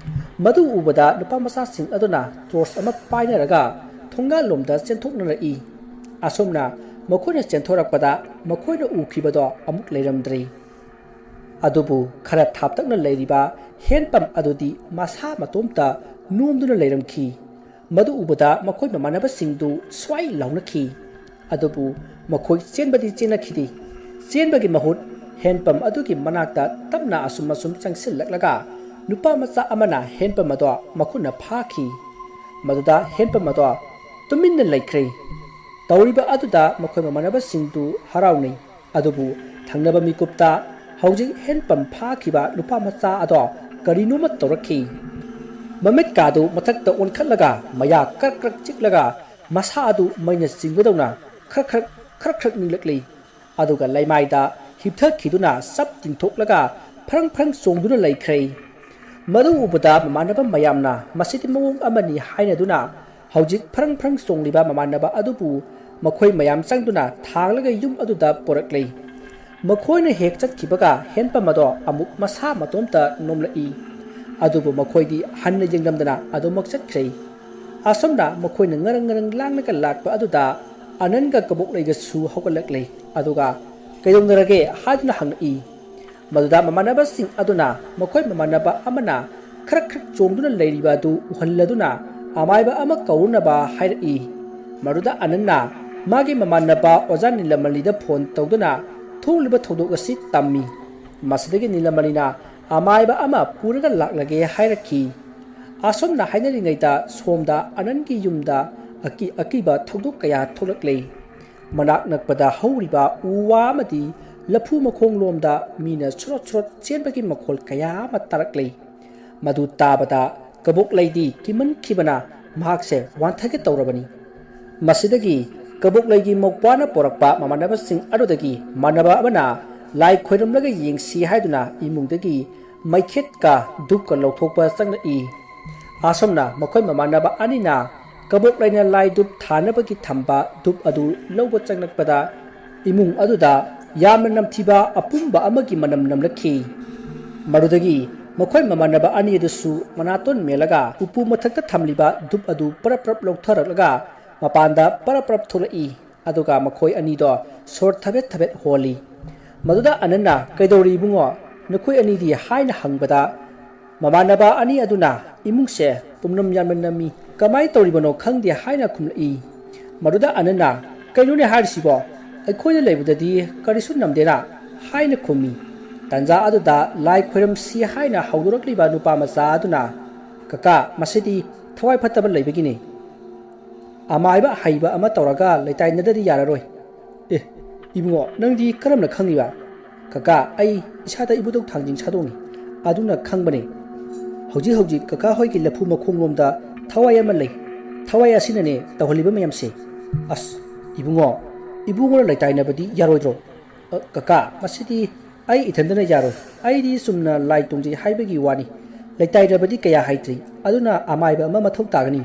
ꯃꯗꯨ ꯎꯕꯗ ꯅꯨꯄꯥ ꯃꯆꯥꯁꯤꯡ ꯑꯗꯨꯅ ꯇꯣꯔꯆ ꯑꯃ ꯄꯥꯏꯅꯔꯒ ꯊꯣꯡꯒꯥꯜꯂꯣꯝꯗ ꯆꯦꯟꯊꯣꯛꯅꯔꯛꯏ꯫ ꯑꯁꯨꯝꯅ ꯃꯈꯣꯏꯅ ꯆꯦꯟꯊꯣꯔꯛꯄꯗ ꯃꯈꯣꯏꯅ ꯎꯈꯤꯕꯗꯣ ꯑꯃꯨꯛ ꯂꯩꯔꯝꯗ꯭ꯔꯦ꯫ ꯑꯗꯨꯕꯨ ꯈꯔ ꯊꯥꯞꯇꯛꯅ ꯂꯩꯔꯤꯕ ꯍꯦꯟꯄꯝ ꯑꯗꯨꯗꯤ ꯃꯁꯥ ꯃꯇꯣꯝꯇ ꯅꯣꯝꯗꯨꯅ ꯂꯩꯔꯝꯈꯤ꯫ ꯃꯗꯨ ꯎꯕꯗ ꯃꯈꯣꯏ ꯃꯃꯥꯟꯅꯕꯁꯤꯡꯗꯨ ꯁ꯭ꯋꯥꯏ ꯂꯥꯎꯅꯈꯤ꯫ ꯑꯗꯨꯕꯨ ꯃꯈꯣꯏ ꯆꯦꯟꯕꯗꯤ ꯆꯦꯟꯅꯈꯤꯗꯦ꯫ ꯆꯦꯟꯕꯒꯤ ꯃꯍꯨꯠ ꯍꯦꯟꯄꯝ ꯑꯗꯨꯒꯤ ꯃꯅꯥꯛꯇ ꯇꯞꯅ ꯑꯁꯨꯝ ꯑꯁꯨꯝ ꯆꯪꯁꯤꯜꯂꯛꯂꯒ ꯅꯨꯄꯥ ꯃꯆꯥ ꯑꯃꯅ ꯍꯦꯟꯄꯝ ꯑꯗꯣ ꯃꯈꯨꯠꯅ ꯐꯥꯈꯤ꯫ ꯃꯗꯨꯗ ꯍꯦꯟꯄꯝ ꯑꯗꯣ ꯇꯨꯃꯤꯟꯅ ꯂꯩꯈ꯭ꯔꯦ꯫ ꯇꯧꯔꯤꯕ ꯑꯗꯨꯗ ꯃꯈꯣꯏ ꯃꯃꯥꯟꯅꯕꯁꯤꯡꯗꯨ ꯍꯔꯥꯎꯅꯩ꯫ ꯑꯗꯨꯕꯨ ꯊꯪꯅꯕ ꯃꯤꯀꯨꯞꯇ ꯍꯧꯖꯤꯛ ꯍꯦꯟꯄꯝ ꯐꯥꯈꯤꯕ ꯅꯨꯄꯥ ꯃꯆꯥ ꯑꯗꯣ ꯀꯔꯤꯅꯣꯃ ꯇꯧꯔꯛꯈꯤ꯫ ꯃꯃꯤꯠꯀꯥꯗꯨ ꯃꯊꯛꯇ ꯑꯣꯟꯈꯠꯂꯒ ꯃꯌꯥ ꯀ꯭ꯔꯛ ꯀ꯭ꯔꯛ ꯆꯤꯛꯂꯒ ꯃꯁꯥ ꯑꯗꯨ ꯃꯩꯅ ꯆꯤꯡꯕꯗꯧꯅ ꯈ꯭ꯔꯛ ꯈ꯭ꯔꯛ ꯈ꯭ꯔꯛ ꯈ꯭ꯔꯛ ꯅꯤꯛꯂꯛꯂꯤ꯫ ꯑꯗꯨꯒ ꯂꯩꯃꯥꯏꯗ ꯍꯤꯞꯊꯈꯤꯗꯨꯅ ꯆꯞ ꯇꯤꯡꯊꯣꯛꯂꯒ ꯐ꯭ꯔꯪ ꯐ꯭ꯔꯪ ꯆꯣꯡꯗꯨꯅ ꯂꯩꯈ꯭ꯔꯦ꯫ ꯃꯗꯨ ꯎꯕꯗ ꯃꯃꯥꯟꯅꯕ ꯃꯌꯥꯝꯅ ꯃꯁꯤꯗꯤ ꯃꯑꯣꯡ ꯑꯃꯅꯤ ꯍꯥꯏꯅꯗꯨꯅ ꯍꯧꯖꯤꯛ ꯐ꯭ꯔꯪ ꯐ꯭ꯔꯪ ꯆꯣꯡꯂꯤꯕ ꯃꯃꯥꯟꯅꯕ ꯑꯗꯨꯕꯨ ꯃꯈꯣꯏ ꯃꯌꯥꯝ ꯆꯪꯗꯨꯅ ꯊꯥꯡꯂꯒ ꯌꯨꯝ ꯑꯗꯨꯗ ꯄꯨꯔꯛꯂꯦ꯫ ꯃꯈꯣꯏꯅ ꯍꯦꯛ ꯆꯠꯈꯤꯕꯒ ꯍꯦꯟꯄꯝ ꯑꯗꯣ ꯑꯃꯨꯛ ꯃꯁꯥ ꯃꯇꯣꯝꯇ ꯅꯣꯝꯂꯛꯏ꯫ ꯑꯗꯨꯕꯨ ꯃꯈꯣꯏꯗꯤ ꯍꯟꯅ ꯌꯦꯡꯂꯝꯗꯅ ꯑꯗꯨꯃꯛ ꯆꯠꯈ꯭ꯔꯦ꯫ ꯑꯁꯨꯝꯅ ꯃꯈꯣꯏꯅ ꯉꯔꯪ ꯉꯔꯪ ꯂꯥꯡꯂꯒ ꯂꯥꯛꯄ ꯑꯗꯨꯗ ꯑꯅꯟꯒ ꯀꯕꯣꯛꯂꯩꯒꯁꯨ ꯍꯧꯒꯠꯂꯛꯂꯦ꯫ ꯑꯗꯨꯒ "ꯀꯩꯗꯧꯅꯔꯒꯦ?" ꯍꯥꯏꯗꯨꯅ ꯍꯪꯂꯛꯏ꯫ ꯃꯗꯨꯗ ꯃꯃꯥꯟꯅꯕꯁꯤꯡ ꯑꯗꯨꯅ ꯃꯈꯣꯏ ꯃꯃꯥꯟꯅꯕ ꯑꯃꯅ ꯈ꯭ꯔꯛ ꯈ꯭ꯔꯛ ꯆꯣꯡꯗꯨꯅ ꯂꯩꯔꯤꯕ ꯑꯗꯨ ꯎꯍꯜꯂꯗꯨꯅ ꯑꯃꯥꯏꯕ ꯑꯃ ꯀꯧꯔꯨꯅꯕ ꯍꯥꯏꯔꯛꯏ꯫ ꯃꯗꯨꯗ ꯑꯅꯟꯅ ꯃꯥꯒꯤ ꯃꯃꯥꯟꯅꯕ ꯑꯣꯖꯥ ꯅꯤꯂꯃꯅꯤꯗ ꯐꯣꯟ ꯇꯧꯗꯨꯅ ꯊꯣꯛꯂꯤꯕ ꯊꯧꯗꯣꯛ ꯑꯁꯤ ꯇꯝꯃꯤ꯫ ꯃꯁꯤꯗꯒꯤ ꯅꯤꯂꯃꯅꯤꯅ ꯑꯃꯥꯏꯕ ꯑꯃ ꯄꯨꯔꯒ ꯂꯥꯛꯂꯒꯦ ꯍꯥꯏꯔꯛꯈꯤ꯫ ꯑꯁꯨꯝꯅ ꯍꯥꯏꯅꯔꯤꯉꯩꯗ ꯁꯣꯝꯗ ꯑꯅꯟꯒꯤ ꯌꯨꯝꯗ ꯑꯀꯤ-, ꯑꯀꯤꯕ ꯊꯧꯗꯣꯛ ꯀꯌꯥ ꯊꯣꯛꯂꯛꯂꯦ꯫ ꯃꯅꯥꯛ ꯅꯛꯄꯗ ꯍꯧꯔꯤꯕ ꯎ ꯋꯥ ꯑꯃꯗꯤ ꯂꯐꯨ ꯃꯈꯣꯡꯂꯣꯝꯗ ꯃꯤꯅ ꯁꯨꯔꯣꯠ ꯁꯨꯔꯣꯠ ꯆꯦꯟꯕꯒꯤ ꯃꯈꯣꯜ ꯀꯌꯥ ꯑꯃ ꯇꯥꯔꯛꯂꯦ꯫ ꯃꯗꯨ ꯇꯥꯕꯗ ꯀꯕꯣꯛꯂꯩꯗꯤ ꯀꯤꯃꯟꯈꯤꯕꯅ ꯃꯍꯥꯛꯁꯦ ꯋꯥꯟꯊꯒꯦ ꯇꯧꯔꯕꯅꯤ꯫ ꯃꯁꯤꯗꯒꯤ ꯀꯕꯣꯛꯂꯩꯒꯤ ꯃꯧꯄ꯭ꯋꯥꯅ ꯄꯣꯔꯛꯄ ꯃꯃꯥꯟꯅꯕꯁꯤꯡ ꯑꯗꯨꯗꯒꯤ ꯃꯥꯟꯅꯕ ꯑꯃꯅ ꯂꯥꯏ ꯈꯣꯏꯔꯝꯂꯒ ꯌꯦꯡꯁꯤ ꯍꯥꯏꯗꯨꯅ ꯏꯃꯨꯡꯗꯒꯤ ꯃꯩꯈꯦꯠꯀ ꯙꯨꯞꯀ ꯂꯧꯊꯣꯛꯄ ꯆꯪꯂꯛꯏ꯫ ꯑꯁꯨꯝꯅ ꯃꯈꯣꯏ ꯃꯃꯥꯟꯅꯕ ꯑꯅꯤꯅ ꯀꯕꯣꯛꯂꯩꯅ ꯂꯥꯏ ꯙꯨꯞ ꯊꯥꯅꯕꯒꯤ ꯊꯝꯕ ꯙꯨꯞ ꯑꯗꯨ ꯂꯧꯕ ꯆꯪꯂꯛꯄꯗ, ꯏꯃꯨꯡ ꯑꯗꯨꯗ ꯌꯥꯝꯅ ꯅꯝꯊꯤꯕ ꯑꯄꯨꯝꯕ ꯑꯃꯒꯤ ꯃꯅꯝ ꯅꯝꯂꯛꯈꯤ꯫ ꯃꯗꯨꯗꯒꯤ ꯃꯈꯣꯏ ꯃꯃꯥꯟꯅꯕ ꯑꯅꯤ ꯑꯗꯨꯁꯨ ꯃꯅꯥꯇꯣꯟ ꯃꯦꯜꯂꯒ ꯎꯄꯨ ꯃꯊꯛꯇ ꯊꯝꯂꯤꯕ ꯙꯨꯞ ꯑꯗꯨ ꯄꯔꯞ ꯄꯔꯞ ꯂꯧꯊꯔꯛꯂꯒ ꯃꯄꯥꯟꯗ ꯄꯔꯞ ꯄꯔꯞ ꯊꯣꯛꯂꯛꯏ꯫ ꯑꯗꯨꯒ ꯃꯈꯣꯏ ꯑꯅꯤꯗꯣ ꯁꯣꯔ ꯊꯕꯦꯠ ꯊꯕꯦꯠ ꯍꯣꯜꯂꯤ꯫ ꯃꯗꯨꯗ ꯑꯅꯟꯅ, "ꯀꯩꯗꯧꯔꯤ ꯏꯕꯨꯡꯉꯣ, ꯅꯈꯣꯏ ꯑꯅꯤꯗꯤ?" ꯍꯥꯏꯅ ꯍꯪꯕꯗ, ꯃꯃꯥꯟꯅꯕ ꯑꯅꯤ ꯑꯗꯨꯅ, "ꯏꯃꯨꯡꯁꯦ ꯄꯨꯝꯅꯝ ꯌꯥꯝꯅ ꯅꯝꯃꯤ, ꯀꯃꯥꯏꯅ ꯇꯧꯔꯤꯕꯅꯣ ꯈꯪꯗꯦ" ꯍꯥꯏꯅ ꯈꯨꯝꯂꯛꯏ꯫ ꯃꯗꯨꯗ ꯑꯅꯟꯅ, "ꯀꯩꯅꯣꯅꯦ ꯍꯥꯏꯔꯤꯁꯤꯕꯣ? ꯑꯩꯈꯣꯏꯅ ꯂꯩꯕꯗꯗꯤ ꯀꯔꯤꯁꯨ ꯅꯝꯗꯦꯅ" ꯍꯥꯏꯅ ꯈꯨꯝꯃꯤ꯫ ꯇꯟꯖꯥ ꯑꯗꯨꯗ ꯂꯥꯏ ꯈꯣꯏꯔꯝꯁꯤ ꯍꯥꯏꯅ ꯍꯧꯗꯣꯔꯛꯂꯤꯕ ꯅꯨꯄꯥ ꯃꯆꯥ ꯑꯗꯨꯅ, "ꯀꯀꯥ, ꯃꯁꯤꯗꯤ ꯊꯋꯥꯏ ꯐꯠꯇꯕ ꯂꯩꯕꯒꯤꯅꯤ꯫ ꯑꯃꯥꯏꯕ ꯑꯍꯩꯕ ꯑꯃ ꯇꯧꯔꯒ ꯂꯩꯇꯥꯏꯅꯗ꯭ꯔꯗꯤ ꯌꯥꯔꯔꯣꯏ"꯫ "ꯑꯦ, ꯏꯕꯨꯡꯉꯣ, ꯅꯪꯗꯤ ꯀꯔꯝꯅ ꯈꯪꯉꯤꯕ?" "ꯀꯀꯥ, ꯑꯩ ꯏꯁꯥꯗ ꯏꯕꯨꯙꯧ ꯊꯥꯡꯖꯤꯡ ꯁꯥꯗꯣꯡꯉꯤ, ꯑꯗꯨꯅ ꯈꯪꯕꯅꯦ꯫ ꯍꯧꯖꯤꯛ ꯍꯧꯖꯤꯛ ꯀꯀꯥ ꯍꯣꯏꯒꯤ ꯂꯐꯨ ꯃꯈꯣꯡꯂꯣꯝꯗ ꯊꯋꯥꯏ ꯑꯃ ꯂꯩ꯫ ꯊꯋꯥꯏ ꯑꯁꯤꯅꯅꯦ ꯇꯧꯍꯜꯂꯤꯕ ꯃꯌꯥꯝꯁꯦ"꯫ "ꯑꯁ, ꯏꯕꯨꯡꯉꯣ, ꯏꯕꯨꯡꯉꯣꯅ ꯂꯩꯇꯥꯏꯅꯕꯗꯤ ꯌꯥꯔꯣꯏꯗ꯭ꯔꯣ?" "ꯑ, ꯀꯀꯥ, ꯃꯁꯤꯗꯤ ꯑꯩ ꯏꯊꯟꯗꯅ ꯌꯥꯔꯣꯏ꯫ ꯑꯩꯗꯤ ꯆꯨꯝꯅ ꯂꯥꯏ ꯇꯣꯡꯖꯩ ꯍꯥꯏꯕꯒꯤ ꯋꯥꯅꯤ꯫ ꯂꯩꯇꯥꯏꯅꯕꯗꯤ ꯀꯌꯥ ꯍꯩꯇ꯭ꯔꯤ꯫ ꯑꯗꯨꯅ ꯑꯃꯥꯏꯕ ꯑꯃ ꯃꯊꯧ ꯇꯥꯒꯅꯤ"꯫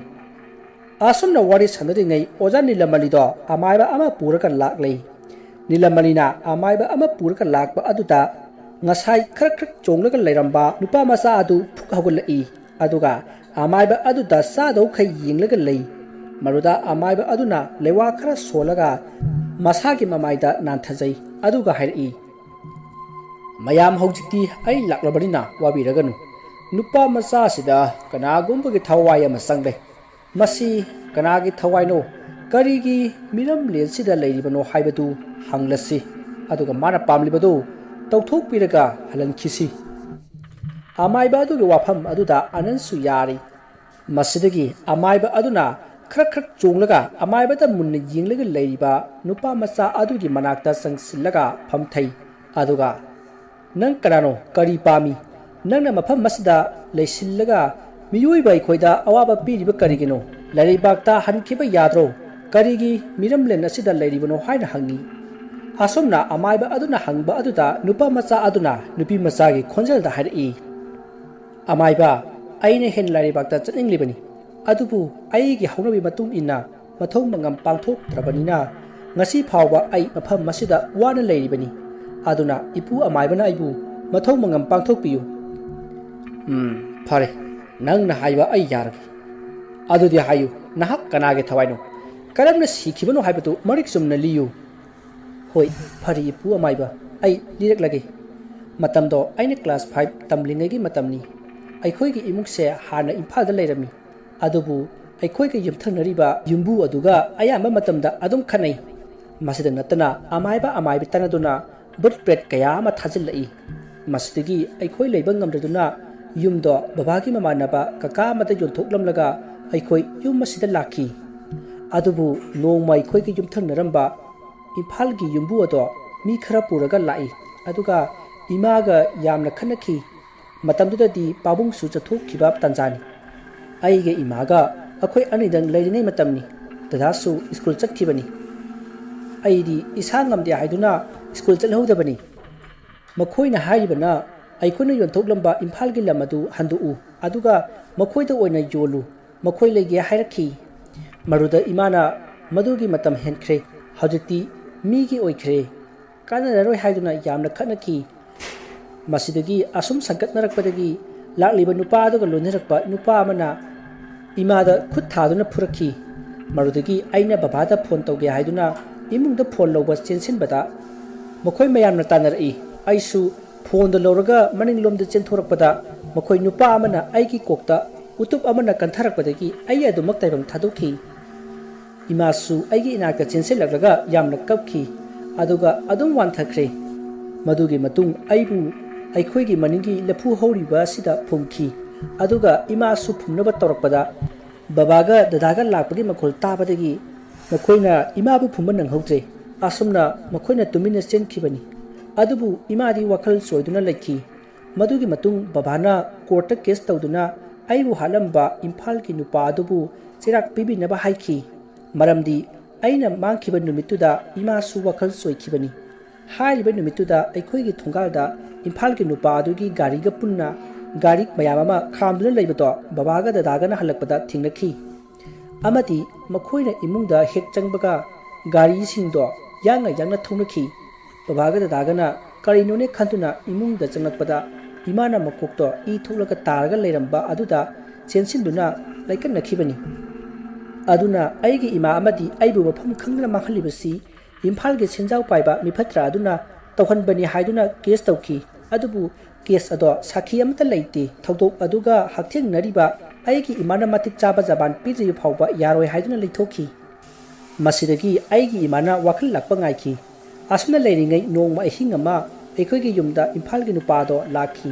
ꯑꯁꯨꯝꯅ ꯋꯥꯔꯤ ꯁꯥꯟꯅꯔꯤꯉꯩ ꯑꯣꯖꯥ ꯅꯤꯂꯃꯅꯤꯗꯣ ꯑꯃꯥꯏꯕ ꯑꯃ ꯄꯨꯔꯒ ꯂꯥꯛꯂꯦ꯫ ꯅꯤꯂꯃꯅꯤꯅ ꯑꯃꯥꯏꯕ ꯑꯃ ꯄꯨꯔꯒ ꯂꯥꯛꯄ ꯑꯗꯨꯗ ꯉꯁꯥꯏ ꯈꯔꯛ ꯈꯔꯛ ꯆꯣꯡꯂꯒ ꯂꯩꯔꯝꯕ ꯅꯨꯄꯥ ꯃꯆꯥ ꯑꯗꯨ ꯐꯨꯛ ꯍꯧꯒꯠꯂꯛꯏ꯫ ꯑꯗꯨꯒ ꯑꯃꯥꯏꯕ ꯑꯗꯨꯗ ꯆꯥꯗꯧꯈꯩ ꯌꯦꯡꯂꯒ ꯂꯩ꯫ ꯃꯗꯨꯗ ꯑꯃꯥꯏꯕ ꯑꯗꯨꯅ ꯂꯩꯋꯥ ꯈꯔ ꯁꯣꯜꯂꯒ ꯃꯁꯥꯒꯤ ꯃꯃꯥꯏꯗ ꯅꯥꯟꯊꯖꯩ꯫ ꯑꯗꯨꯒ ꯍꯥꯏꯔꯛꯏ, "ꯃꯌꯥꯝ, ꯍꯧꯖꯤꯛꯇꯤ ꯑꯩ ꯂꯥꯛꯂꯕꯅꯤꯅ ꯋꯥꯕꯤꯔꯒꯅꯨ꯫ ꯅꯨꯄꯥ ꯃꯆꯥꯁꯤꯗ ꯀꯅꯥꯒꯨꯝꯕꯒꯤ ꯊꯋꯥꯏ ꯑꯃ ꯆꯪꯂꯦ꯫ ꯃꯁꯤ ꯀꯅꯥꯒꯤ ꯊꯋꯥꯏꯅꯣ, ꯀꯔꯤꯒꯤ ꯃꯤꯔꯝꯂꯦꯟꯁꯤꯗ ꯂꯩꯔꯤꯕꯅꯣ ꯍꯥꯏꯕꯗꯨ ꯍꯪꯂꯁꯤ꯫ ꯑꯗꯨꯒ ꯃꯥꯅ ꯄꯥꯝꯂꯤꯕꯗꯨ ꯇꯧꯊꯣꯛꯄꯤꯔꯒ ꯍꯜꯍꯟꯈꯤꯁꯤ"꯫ ꯑꯃꯥꯏꯕ ꯑꯗꯨꯒꯤ ꯋꯥꯐꯝ ꯑꯗꯨꯗ ꯑꯅꯟꯁꯨ ꯌꯥꯔꯤ꯫ ꯃꯁꯤꯗꯒꯤ ꯑꯃꯥꯏꯕ ꯑꯗꯨꯅ ꯈꯔꯛ ꯈꯔꯛ ꯆꯣꯡꯂꯒ ꯑꯃꯥꯏꯕꯗ ꯃꯨꯟꯅ ꯌꯦꯡꯂꯒ ꯂꯩꯔꯤꯕ ꯅꯨꯄꯥ ꯃꯆꯥ ꯑꯗꯨꯒꯤ ꯃꯅꯥꯛꯇ ꯆꯪꯁꯤꯜꯂꯒ ꯐꯝꯊꯩ꯫ ꯑꯗꯨꯒ, "ꯅꯪ ꯀꯅꯥꯅꯣ? ꯀꯔꯤ ꯄꯥꯝꯃꯤ? ꯅꯪꯅ ꯃꯐꯝ ꯑꯁꯤꯗ ꯂꯩꯁꯤꯜꯂꯒ ꯃꯤꯑꯣꯏꯕ ꯑꯩꯈꯣꯏꯗ ꯑꯋꯥꯕ ꯄꯤꯔꯤꯕ ꯀꯔꯤꯒꯤꯅꯣ? ꯂꯩꯔꯩꯕꯥꯛꯇ ꯍꯟꯈꯤꯕ ꯌꯥꯗ꯭ꯔꯣ? ꯀꯔꯤꯒꯤ ꯃꯤꯔꯝꯂꯦꯟ ꯑꯁꯤꯗ ꯂꯩꯔꯤꯕꯅꯣ?" ꯍꯥꯏꯅ ꯍꯪꯉꯤ꯫ ꯑꯁꯨꯝꯅ ꯑꯃꯥꯏꯕ ꯑꯗꯨꯅ ꯍꯪꯕ ꯑꯗꯨꯗ ꯅꯨꯄꯥ ꯃꯆꯥ ꯑꯗꯨꯅ ꯅꯨꯄꯤ ꯃꯆꯥꯒꯤ ꯈꯣꯟꯖꯦꯜꯗ ꯍꯥꯏꯔꯛꯏ, "ꯑꯃꯥꯏꯕ, ꯑꯩꯅ ꯍꯦꯟꯅ ꯂꯥꯏꯔꯩꯕꯥꯛꯇ ꯆꯠꯅꯤꯡꯂꯤꯕꯅꯤ, ꯑꯗꯨꯕꯨ ꯑꯩꯒꯤ ꯍꯧꯅꯕꯤ ꯃꯇꯨꯡ ꯏꯟꯅ ꯃꯊꯧ ꯃꯉꯝ ꯄꯥꯡꯊꯣꯛꯇ꯭ꯔꯕꯅꯤꯅ ꯉꯁꯤ ꯐꯥꯎꯕ ꯑꯩ ꯃꯐꯝ ꯑꯁꯤꯗ ꯋꯥꯅ ꯂꯩꯔꯤꯕꯅꯤ꯫ ꯑꯗꯨꯅ ꯏꯄꯨ ꯑꯃꯥꯏꯕꯅ ꯑꯩꯕꯨ ꯃꯊꯧ ꯃꯉꯝ ꯄꯥꯡꯊꯣꯛꯄꯤꯌꯨ꯫" "ꯎꯝ, ꯐꯔꯦ, ꯅꯪꯅ ꯍꯥꯏꯕ ꯑꯩ ꯌꯥꯔꯒꯦ꯫ ꯑꯗꯨꯗꯤ ꯍꯥꯏꯌꯨ, ꯅꯍꯥꯛ ꯀꯅꯥꯒꯤ ꯊꯋꯥꯏꯅꯣ? ꯀꯔꯝꯅ ꯁꯤꯈꯤꯕꯅꯣ ꯍꯥꯏꯕꯗꯨ ꯃꯔꯤꯛ ꯆꯨꯝꯅ ꯂꯤꯌꯨ꯫" "ꯍꯣꯏ, ꯐꯔꯦ ꯏꯄꯨ ꯑꯃꯥꯏꯕ, ꯑꯩ ꯂꯤꯔꯛꯂꯒꯦ꯫ ꯃꯇꯝꯗꯣ ꯑꯩꯅ ꯀ꯭ꯂꯥꯁ ꯐꯥꯏꯚ ꯇꯝꯂꯤꯉꯩꯒꯤ ꯃꯇꯝꯅꯤ꯫ ꯑꯩꯈꯣꯏꯒꯤ ꯏꯃꯨꯡꯁꯦ ꯍꯥꯟꯅ ꯏꯝꯐꯥꯜꯗ ꯂꯩꯔꯝꯃꯤ, ꯑꯗꯨꯕꯨ ꯑꯩꯈꯣꯏꯒ ꯌꯨꯝꯊꯪꯅꯔꯤꯕ ꯌꯨꯝꯕꯨ ꯑꯗꯨꯒ ꯑꯌꯥꯝꯕ ꯃꯇꯝꯗ ꯑꯗꯨꯝ ꯈꯠꯅꯩ꯫ ꯃꯁꯤꯗ ꯅꯠꯇꯅ ꯑꯃꯥꯏꯕ ꯑꯃꯥꯏꯕꯤ ꯇꯥꯟꯅꯗꯨꯅ ꯚꯨꯠ ꯄ꯭ꯔꯦꯠ ꯀꯌꯥ ꯑꯃ ꯊꯥꯖꯤꯜꯂꯛꯏ꯫ ꯃꯁꯤꯗꯒꯤ ꯑꯩꯈꯣꯏ ꯂꯩꯕ ꯉꯝꯗꯗꯨꯅ ꯌꯨꯝꯗꯣ ꯕꯕꯥꯒꯤ ꯃꯃꯥꯟꯅꯕ ꯀꯀꯥ ꯑꯃꯗ ꯌꯣꯟꯊꯣꯛꯂꯝꯂꯒ ꯑꯩꯈꯣꯏ ꯌꯨꯝ ꯑꯁꯤꯗ ꯂꯥꯛꯈꯤ꯫ ꯑꯗꯨꯕꯨ ꯅꯣꯡꯃ ꯑꯩꯈꯣꯏꯒꯤ ꯌꯨꯝꯊꯪꯅꯔꯝꯕ ꯏꯝꯐꯥꯜꯒꯤ ꯌꯨꯝꯕꯨ ꯑꯗꯣ ꯃꯤ ꯈꯔ ꯄꯨꯔꯒ ꯂꯥꯛꯏ, ꯑꯗꯨꯒ ꯏꯃꯥꯒ ꯌꯥꯝꯅ ꯈꯠꯅꯈꯤ꯫ ꯃꯇꯝꯗꯨꯗꯗꯤ ꯄꯥꯕꯨꯡꯁꯨ ꯆꯠꯊꯣꯛꯈꯤꯕ ꯇꯥꯟꯖꯥꯅꯤ꯫ ꯑꯩꯒ ꯏꯃꯥꯒ ꯑꯩꯈꯣꯏ ꯑꯅꯤꯗꯪ ꯂꯩꯔꯤꯉꯩ ꯃꯇꯝꯅꯤ꯫ ꯗꯗꯥꯁꯨ ꯁ꯭ꯀꯨꯜ ꯆꯠꯈꯤꯕꯅꯤ꯫ ꯑꯩꯗꯤ ꯏꯁꯥ ꯉꯝꯗꯦ ꯍꯥꯏꯗꯨꯅ ꯁ꯭ꯀꯨꯜ ꯆꯠꯍꯧꯗꯕꯅꯤ꯫ ꯃꯈꯣꯏꯅ ꯍꯥꯏꯔꯤꯕꯅ ꯑꯩꯈꯣꯏꯅ ꯌꯣꯟꯊꯣꯛꯂꯝꯕ ꯏꯝꯐꯥꯜꯒꯤ ꯂꯝ ꯑꯗꯨ ꯍꯟꯗꯣꯛꯎ, ꯑꯗꯨꯒ ꯃꯈꯣꯏꯗ ꯑꯣꯏꯅ ꯌꯣꯜꯂꯨ, ꯃꯈꯣꯏ ꯂꯩꯒꯦ ꯍꯥꯏꯔꯛꯈꯤ꯫ ꯃꯗꯨꯗ ꯏꯃꯥꯅ, "ꯃꯗꯨꯒꯤ ꯃꯇꯝ ꯍꯦꯟꯈ꯭ꯔꯦ, ꯍꯧꯖꯤꯛꯇꯤ ꯃꯤꯒꯤ ꯑꯣꯏꯈ꯭ꯔꯦ, ꯀꯥꯟꯅꯔꯔꯣꯏ" ꯍꯥꯏꯗꯨꯅ ꯌꯥꯝꯅ ꯈꯠꯅꯈꯤ꯫ ꯃꯁꯤꯗꯒꯤ ꯑꯁꯨꯝ ꯁꯟꯒꯠꯅꯔꯛꯄꯗꯒꯤ ꯂꯥꯛꯂꯤꯕ ꯅꯨꯄꯥ ꯑꯗꯨꯒ ꯂꯣꯏꯅꯔꯛꯄ ꯅꯨꯄꯥ ꯑꯃꯅ ꯏꯃꯥꯗ ꯈꯨꯠ ꯊꯥꯗꯨꯅ ꯐꯨꯔꯛꯈꯤ꯫ ꯃꯗꯨꯗꯒꯤ ꯑꯩꯅ ꯕꯕꯥꯗ ꯐꯣꯟ ꯇꯧꯒꯦ ꯍꯥꯏꯗꯨꯅ ꯏꯃꯨꯡꯗ ꯐꯣꯟ ꯂꯧꯕ ꯆꯦꯟꯁꯤꯟꯕꯗ ꯃꯈꯣꯏ ꯃꯌꯥꯝꯅ ꯇꯥꯟꯅꯔꯛꯏ꯫ ꯑꯩꯁꯨ ꯐꯣꯟꯗꯨ ꯂꯧꯔꯒ ꯃꯅꯤꯡꯂꯣꯝꯗ ꯆꯦꯟꯊꯣꯔꯛꯄꯗ ꯃꯈꯣꯏ ꯅꯨꯄꯥ ꯑꯃꯅ ꯑꯩꯒꯤ ꯀꯣꯛꯇ ꯎꯇꯨꯞ ꯑꯃꯅ ꯀꯟꯊꯔꯛꯄꯗꯒꯤ ꯑꯩ ꯑꯗꯨꯃꯛ ꯇꯥꯏꯕꯪ ꯊꯥꯗꯣꯛꯈꯤ꯫ ꯏꯃꯥꯁꯨ ꯑꯩꯒꯤ ꯏꯅꯥꯛꯇ ꯆꯦꯟꯁꯤꯜꯂꯛꯂꯒ ꯌꯥꯝꯅ ꯀꯞꯈꯤ, ꯑꯗꯨꯒ ꯑꯗꯨꯝ ꯋꯥꯟꯊꯈ꯭ꯔꯦ꯫ ꯃꯗꯨꯒꯤ ꯃꯇꯨꯡ ꯑꯩꯕꯨ ꯑꯩꯈꯣꯏꯒꯤ ꯃꯅꯤꯡꯒꯤ ꯂꯐꯨ ꯍꯧꯔꯤꯕ ꯑꯁꯤꯗ ꯐꯨꯝꯈꯤ꯫ ꯑꯗꯨꯒ ꯏꯃꯥꯁꯨ ꯐꯨꯝꯅꯕ ꯇꯧꯔꯛꯄꯗ ꯕꯕꯥꯒ ꯗꯗꯥꯒ ꯂꯥꯛꯄꯒꯤ ꯃꯈꯣꯜ ꯇꯥꯕꯗꯒꯤ ꯃꯈꯣꯏꯅ ꯏꯃꯥꯕꯨ ꯐꯨꯝꯕ ꯅꯪꯍꯧꯗ꯭ꯔꯦ꯫ ꯑꯁꯨꯝꯅ ꯃꯈꯣꯏꯅ ꯇꯨꯃꯤꯟꯅ ꯆꯦꯟꯈꯤꯕꯅꯤ꯫ ꯑꯗꯨꯕꯨ ꯏꯃꯥꯗꯤ ꯋꯥꯈꯜ ꯆꯣꯏꯗꯨꯅ ꯂꯩꯈꯤ꯫ ꯃꯗꯨꯒꯤ ꯃꯇꯨꯡ ꯕꯕꯥꯅ ꯀꯣꯔꯠꯇ ꯀꯦꯁ ꯇꯧꯗꯨꯅ ꯑꯩꯕꯨ ꯍꯥꯠꯂꯝꯕ ꯏꯝꯐꯥꯜꯒꯤ ꯅꯨꯄꯥ ꯑꯗꯨꯕꯨ ꯆꯩꯔꯥꯛ ꯄꯤꯕꯤꯅꯕ ꯍꯥꯏꯈꯤ꯫ ꯃꯔꯝꯗꯤ ꯑꯩꯅ ꯃꯥꯡꯈꯤꯕ ꯅꯨꯃꯤꯠꯇꯨꯗ ꯏꯃꯥꯁꯨ ꯋꯥꯈꯜ ꯆꯣꯏꯈꯤꯕꯅꯤ꯫ ꯍꯥꯏꯔꯤꯕ ꯅꯨꯃꯤꯠꯇꯨꯗ ꯑꯩꯈꯣꯏꯒꯤ ꯊꯣꯡꯒꯥꯜꯗ ꯏꯝꯐꯥꯜꯒꯤ ꯅꯨꯄꯥ ꯑꯗꯨꯒꯤ ꯒꯥꯔꯤꯒ ꯄꯨꯟꯅ ꯒꯥꯔꯤ ꯃꯌꯥꯝ ꯑꯃ ꯈꯥꯝꯗꯨꯅ ꯂꯩꯕꯗꯣ ꯕꯕꯥꯒ ꯗꯗꯥꯒꯅ ꯍꯜꯂꯛꯄꯗ ꯊꯦꯡꯅꯈꯤ꯫ ꯑꯃꯗꯤ ꯃꯈꯣꯏꯅ ꯏꯃꯨꯡꯗ ꯍꯦꯛ ꯆꯪꯕꯒ ꯒꯥꯔꯤꯁꯤꯡꯗꯣ ꯌꯥꯡꯅ ꯌꯥꯡꯅ ꯊꯧꯅꯈꯤ꯫ ꯕꯕꯥꯒ ꯗꯗꯥꯒꯅ ꯀꯔꯤꯅꯣꯅꯦ ꯈꯟꯗꯨꯅ ꯏꯃꯨꯡꯗ ꯆꯪꯂꯛꯄꯗ ꯏꯃꯥꯅ ꯃꯀꯣꯛꯇꯣ ꯏ ꯊꯣꯛꯂꯒ ꯇꯥꯔꯒ ꯂꯩꯔꯝꯕ ꯑꯗꯨꯗ ꯆꯦꯟꯁꯤꯟꯗꯨꯅ ꯂꯩꯀꯠꯅꯈꯤꯕꯅꯤ꯫ ꯑꯗꯨꯅ ꯑꯩꯒꯤ ꯏꯃꯥ ꯑꯃꯗꯤ ꯑꯩꯕꯨ ꯃꯐꯝ ꯈꯪꯗꯅ ꯃꯥꯡꯍꯜꯂꯤꯕꯁꯤ ꯏꯝꯐꯥꯜꯒꯤ ꯁꯦꯟꯖꯥꯎ ꯄꯥꯏꯕ ꯃꯤꯐꯠꯇ꯭ꯔ ꯑꯗꯨꯅ ꯇꯧꯍꯟꯕꯅꯤ ꯍꯥꯏꯗꯨꯅ ꯀꯦꯁ ꯇꯧꯈꯤ꯫ ꯑꯗꯨꯕꯨ ꯀꯦꯁ ꯑꯗꯣ ꯁꯥꯈꯤ ꯑꯃꯠꯇ ꯂꯩꯇꯦ꯫ ꯊꯧꯗꯣꯛ ꯑꯗꯨꯒ ꯍꯛꯊꯦꯡꯅꯔꯤꯕ ꯑꯩꯒꯤ ꯏꯃꯥꯅ ꯃꯇꯤꯛ ꯆꯥꯕ ꯖꯕꯥꯟ ꯄꯤꯗ꯭ꯔꯤꯕ ꯐꯥꯎꯕ ꯌꯥꯔꯣꯏ ꯍꯥꯏꯗꯨꯅ ꯂꯩꯊꯣꯛꯈꯤ꯫ ꯃꯁꯤꯗꯒꯤ ꯑꯩꯒꯤ ꯏꯃꯥꯅ ꯋꯥꯈꯜ ꯂꯥꯛꯄ ꯉꯥꯏꯈꯤ꯫ ꯑꯁꯨꯝꯅ ꯂꯩꯔꯤꯉꯩ ꯅꯣꯡꯃ ꯑꯍꯤꯡ ꯑꯃ ꯑꯩꯈꯣꯏꯒꯤ ꯌꯨꯝꯗ ꯏꯝꯐꯥꯜꯒꯤ ꯅꯨꯄꯥꯗꯣ ꯂꯥꯛꯈꯤ꯫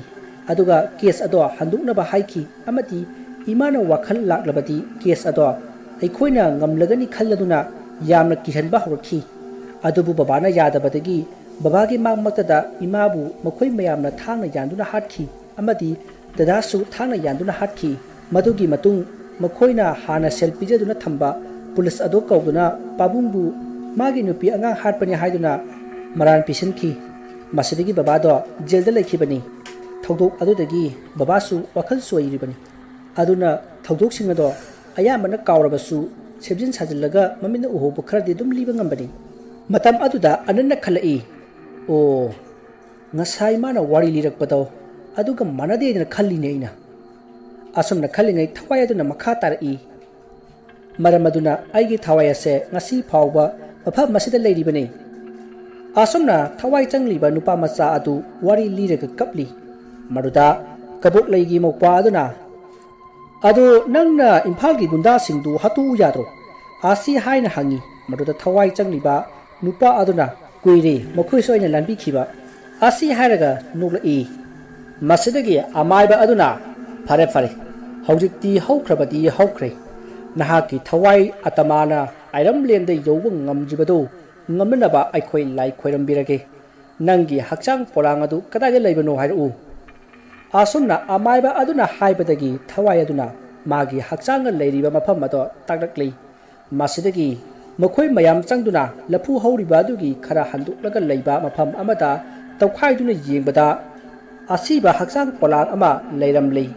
ꯑꯗꯨꯒ ꯀꯦꯁ ꯑꯗꯣ ꯍꯟꯗꯣꯛꯅꯕ ꯍꯥꯏꯈꯤ ꯑꯃꯗꯤ ꯏꯃꯥꯅ ꯋꯥꯈꯜ ꯂꯥꯛꯂꯕꯗꯤ ꯀꯦꯁ ꯑꯗꯣ ꯑꯩꯈꯣꯏꯅ ꯉꯝꯂꯒꯅꯤ ꯈꯜꯂꯗꯨꯅ ꯌꯥꯝꯅ ꯀꯤꯍꯟꯕ ꯍꯧꯔꯛꯈꯤ꯫ ꯑꯗꯨꯕꯨ ꯕꯕꯥꯅ ꯌꯥꯗꯕꯗꯒꯤ ꯕꯕꯥꯒꯤ ꯃꯥꯡꯃꯛꯇꯗ ꯏꯃꯥꯕꯨ ꯃꯈꯣꯏ ꯃꯌꯥꯝꯅ ꯊꯥꯡꯅ ꯌꯥꯟꯗꯨꯅ ꯍꯥꯠꯈꯤ ꯑꯃꯗꯤ ꯗꯗꯥꯁꯨ ꯊꯥꯡꯅ ꯌꯥꯟꯗꯨꯅ ꯍꯥꯠꯈꯤ꯫ ꯃꯗꯨꯒꯤ ꯃꯇꯨꯡ ꯃꯈꯣꯏꯅ ꯍꯥꯟꯅ ꯁꯦꯜ ꯄꯤꯖꯗꯨꯅ ꯊꯝꯕ ꯄꯨꯂꯤꯁ ꯑꯗꯨ ꯀꯧꯗꯨꯅ ꯄꯥꯕꯨꯡꯕꯨ ꯃꯥꯒꯤ ꯅꯨꯄꯤ ꯑꯉꯥꯡ ꯍꯥꯠꯄꯅꯤ ꯍꯥꯏꯗꯨꯅ ꯃꯔꯥꯜ ꯄꯤꯁꯤꯟꯈꯤ꯫ ꯃꯁꯤꯗꯒꯤ ꯕꯕꯥꯗꯣ ꯖꯦꯜꯗ ꯂꯩꯈꯤꯕꯅꯤ꯫ ꯊꯧꯗꯣꯛ ꯑꯗꯨꯗꯒꯤ ꯕꯕꯥꯁꯨ ꯋꯥꯈꯜ ꯆꯣꯏꯔꯤꯕꯅꯤ꯫ ꯑꯗꯨꯅ ꯊꯧꯗꯣꯛꯁꯤꯡ ꯑꯗꯣ ꯑꯌꯥꯝꯕꯅ ꯀꯥꯎꯔꯕꯁꯨ ꯁꯦꯝꯖꯤꯟ ꯁꯥꯖꯤꯜꯂꯒ ꯃꯃꯤꯠꯅ ꯎꯍꯧꯕ ꯈꯔꯗꯤ ꯑꯗꯨꯝ ꯂꯤꯕ ꯉꯝꯕꯅꯤ꯫ ꯃꯇꯝ ꯑꯗꯨꯗ ꯑꯅꯟꯅ ꯈꯜꯂꯛꯏ, "ꯑꯣ, ꯉꯁꯥꯏ ꯃꯥꯅ ꯋꯥꯔꯤ ꯂꯤꯔꯛꯄꯗꯣ ꯑꯗꯨꯒ ꯃꯥꯟꯅꯗꯦꯗꯅ ꯈꯜꯂꯤꯅꯦ ꯑꯩꯅ꯫" ꯑꯁꯨꯝꯅ ꯈꯜꯂꯤꯉꯩ ꯊꯋꯥꯏ ꯑꯗꯨꯅ ꯃꯈꯥ ꯇꯥꯔꯛꯏ꯫ ꯃꯔꯝ ꯑꯗꯨꯅ ꯑꯩꯒꯤ ꯊꯋꯥꯏ ꯑꯁꯦ ꯉꯁꯤ ꯐꯥꯎꯕ ꯃꯐꯝ ꯑꯁꯤꯗ ꯂꯩꯔꯤꯕꯅꯤ꯫ ꯑꯁꯨꯝꯅ ꯊꯋꯥꯏ ꯆꯪꯂꯤꯕ ꯅꯨꯄꯥ ꯃꯆꯥ ꯑꯗꯨ ꯋꯥꯔꯤ ꯂꯤꯔꯒ ꯀꯞꯂꯤ꯫ ꯃꯗꯨꯗ ꯀꯕꯣꯛꯂꯩꯒꯤ ꯃꯧꯄ꯭ꯋꯥ ꯑꯗꯨꯅ, "ꯑꯗꯨ ꯅꯪꯅ ꯏꯝꯐꯥꯜꯒꯤ ꯒꯨꯟꯗꯥꯁꯤꯡꯗꯨ ꯍꯥꯠꯇꯣꯛꯎ ꯌꯥꯗ꯭ꯔꯣ?" ꯑꯁꯤ ꯍꯥꯏꯅ ꯍꯪꯉꯤ꯫ ꯃꯗꯨꯗ ꯊꯋꯥꯏ ꯆꯪꯂꯤꯕ ꯅꯨꯄꯥ ꯑꯗꯨꯅ, "ꯀꯨꯏꯔꯦ ꯃꯈꯣꯏꯁꯨ ꯑꯩꯅ ꯂꯥꯟꯕꯤꯈꯤꯕ꯫ ꯑꯁꯤ ꯍꯥꯏꯔꯒ ꯅꯣꯛꯂꯛꯏ꯫ ꯃꯁꯤꯗꯒꯤ ꯑꯃꯥꯏꯕ ꯑꯗꯨꯅ, "ꯐꯔꯦ, ꯐꯔꯦ, ꯍꯧꯖꯤꯛꯇꯤ ꯍꯧꯈ꯭ꯔꯕꯗꯤ ꯍꯧꯈ꯭ꯔꯦ꯫ ꯅꯍꯥꯛꯀꯤ ꯊꯋꯥꯏ ꯑꯇꯃꯥꯅ ꯑꯥꯏꯔꯝ ꯂꯦꯟꯗ ꯌꯧꯕ ꯉꯝꯗ꯭ꯔꯤꯕꯗꯨ ꯉꯝꯅꯅꯕ ꯑꯩꯈꯣꯏ ꯂꯥꯏ ꯈꯣꯏꯔꯝꯕꯤꯔꯒꯦ꯫ ꯅꯪꯒꯤ ꯍꯛꯆꯥꯡ ꯄꯣꯂꯥꯡ ꯑꯗꯨ ꯀꯗꯥꯏꯗ ꯂꯩꯕꯅꯣ ꯍꯥꯏꯔꯛꯎ꯫" ꯑꯁꯨꯝꯅ ꯑꯃꯥꯏꯕ ꯑꯗꯨꯅ ꯍꯥꯏꯕꯗꯒꯤ ꯊꯋꯥꯏ ꯑꯗꯨꯅ ꯃꯥꯒꯤ ꯍꯛꯆꯥꯡꯒ ꯂꯩꯔꯤꯕ ꯃꯐꯝ ꯑꯗꯣ ꯇꯥꯛꯂꯛꯂꯤ꯫ ꯃꯁꯤꯗꯒꯤ ꯃꯈꯣꯏ ꯃꯌꯥꯝ ꯆꯪꯗꯨꯅ ꯂꯐꯨ ꯍꯧꯔꯤꯕ ꯑꯗꯨꯒꯤ ꯈꯔ ꯍꯟꯗꯣꯛꯂꯒ ꯂꯩꯕ ꯃꯐꯝ ꯑꯃꯗ ꯇꯧꯈꯥꯏꯗꯨꯅ ꯌꯦꯡꯕꯗ, ꯑꯁꯤꯕ ꯍꯛꯆꯥꯡ ꯄꯣꯂꯥꯡ ꯑꯃ ꯂꯩꯔꯝꯂꯤ꯫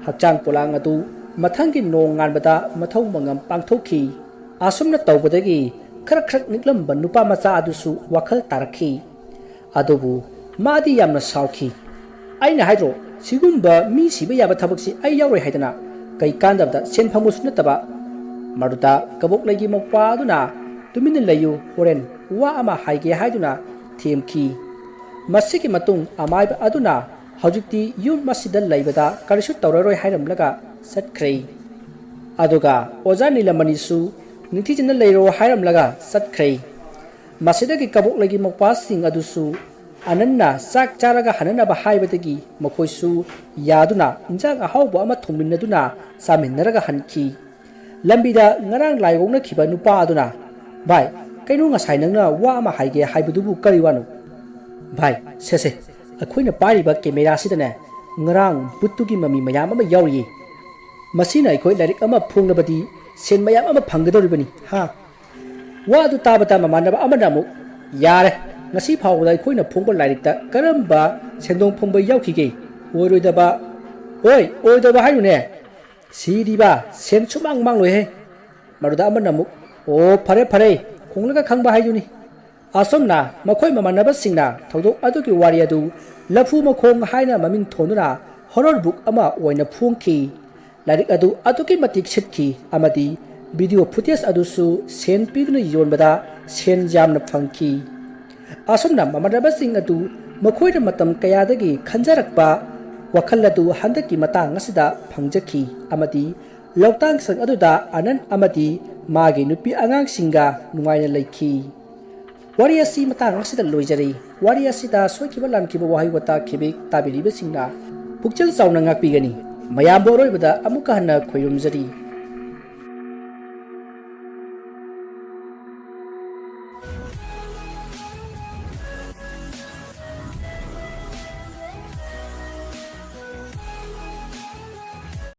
ꯍꯛꯆꯥꯡ ꯄꯣꯂꯥꯡ ꯑꯗꯨ ꯃꯊꯪꯒꯤ ꯅꯣꯡ ꯉꯥꯟꯕꯗ ꯃꯊꯧ ꯃꯉꯝ ꯄꯥꯡꯊꯣꯛꯈꯤ꯫ ꯑꯁꯨꯝꯅ ꯇꯧꯕꯗꯒꯤ ꯈꯔ ꯈꯔ ꯅꯤꯛꯂꯝꯕ ꯅꯨꯄꯥ ꯃꯆꯥ ꯑꯗꯨꯁꯨ ꯋꯥꯈꯜ ꯇꯥꯔꯛꯈꯤ꯫ ꯑꯗꯨꯕꯨ ꯃꯥꯗꯤ ꯌꯥꯝꯅ ꯁꯥꯎꯈꯤ꯫ "ꯑꯩꯅ ꯍꯥꯏꯗ꯭ꯔꯣ, ꯁꯤꯒꯨꯝꯕ ꯃꯤ ꯁꯤꯕ ꯌꯥꯕ ꯊꯕꯛꯁꯤ ꯑꯩ ꯌꯥꯎꯔꯣꯏ ꯍꯥꯏꯗꯅ? ꯀꯩ ꯀꯥꯟꯗꯕꯗ ꯁꯦꯟ ꯐꯪꯕꯁꯨ ꯅꯠꯇꯕ꯫" ꯃꯗꯨꯗ ꯀꯕꯣꯛꯂꯩꯒꯤ ꯃꯧꯄ꯭ꯋꯥ ꯑꯗꯨꯅ, "ꯇꯨꯃꯤꯟꯅ ꯂꯩꯌꯨ, ꯍꯣꯔꯦꯟ ꯋꯥ ꯑꯃ ꯍꯥꯏꯒꯦ" ꯍꯥꯏꯗꯨꯅ ꯊꯦꯝꯈꯤ꯫ ꯃꯁꯤꯒꯤ ꯃꯇꯨꯡ ꯑꯃꯥꯏꯕ ꯑꯗꯨꯅ ꯍꯧꯖꯤꯛꯇꯤ ꯌꯨꯝ ꯑꯁꯤꯗ ꯂꯩꯕꯗ ꯀꯔꯤꯁꯨ ꯇꯧꯔꯔꯣꯏ ꯍꯥꯏꯔꯝꯂꯒ ꯆꯠꯈ꯭ꯔꯦ꯫ ꯑꯗꯨꯒ ꯑꯣꯖꯥ ꯅꯤꯂꯃꯅꯤꯁꯨ "ꯅꯤꯡꯊꯤꯖꯅ ꯂꯩꯔꯣ" ꯍꯥꯏꯔꯝꯂꯒ ꯆꯠꯈ꯭ꯔꯦ꯫ ꯃꯁꯤꯗꯒꯤ ꯀꯕꯣꯛꯂꯩꯒꯤ ꯃꯧꯄ꯭ꯋꯥꯁꯤꯡ ꯑꯗꯨꯁꯨ ꯑꯅꯟꯅ ꯆꯥꯛ ꯆꯥꯔꯒ ꯍꯟꯅꯅꯕ ꯍꯥꯏꯕꯗꯒꯤ ꯃꯈꯣꯏꯁꯨ ꯌꯥꯗꯨꯅ ꯏꯟꯖꯥꯡ ꯑꯍꯥꯎꯕ ꯑꯃ ꯊꯣꯡꯃꯤꯟꯅꯗꯨꯅ ꯆꯥꯃꯤꯟꯅꯔꯒ ꯍꯟꯈꯤ꯫ ꯂꯝꯕꯤꯗ ꯉꯔꯥꯡ ꯂꯥꯏ ꯑꯣꯛꯅꯈꯤꯕ ꯅꯨꯄꯥ ꯑꯗꯨꯅ, "ꯚꯥꯏ, ꯀꯩꯅꯣ ꯉꯁꯥꯏ ꯅꯪꯅ ꯋꯥ ꯑꯃ ꯍꯥꯏꯒꯦ ꯍꯥꯏꯕꯗꯨꯕꯨ ꯀꯔꯤ ꯋꯥꯅꯣ?" "ꯚꯥꯏ, ꯁꯦ ꯁꯦ, ꯑꯩꯈꯣꯏꯅ ꯄꯥꯏꯔꯤꯕ ꯀꯦꯃꯦꯔꯥꯁꯤꯗꯅꯦ, ꯉꯔꯥꯡ ꯚꯨꯠꯇꯨꯒꯤ ꯃꯃꯤ ꯃꯌꯥꯝ ꯑꯃ ꯌꯥꯎꯔꯤꯌꯦ꯫ ꯃꯁꯤꯅ ꯑꯩꯈꯣꯏ ꯂꯥꯏꯔꯤꯛ ꯑꯃ ꯐꯣꯡꯂꯕꯗꯤ ꯁꯦꯟ ꯃꯌꯥꯝ ꯑꯃ ꯐꯪꯒꯗꯧꯔꯤꯕꯅꯤ, ꯍꯥ?" ꯋꯥ ꯑꯗꯨ ꯇꯥꯕꯗ ꯃꯃꯥꯟꯅꯕ ꯑꯃꯅ ꯑꯃꯨꯛ, "ꯌꯥꯔꯦ, ꯉꯁꯤ ꯐꯥꯎꯕꯗ ꯑꯩꯈꯣꯏꯅ ꯐꯣꯡꯕ ꯂꯥꯏꯔꯤꯛꯇ ꯀꯔꯝꯕ ꯁꯦꯟꯗꯣꯡ ꯐꯪꯕ ꯌꯥꯎꯈꯤꯒꯦ? ꯑꯣꯏꯔꯣꯏꯗꯕ꯫" "ꯍꯣꯏ, ꯑꯣꯏꯗꯕ ꯍꯥꯏꯅꯨꯅꯦ꯫ ꯁꯤꯔꯤꯕ ꯁꯦꯟ ꯁꯨꯃꯥꯡ ꯃꯥꯡꯂꯣꯏꯍꯦ꯫" ꯃꯗꯨꯗ ꯑꯃꯅ ꯑꯃꯨꯛ, "ꯑꯣ, ꯐꯔꯦ, ꯐꯔꯦ, ꯈꯣꯡꯂꯒ ꯈꯪꯕ ꯍꯥꯏꯗꯨꯅꯤ꯫" ꯑꯁꯨꯝꯅ ꯃꯈꯣꯏ ꯃꯃꯥꯟꯅꯕꯁꯤꯡꯅ ꯊꯧꯗꯣꯛ ꯑꯗꯨꯒꯤ ꯋꯥꯔꯤ ꯑꯗꯨ ꯂꯐꯨ ꯃꯈꯣꯡ ꯍꯥꯏꯅ ꯃꯃꯤꯡ ꯊꯣꯟꯗꯨꯅ ꯍꯣꯔꯔ ꯕꯨꯛ ꯑꯃ ꯑꯣꯏꯅ ꯐꯣꯡꯈꯤ꯫ ꯂꯥꯏꯔꯤꯛ ꯑꯗꯨ ꯑꯗꯨꯛꯀꯤ ꯃꯇꯤꯛ ꯁꯤꯠꯈꯤ ꯑꯃꯗꯤ ꯚꯤꯗꯤꯑꯣ ꯐꯨꯇꯦꯖ ꯑꯗꯨꯁꯨ ꯁꯦꯟ ꯄꯤꯗꯨꯅ ꯌꯣꯟꯕꯗ ꯁꯦꯟ ꯌꯥꯝꯅ ꯐꯪꯈꯤ꯫ ꯑꯁꯨꯝꯅ ꯃꯃꯥꯟꯅꯕꯁꯤꯡ ꯑꯗꯨ ꯃꯈꯣꯏꯅ ꯃꯇꯝ ꯀꯌꯥꯗꯒꯤ ꯈꯟꯖꯔꯛꯄ ꯋꯥꯈꯜ ꯑꯗꯨ ꯍꯟꯗꯛꯀꯤ ꯃꯇꯥꯡ ꯑꯁꯤꯗ ꯐꯪꯖꯈꯤ ꯑꯃꯗꯤ ꯂꯧꯇꯥꯡꯁꯪ ꯑꯗꯨꯗ ꯑꯅꯟ ꯑꯃꯗꯤ ꯃꯥꯒꯤ ꯅꯨꯄꯤ ꯑꯉꯥꯡꯁꯤꯡꯒ ꯅꯨꯡꯉꯥꯏꯅ ꯂꯩꯈꯤ꯫ ꯋꯥꯔꯤ ꯑꯁꯤ ꯃꯇꯥꯡ ꯑꯁꯤꯗ ꯂꯣꯏꯖꯔꯤ꯫ ꯋꯥꯔꯤ ꯑꯁꯤꯗ ꯁꯣꯏꯈꯤꯕ ꯂꯥꯟꯈꯤꯕ ꯋꯥꯍꯩ ꯋꯥꯇꯥ ꯈꯤꯕꯤꯛ ꯇꯥꯕꯤꯔꯤꯕꯁꯤꯡꯅ ꯄꯨꯛꯆꯦꯜ ꯆꯥꯎꯅ ꯉꯥꯛꯄꯤꯒꯅꯤ꯫ ꯃꯌꯥꯝꯕꯨ ꯑꯔꯣꯏꯕꯗ ꯑꯃꯨꯛꯀ ꯍꯟꯅ ꯈꯣꯏꯔꯨꯝꯖꯔꯤ꯫